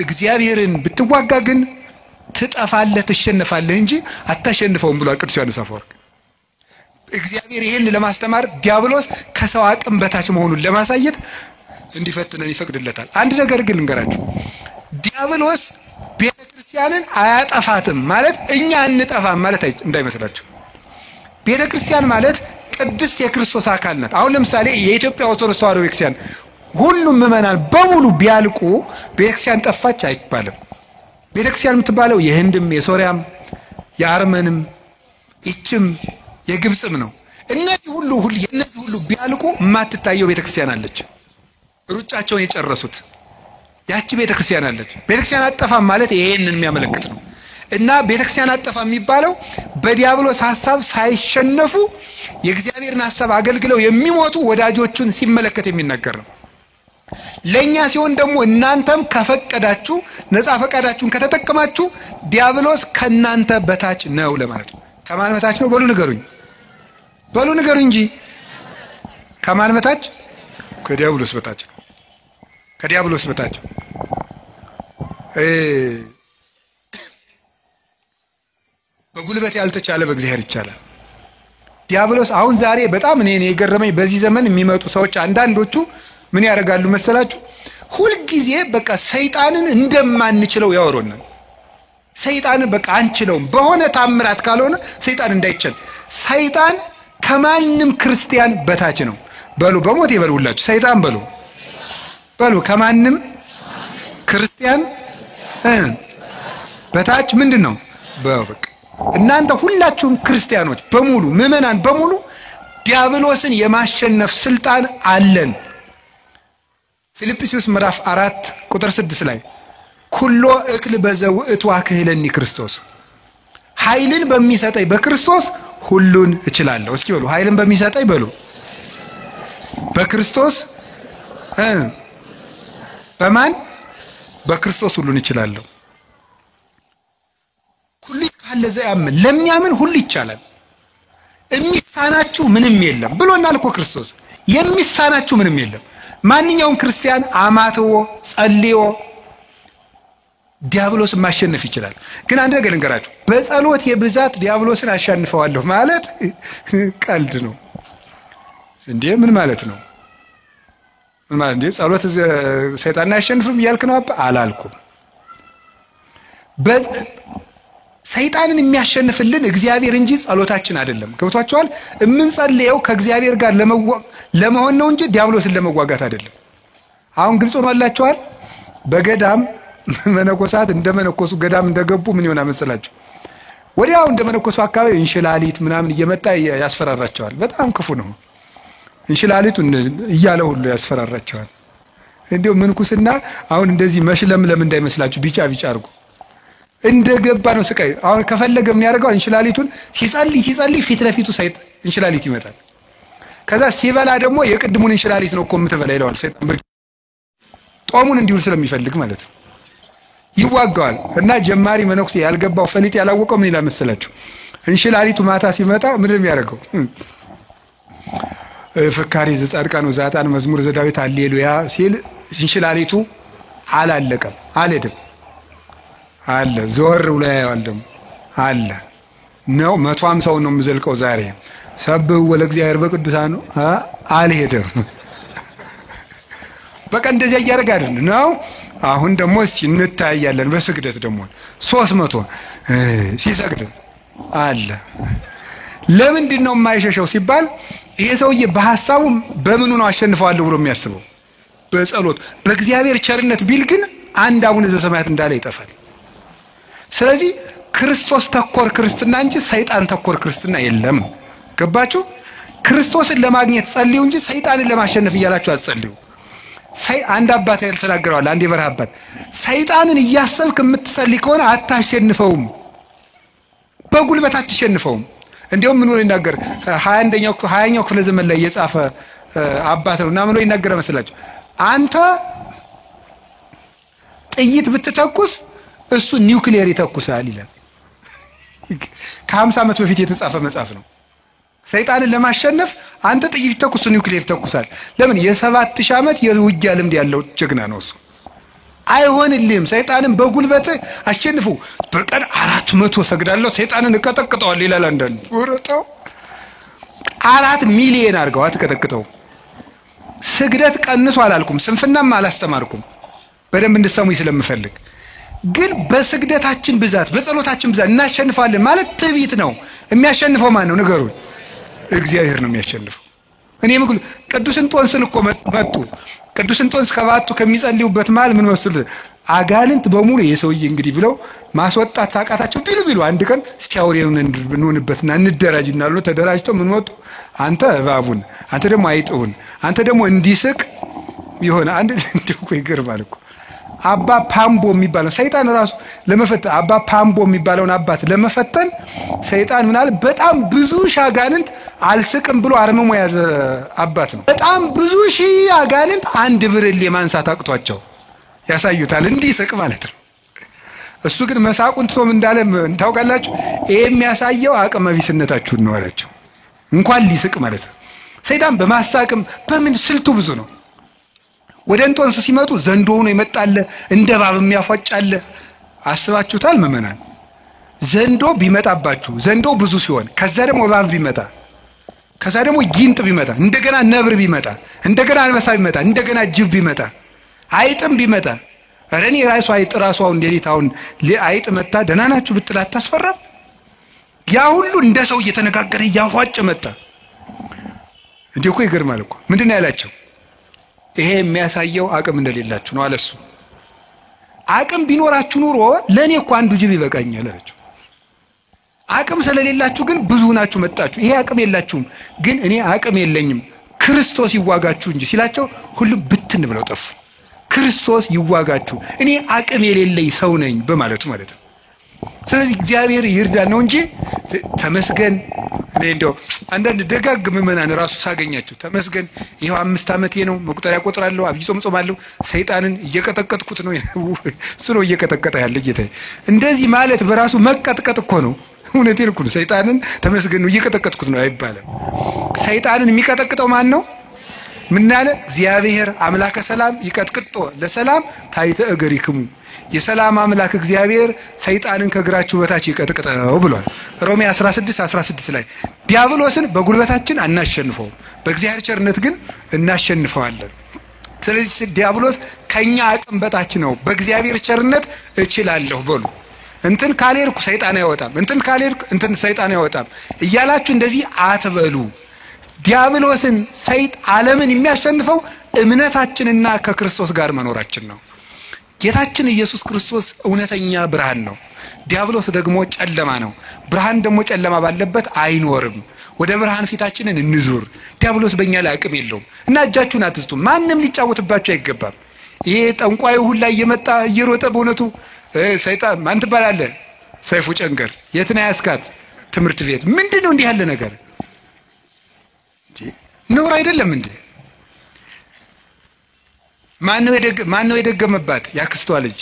እግዚአብሔርን ብትዋጋ ግን ትጠፋለህ፣ ትሸነፋለህ እንጂ አታሸንፈውም ብሏል ቅዱስ ዮሐንስ አፈወርቅ። እግዚአብሔር ይህን ለማስተማር ዲያብሎስ ከሰው አቅም በታች መሆኑን ለማሳየት እንዲፈትነን ይፈቅድለታል። አንድ ነገር ግን ልንገራችሁ፣ ዲያብሎስ ቤተ ክርስቲያንን አያጠፋትም ማለት እኛ አንጠፋም ማለት እንዳይመስላችሁ። ቤተ ክርስቲያን ማለት ቅድስት የክርስቶስ አካል ናት። አሁን ለምሳሌ የኢትዮጵያ ኦርቶዶክስ ተዋሕዶ ቤተክርስቲያን ሁሉም ምዕመናን በሙሉ ቢያልቁ ቤተክርስቲያን ጠፋች አይባልም። ቤተክርስቲያን የምትባለው የህንድም፣ የሶሪያም፣ የአርመንም፣ ይችም የግብፅም ነው። እነዚህ ሁሉ የእነዚህ ሁሉ ቢያልቁ የማትታየው ቤተክርስቲያን አለች። ሩጫቸውን የጨረሱት ያቺ ቤተክርስቲያን አለች። ቤተክርስቲያን አጠፋም ማለት ይሄንን የሚያመለክት ነው። እና ቤተክርስቲያን አጠፋ የሚባለው በዲያብሎስ ሐሳብ ሳይሸነፉ የእግዚአብሔርን ሐሳብ አገልግለው የሚሞቱ ወዳጆቹን ሲመለከት የሚናገር ነው። ለኛ ሲሆን ደግሞ እናንተም ከፈቀዳችሁ ነፃ ፈቃዳችሁን ከተጠቀማችሁ ዲያብሎስ ከናንተ በታች ነው ለማለት ነው። ከማን በታች ነው? በሉ ንገሩኝ፣ በሉ ንገሩኝ እንጂ ከማን በታች? ከዲያብሎስ በታች ነው። ከዲያብሎስ በታች። በጉልበት ያልተቻለ በእግዚአብሔር ይቻላል። ዲያብሎስ አሁን ዛሬ በጣም እኔ የገረመኝ በዚህ ዘመን የሚመጡ ሰዎች አንዳንዶቹ ምን ያደርጋሉ መሰላችሁ? ሁልጊዜ በቃ ሰይጣንን እንደማንችለው ያወሩናል። ሰይጣንን በቃ አንችለውም፣ በሆነ ታምራት ካልሆነ ሰይጣን እንዳይችል። ሰይጣን ከማንም ክርስቲያን በታች ነው። በሉ በሞት ይበሉላችሁ። ሰይጣን በሉ በሉ ከማንም ክርስቲያን በታች ምንድን ነው? በቃ እናንተ ሁላችሁም ክርስቲያኖች በሙሉ ምዕመናን በሙሉ ዲያብሎስን የማሸነፍ ስልጣን አለን። ፊልጵስዩስ ምዕራፍ 4 ቁጥር 6 ላይ ኩሎ እክል በዘውእቱ አክህለኒ ክርስቶስ፣ ኃይልን በሚሰጠኝ በክርስቶስ ሁሉን እችላለሁ። እስኪ በሉ ኃይልን በሚሰጠኝ በሉ በክርስቶስ በማን በክርስቶስ ሁሉን እችላለሁ። ሁሉ ይቻላል ለዘያምን፣ ለሚያምን ሁሉ ይቻላል። የሚሳናችሁ ምንም የለም ብሎናል እኮ ክርስቶስ። የሚሳናችሁ ምንም የለም። ማንኛውም ክርስቲያን አማትዎ ጸልዮ ዲያብሎስን ማሸነፍ ይችላል። ግን አንድ ነገር ልንገራችሁ፣ በጸሎት የብዛት ዲያብሎስን አሸንፈዋለሁ ማለት ቀልድ ነው። እንዴ ምን ማለት ነው? ምን ማለት እንዴ? ጸሎት ሰይጣንን አያሸንፍም እያልክ ነው? አባ አላልኩም። ሰይጣንን የሚያሸንፍልን እግዚአብሔር እንጂ ጸሎታችን አይደለም። ገብቷችኋል? የምንጸልየው ከእግዚአብሔር ጋር ለመሆን ነው እንጂ ዲያብሎስን ለመዋጋት አይደለም። አሁን ግልጽ ሆኖላችኋል? በገዳም መነኮሳት እንደመነኮሱ ገዳም እንደገቡ ምን ይሆናል መሰላችሁ? ወዲያው እንደመነኮሱ አካባቢ እንሽላሊት ምናምን እየመጣ ያስፈራራቸዋል። በጣም ክፉ ነው። እንሽላሊቱ እያለ ሁሉ ያስፈራራቸዋል። እንዲሁ ምንኩስና አሁን እንደዚህ መሽለምለም እንዳይመስላችሁ ቢጫ ቢጫ አድርጎ እንደገባ ነው ስቃይ። አሁን ከፈለገ ምን ያደርገዋል? እንሽላሊቱን ሲጸልይ ሲጸልይ ፊት ለፊቱ ሰይጥ እንሽላሊት ይመጣል። ከዛ ሲበላ ደግሞ የቅድሙን እንሽላሊት ነው እኮ የምትበላ ይለዋል ሰይጣን። ጦሙን እንዲውል ስለሚፈልግ ማለት ነው ይዋጋዋል። እና ጀማሪ መነኩሴ ያልገባው ፈሊጥ ያላወቀው ምን ይላል መሰላችሁ? እንሽላሊቱ ማታ ሲመጣ ምንድን ነው የሚያደርገው? ፍካሬ ዘጻድቃን ወዘኃጥአን መዝሙር ዘዳዊት ሃሌሉያ ሲል እንሽላሊቱ አላለቀም፣ አልሄድም አለ። ዞር ብሎ ያየዋል ደግሞ አለ ነው። 150 ነው የምዘልቀው ዛሬ ሰብህ ወለእግዚአብሔር በቅዱሳኑ አልሄድም። በቃ እንደዚያ እያደረገ አይደል ነው። አሁን ደግሞ እስቲ እንታያለን። በስግደት ደግሞ 300 ሲሰግድ አለ። ለምንድን ነው የማይሸሸው ሲባል ይሄ ሰውዬ በሐሳቡ በምኑ ነው አሸንፈዋለሁ ብሎ የሚያስበው? በጸሎት በእግዚአብሔር ቸርነት ቢል ግን አንድ አቡነ ዘበሰማያት እንዳለ ይጠፋል። ስለዚህ ክርስቶስ ተኮር ክርስትና እንጂ ሰይጣን ተኮር ክርስትና የለም። ገባችሁ? ክርስቶስን ለማግኘት ጸልዩ እንጂ ሰይጣንን ለማሸነፍ እያላችሁ አትጸልዩ። አንድ አባት ተናግረዋል። አንድ የበረሃ አባት ሰይጣንን እያሰብክ የምትጸልይ ከሆነ አታሸንፈውም፣ በጉልበት አትሸንፈውም። እንዲያውም ምን ብሎ ይናገር? 20ኛው ክፍለ ዘመን ላይ የጻፈ አባት ነው እና ምን ብሎ ይናገር መሰላችሁ? አንተ ጥይት ብትተኩስ እሱ ኒውክሊየር ይተኩሳል ይላል። ከ50 ዓመት በፊት የተጻፈ መጽሐፍ ነው። ሰይጣንን ለማሸነፍ አንተ ጥይት ተኩስ፣ ኒውክሊየር ይተኩሳል። ለምን? የ7000 ዓመት የውጊያ ልምድ ያለው ጀግና ነው እሱ። አይሆንልህም። ሰይጣንን በጉልበት አሸንፉ። በቀን 400 ሰግዳለሁ ሰይጣንን እቀጠቅጠዋለሁ ይላል አንዳንዱ። ወረጣው 4 ሚሊዮን አድርገው አትቀጠቅጠው። ስግደት ቀንሶ አላልኩም፣ ስንፍናም አላስተማርኩም። በደንብ እንድትሰሙኝ ስለምፈልግ ግን በስግደታችን ብዛት በጸሎታችን ብዛት እናሸንፋለን ማለት ትዕቢት ነው። የሚያሸንፈው ማን ነው? ንገሩን። እግዚአብሔር ነው የሚያሸንፈው። እኔ ምግሉ ቅዱስ እንጦንስን እኮ መጡ። ቅዱስ እንጦንስ ከባቱ ከሚጸልዩበት መሃል ምን መሰሉ አጋንንት በሙሉ የሰውዬ እንግዲህ ብለው ማስወጣት ሳቃታቸው ቢሉ ቢሉ አንድ ቀን እስኪ አውሬውን እንሆንበትና እንደራጅና አሉ። ተደራጅተው ምን ወጡ? አንተ እባቡን፣ አንተ ደግሞ አይጥሁን፣ አንተ ደግሞ እንዲስቅ የሆነ አንድ እንደው እኮ ይገርማል እኮ አባ ፓምቦ የሚባለው ሰይጣን ራሱ ለመፈተን አባ ፓምቦ የሚባለውን አባት ለመፈተን ሰይጣን ምን አለ? በጣም ብዙ ሺህ አጋንንት አልስቅም ብሎ አርምሞ የያዘ አባት ነው። በጣም ብዙ ሺህ አጋንንት አንድ ብርሌ ማንሳት አቅቷቸው ያሳዩታል፣ እንዲስቅ ማለት ነው። እሱ ግን መሳቁን ትቶ ምን እንዳለ ታውቃላችሁ? ይሄ የሚያሳየው አቅመ ቢስነታችሁን ነው አላቸው። እንኳን ሊስቅ ማለት ነው። ሰይጣን በማሳቅም በምን ስልቱ ብዙ ነው። ወደ እንጦንስ ሲመጡ ዘንዶ ሆኖ ይመጣል፣ እንደ እባብ የሚያፏጫለ። አስባችሁታል ምዕመናን? ዘንዶ ቢመጣባችሁ ዘንዶ ብዙ ሲሆን ከዛ ደግሞ እባብ ቢመጣ ከዛ ደግሞ ጊንጥ ቢመጣ እንደገና ነብር ቢመጣ እንደገና አንበሳ ቢመጣ እንደገና ጅብ ቢመጣ አይጥም ቢመጣ፣ ኧረ እኔ ራሱ አይጥ ራሱ አሁን ሌሊት አሁን አይጥ መታ ደህና ናችሁ ብትል አታስፈራም? ያ ሁሉ እንደ ሰው እየተነጋገረ እያፏጨ መጣ። እንዴ እኮ ይገርማል እኮ። ምንድን ነው ያላቸው? ይሄ የሚያሳየው አቅም እንደሌላችሁ ነው አለሱ። አቅም ቢኖራችሁ ኑሮ ለኔ እኮ አንዱ ጅብ ይበቃኛል አላቸው። አቅም ስለሌላችሁ ግን ብዙ ናችሁ መጣችሁ። ይሄ አቅም የላችሁም፣ ግን እኔ አቅም የለኝም፣ ክርስቶስ ይዋጋችሁ እንጂ ሲላቸው ሁሉም ብትን ብለው ጠፉ። ክርስቶስ ይዋጋችሁ፣ እኔ አቅም የሌለኝ ሰው ነኝ በማለቱ ማለት ነው። ስለዚህ እግዚአብሔር ይርዳን ነው እንጂ ተመስገን። እኔ እንደው አንዳንድ ደጋግ ምዕመናን ራሱ ሳገኛቸው ተመስገን፣ ይኸው 5 ዓመቴ ነው፣ መቁጠሪያ ቆጥራለሁ፣ አብይ ጾም ጾማለሁ፣ ሰይጣንን እየቀጠቀጥኩት ነው፣ እሱ ነው እየቀጠቀጠ ያለ ጌታዬ። እንደዚህ ማለት በራሱ መቀጥቀጥ እኮ ነው። እውነቴን እኮ ነው። ሰይጣንን ተመስገን ነው እየቀጠቀጥኩት ነው አይባልም። ሰይጣንን የሚቀጠቅጠው ማን ነው? ምን አለ? እግዚአብሔር አምላከ ሰላም ይቀጥቅጦ ለሰላም ታይተ እገሪክሙ፣ የሰላም አምላክ እግዚአብሔር ሰይጣንን ከእግራችሁ በታች ይቀጥቅጠው ብሏል። ሮሜ 16:16 ላይ ዲያብሎስን በጉልበታችን አናሸንፈውም፣ በእግዚአብሔር ቸርነት ግን እናሸንፈዋለን። ስለዚህ ዲያብሎስ ከኛ አቅም በታች ነው። በእግዚአብሔር ቸርነት እችላለሁ በሉ። እንትን ካልሄድኩ ሰይጣን አይወጣም፣ እንትን ካልሄድኩ እንትን ሰይጣን አይወጣም እያላችሁ እንደዚህ አትበሉ። ዲያብሎስን ሰይጥ ዓለምን የሚያሸንፈው እምነታችንና ከክርስቶስ ጋር መኖራችን ነው። ጌታችን ኢየሱስ ክርስቶስ እውነተኛ ብርሃን ነው። ዲያብሎስ ደግሞ ጨለማ ነው። ብርሃን ደግሞ ጨለማ ባለበት አይኖርም። ወደ ብርሃን ፊታችንን እንዙር። ዲያብሎስ በእኛ ላይ አቅም የለውም እና እጃችሁን አትስጡ። ማንም ሊጫወትባችሁ አይገባም። ይሄ ጠንቋዩ ሁላ እየመጣ እየሮጠ በእውነቱ ሰይጣን ማን ትባላለህ? ሰይፉ ጨንገር የት ነው ያስካት? ትምህርት ቤት ምንድን ነው እንዲህ ያለ ነገር? ነውር አይደለም እንዴ? ማነው የደገመባት? ያክስቷ ልጅ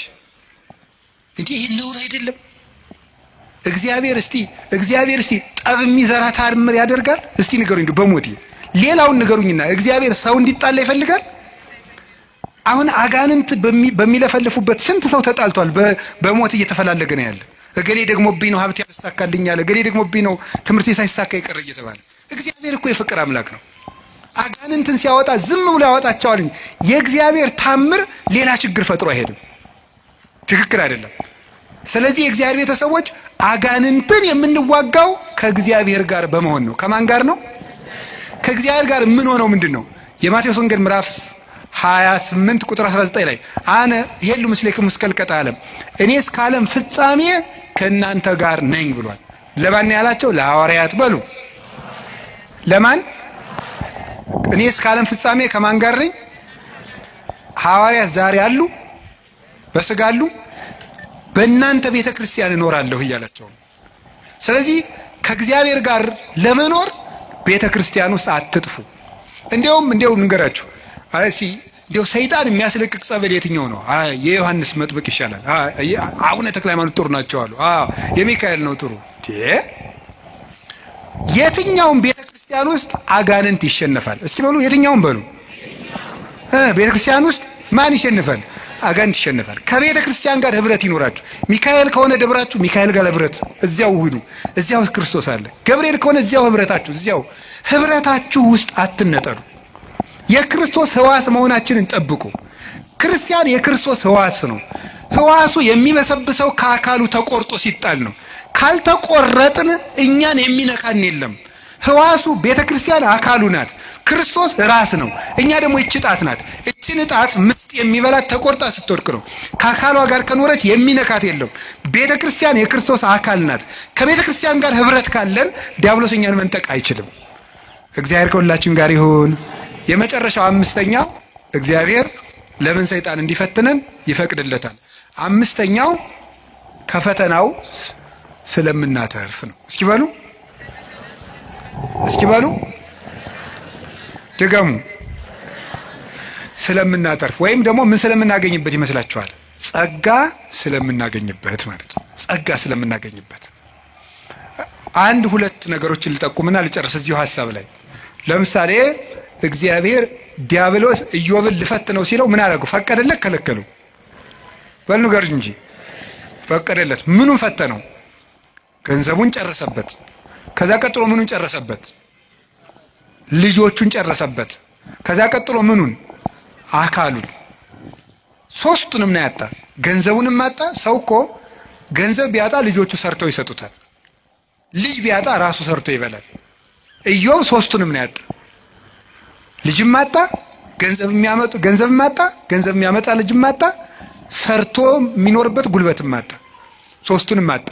እንዴ! ይሄ ነውር አይደለም? እግዚአብሔር እስቲ ጠብ የሚዘራ ታምር ያደርጋል? እስቲ ንገሩኝ፣ እንደው በሞቴ ሌላውን ንገሩኝና እግዚአብሔር ሰው እንዲጣላ ይፈልጋል? አሁን አጋንንት በሚለፈልፉበት ስንት ሰው ተጣልቷል። በሞት እየተፈላለገ ነው ያለ። እገሌ ደግሞብኝ ነው ሀብቴ ያልተሳካልኛል፣ እገሌ ደግሞብኝ ነው ትምህርቴ ሳይሳካ ይቀር እየተባለ። እግዚአብሔር እኮ የፍቅር አምላክ ነው። አጋንንትን ሲያወጣ ዝም ብሎ ያወጣቸዋል እንጂ የእግዚአብሔር ታምር ሌላ ችግር ፈጥሮ አይሄድም። ትክክል አይደለም። ስለዚህ የእግዚአብሔር ቤተሰቦች አጋንንትን የምንዋጋው ከእግዚአብሔር ጋር በመሆን ነው። ከማን ጋር ነው? ከእግዚአብሔር ጋር ምን ሆነው ምንድነው? የማቴዎስ ወንጌል ምዕራፍ 28 ቁጥር 19 ላይ አነ ይሄሉ ምስሌክሙ እስከ ኅልቀተ ዓለም፣ እኔ እስከ ዓለም ፍጻሜ ከእናንተ ጋር ነኝ ብሏል። ለማን ያላቸው? ለሐዋርያት። በሉ ለማን? እኔ እስከ ዓለም ፍጻሜ ከማን ጋር ነኝ? ሐዋርያት ዛሬ አሉ፣ በስጋ አሉ። በእናንተ ቤተክርስቲያን እኖራለሁ እያላቸው ነው። ስለዚህ ከእግዚአብሔር ጋር ለመኖር ቤተክርስቲያን ውስጥ አትጥፉ። እንዲያውም እንገራችሁ፣ እሺ እንዲያው ሰይጣን የሚያስለቅቅ ጸበል የትኛው ነው? አይ የዮሐንስ መጥምቅ ይሻላል። አይ አቡነ ተክለ ሃይማኖት ጥሩ ናቸው አሉ። አዎ የሚካኤል ነው ጥሩ። የትኛውም ቤተክርስቲያን ውስጥ አጋንንት ይሸነፋል። እስኪ በሉ የትኛውም በሉ። ቤተክርስቲያን ውስጥ ማን ይሸነፋል? አጋንንት ይሸነፋል። ከቤተክርስቲያን ጋር ህብረት ይኖራችሁ። ሚካኤል ከሆነ ደብራችሁ ሚካኤል ጋር ህብረት፣ እዚያው ሁኑ፣ እዚያው ክርስቶስ አለ። ገብርኤል ከሆነ እዚያው ህብረታችሁ፣ እዚያው ህብረታችሁ ውስጥ አትነጠሉ። የክርስቶስ ህዋስ መሆናችንን ጠብቁ። ክርስቲያን የክርስቶስ ህዋስ ነው። ህዋሱ የሚበሰብሰው ከአካሉ ተቆርጦ ሲጣል ነው። ካልተቆረጥን እኛን የሚነካን የለም። ህዋሱ ቤተክርስቲያን አካሉ ናት። ክርስቶስ ራስ ነው። እኛ ደግሞ እቺ ጣት ናት። እቺን ጣት ምስጥ የሚበላት ተቆርጣ ስትወድቅ ነው። ከአካሏ ጋር ከኖረች የሚነካት የለም። ቤተክርስቲያን የክርስቶስ አካል ናት። ከቤተክርስቲያን ጋር ህብረት ካለን ዲያብሎስ እኛን መንጠቅ አይችልም። እግዚአብሔር ከሁላችን ጋር ይሁን። የመጨረሻው አምስተኛው እግዚአብሔር ለምን ሰይጣን እንዲፈትነን ይፈቅድለታል? አምስተኛው ከፈተናው ስለምናተርፍ ነው። እስኪ በሉ እስኪ በሉ ድገሙ። ስለምናተርፍ ወይም ደግሞ ምን ስለምናገኝበት ይመስላችኋል? ጸጋ ስለምናገኝበት ማለት ነው። ጸጋ ስለምናገኝበት። አንድ ሁለት ነገሮችን ልጠቁምና ልጨርስ እዚሁ ሐሳብ ላይ። ለምሳሌ እግዚአብሔር ዲያብሎስ ኢዮብን ልፈትነው ሲለው ምን አደረገው? ፈቀደለት? ከለከለው? በሉ ንገሩኝ እንጂ። ፈቀደለት። ምኑን ፈተነው? ገንዘቡን ጨረሰበት። ከዛ ቀጥሎ ምኑን ጨረሰበት? ልጆቹን ጨረሰበት። ከዛ ቀጥሎ ምኑን? አካሉን። ሶስቱንም ነው ያጣ። ገንዘቡንም አጣ። ሰው እኮ ገንዘብ ቢያጣ ልጆቹ ሰርተው ይሰጡታል። ልጅ ቢያጣ ራሱ ሰርቶ ይበላል። ኢዮብ ሶስቱንም ነው ያጣ። ልጅም አጣ፣ ገንዘብ የሚያመጣ ገንዘብም አጣ፣ ገንዘብ የሚያመጣ ልጅም አጣ፣ ሰርቶ የሚኖርበት ጉልበትም አጣ። ሶስቱንም አጣ።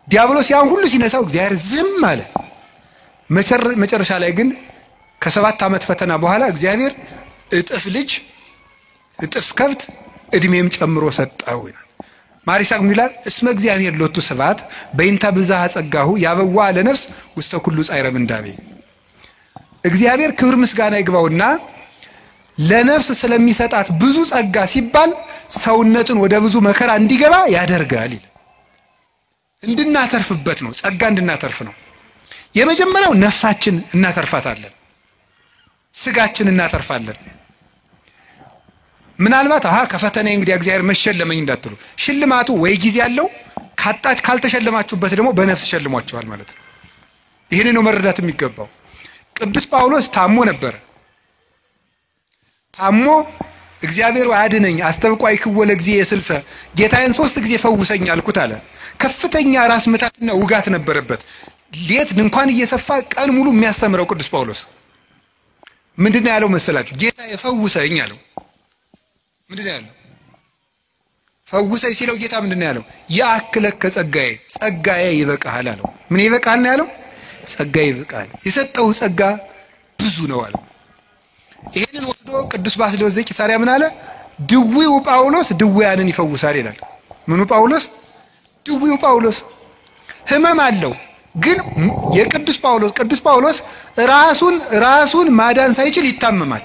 ዲያብሎስ ያን ሁሉ ሲነሳው እግዚአብሔር ዝም አለ። መጨረሻ ላይ ግን ከ7 ዓመት ፈተና በኋላ እግዚአብሔር እጥፍ ልጅ እጥፍ ከብት እድሜም ጨምሮ ሰጠው ይላል። ማር ይስሐቅ ምን ይላል? እስመ እግዚአብሔር ሎቱ ስብሐት በይንታ ብዝሃ ጸጋሁ ያበዋ ለነፍስ ውስተ ኩሉ ጻዕረ ምንዳቤ። እግዚአብሔር ክብር ምስጋና ይግባውና ለነፍስ ስለሚሰጣት ብዙ ጸጋ ሲባል ሰውነቱን ወደ ብዙ መከራ እንዲገባ ያደርጋል ይላል። እንድናተርፍበት ነው፣ ጸጋ እንድናተርፍ ነው። የመጀመሪያው ነፍሳችን እናተርፋታለን፣ ስጋችን እናተርፋለን። ምናልባት አሃ ከፈተና እንግዲህ እግዚአብሔር መሸለመኝ እንዳትሉ፣ ሽልማቱ ወይ ጊዜ ያለው ካጣች ካልተሸለማችሁበት ደግሞ በነፍስ ሸልሟቸዋል ማለት ነው። ይህንን ነው መረዳት የሚገባው። ቅዱስ ጳውሎስ ታሞ ነበር። ታሞ እግዚአብሔር አድነኝ አስተብቋይ ክወለ ጊዜ የስልሰ ጌታዬን 3 ጊዜ ፈውሰኝ አልኩት አለ። ከፍተኛ ራስ ምታትና ውጋት ነበረበት። ሌት እንኳን እየሰፋ ቀን ሙሉ የሚያስተምረው ቅዱስ ጳውሎስ ምንድነው ያለው መሰላችሁ? ጌታዬ ፈውሰኝ አለው። ምንድነው ያለው? ፈውሰኝ ሲለው ጌታ ምንድነው ያለው? ያአክለከ ጸጋዬ፣ ጸጋዬ ይበቃሃል አለው። ምን ይበቃሃል ነው ያለው? ጸጋዬ ይበቃሃል። የሰጠው ጸጋ ብዙ ነው አለው። ይሄንን ወስዶ ቅዱስ ባስልዮስ ዘቂሳርያ ምን አለ? ድዊው ጳውሎስ ድውያንን ይፈውሳል ይላል። ምኑ ጳውሎስ? ድዊው ጳውሎስ ህመም አለው፣ ግን የቅዱስ ጳውሎስ ቅዱስ ጳውሎስ ራሱን ማዳን ሳይችል ይታመማል።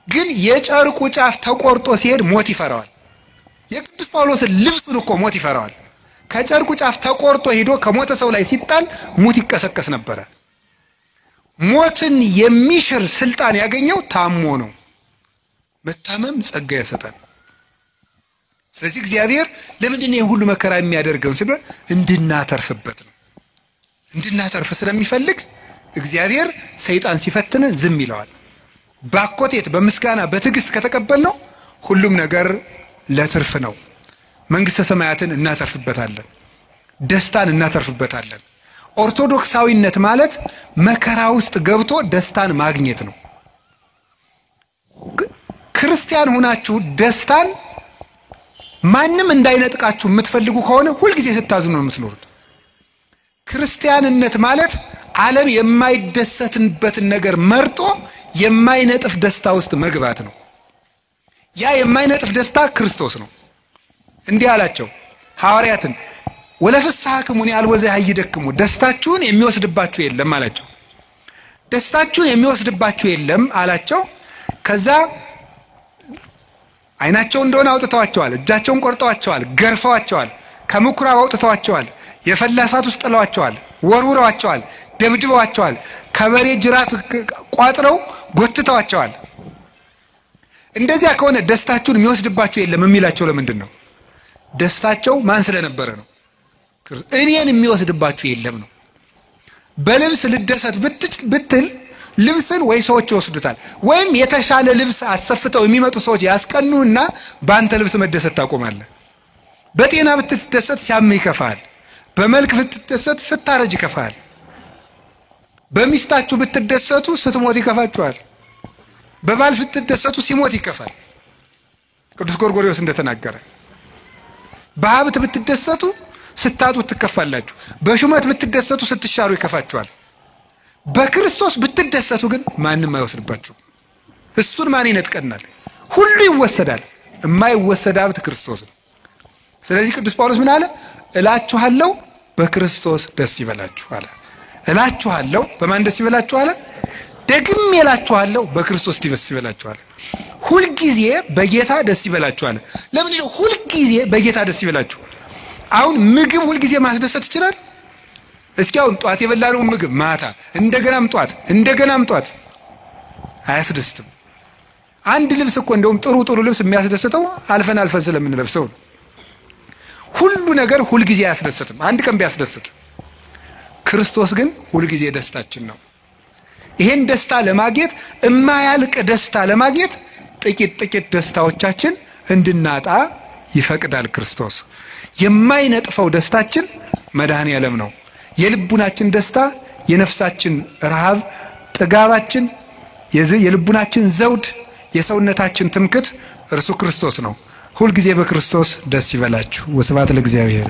ግን የጨርቁ ጫፍ ተቆርጦ ሲሄድ ሞት ይፈራዋል። የቅዱስ ጳውሎስን ልብሱን እኮ ሞት ይፈራዋል። ከጨርቁ ጫፍ ተቆርጦ ሄዶ ከሞተ ሰው ላይ ሲጣል ሞት ይቀሰቀስ ነበር። ሞትን የሚሽር ስልጣን ያገኘው ታሞ ነው። መታመም ጸጋ ያሰጣል። ስለዚህ እግዚአብሔር ለምንድን ነው ሁሉ መከራ የሚያደርገው ሲባል እንድናተርፍበት ነው። እንድናተርፍ ስለሚፈልግ እግዚአብሔር ሰይጣን ሲፈትነን ዝም ይለዋል። ባኮቴት በምስጋና በትዕግስት ከተቀበልነው ሁሉም ነገር ለትርፍ ነው። መንግስተ ሰማያትን እናተርፍበታለን። ደስታን እናተርፍበታለን። ኦርቶዶክሳዊነት ማለት መከራ ውስጥ ገብቶ ደስታን ማግኘት ነው። ክርስቲያን ሆናችሁ ደስታን ማንም እንዳይነጥቃችሁ የምትፈልጉ ከሆነ ሁልጊዜ ስታዝኑ ነው የምትኖሩት። ክርስቲያንነት ማለት ዓለም የማይደሰትበትን ነገር መርጦ የማይነጥፍ ደስታ ውስጥ መግባት ነው። ያ የማይነጥፍ ደስታ ክርስቶስ ነው። እንዲህ አላቸው ሐዋርያትን፣ ወለፍስሐክሙኒ አልወዘ ያይደክሙ፣ ደስታችሁን የሚወስድባችሁ የለም አላቸው። ደስታችሁን የሚወስድባችሁ የለም አላቸው። ከዛ አይናቸው እንደሆነ አውጥተዋቸዋል፣ እጃቸውን ቆርጠዋቸዋል፣ ገርፈዋቸዋል፣ ከምኩራብ አውጥተዋቸዋል፣ የፈላ እሳት ውስጥ ጥለዋቸዋል፣ ወርውረዋቸዋል፣ ደብድበዋቸዋል፣ ከበሬ ጅራት ቋጥረው ጎትተዋቸዋል። እንደዚያ ከሆነ ደስታችሁን የሚወስድባችሁ የለም የሚላቸው ለምንድን ነው? ደስታቸው ማን ስለነበረ ነው? እኔን የሚወስድባችሁ የለም ነው። በልብስ ልደሰት ብትል ልብስን ወይ ሰዎች ይወስዱታል፣ ወይም የተሻለ ልብስ አሰፍተው የሚመጡ ሰዎች ያስቀኑና በአንተ ልብስ መደሰት ታቆማለህ። በጤና ብትደሰት ሲያምህ ይከፋል። በመልክ ብትደሰት ስታረጅ ይከፋል። በሚስታችሁ ብትደሰቱ ስትሞት ይከፋችኋል። በባል ብትደሰቱ ሲሞት ይከፋል። ቅዱስ ጎርጎርዮስ እንደተናገረ በሀብት ብትደሰቱ ስታጡ ትከፋላችሁ። በሹመት ብትደሰቱ ስትሻሩ ይከፋችኋል። በክርስቶስ ብትደሰቱ ግን ማንም አይወስድባችሁ። እሱን ማን ይነጥቀናል? ሁሉ ይወሰዳል። የማይወሰድ ሀብት ክርስቶስ ነው። ስለዚህ ቅዱስ ጳውሎስ ምን አለ? እላችኋለሁ በክርስቶስ ደስ ይበላችሁ አለ። እላችኋለሁ በማን ደስ ይበላችሁ አለ? ደግሜ እላችኋለሁ በክርስቶስ ደስ ይበላችሁ አለ። ሁልጊዜ በጌታ ደስ ይበላችሁ አለ። ለምንድን ነው ሁልጊዜ በጌታ ደስ ይበላችሁ? አሁን ምግብ ሁልጊዜ ማስደሰት ይችላል? እስኪ አሁን ጧት የበላነውን ምግብ ማታ እንደገናም ጧት እንደገናም ጧት አያስደስትም። አንድ ልብስ እኮ እንደውም ጥሩ ጥሩ ልብስ የሚያስደስተው አልፈን አልፈን ስለምንለብሰው ነው። ሁሉ ነገር ሁልጊዜ አያስደስትም፣ አንድ ቀን ቢያስደስት። ክርስቶስ ግን ሁልጊዜ ደስታችን ነው። ይሄን ደስታ ለማግኘት፣ እማያልቅ ደስታ ለማግኘት ጥቂት ጥቂት ደስታዎቻችን እንድናጣ ይፈቅዳል ክርስቶስ። የማይነጥፈው ደስታችን መድኃኔዓለም ነው። የልቡናችን ደስታ፣ የነፍሳችን ረሃብ ጥጋባችን፣ የልቡናችን ዘውድ፣ የሰውነታችን ትምክት እርሱ ክርስቶስ ነው። ሁልጊዜ በክርስቶስ ደስ ይበላችሁ። ወስብሐት ለእግዚአብሔር።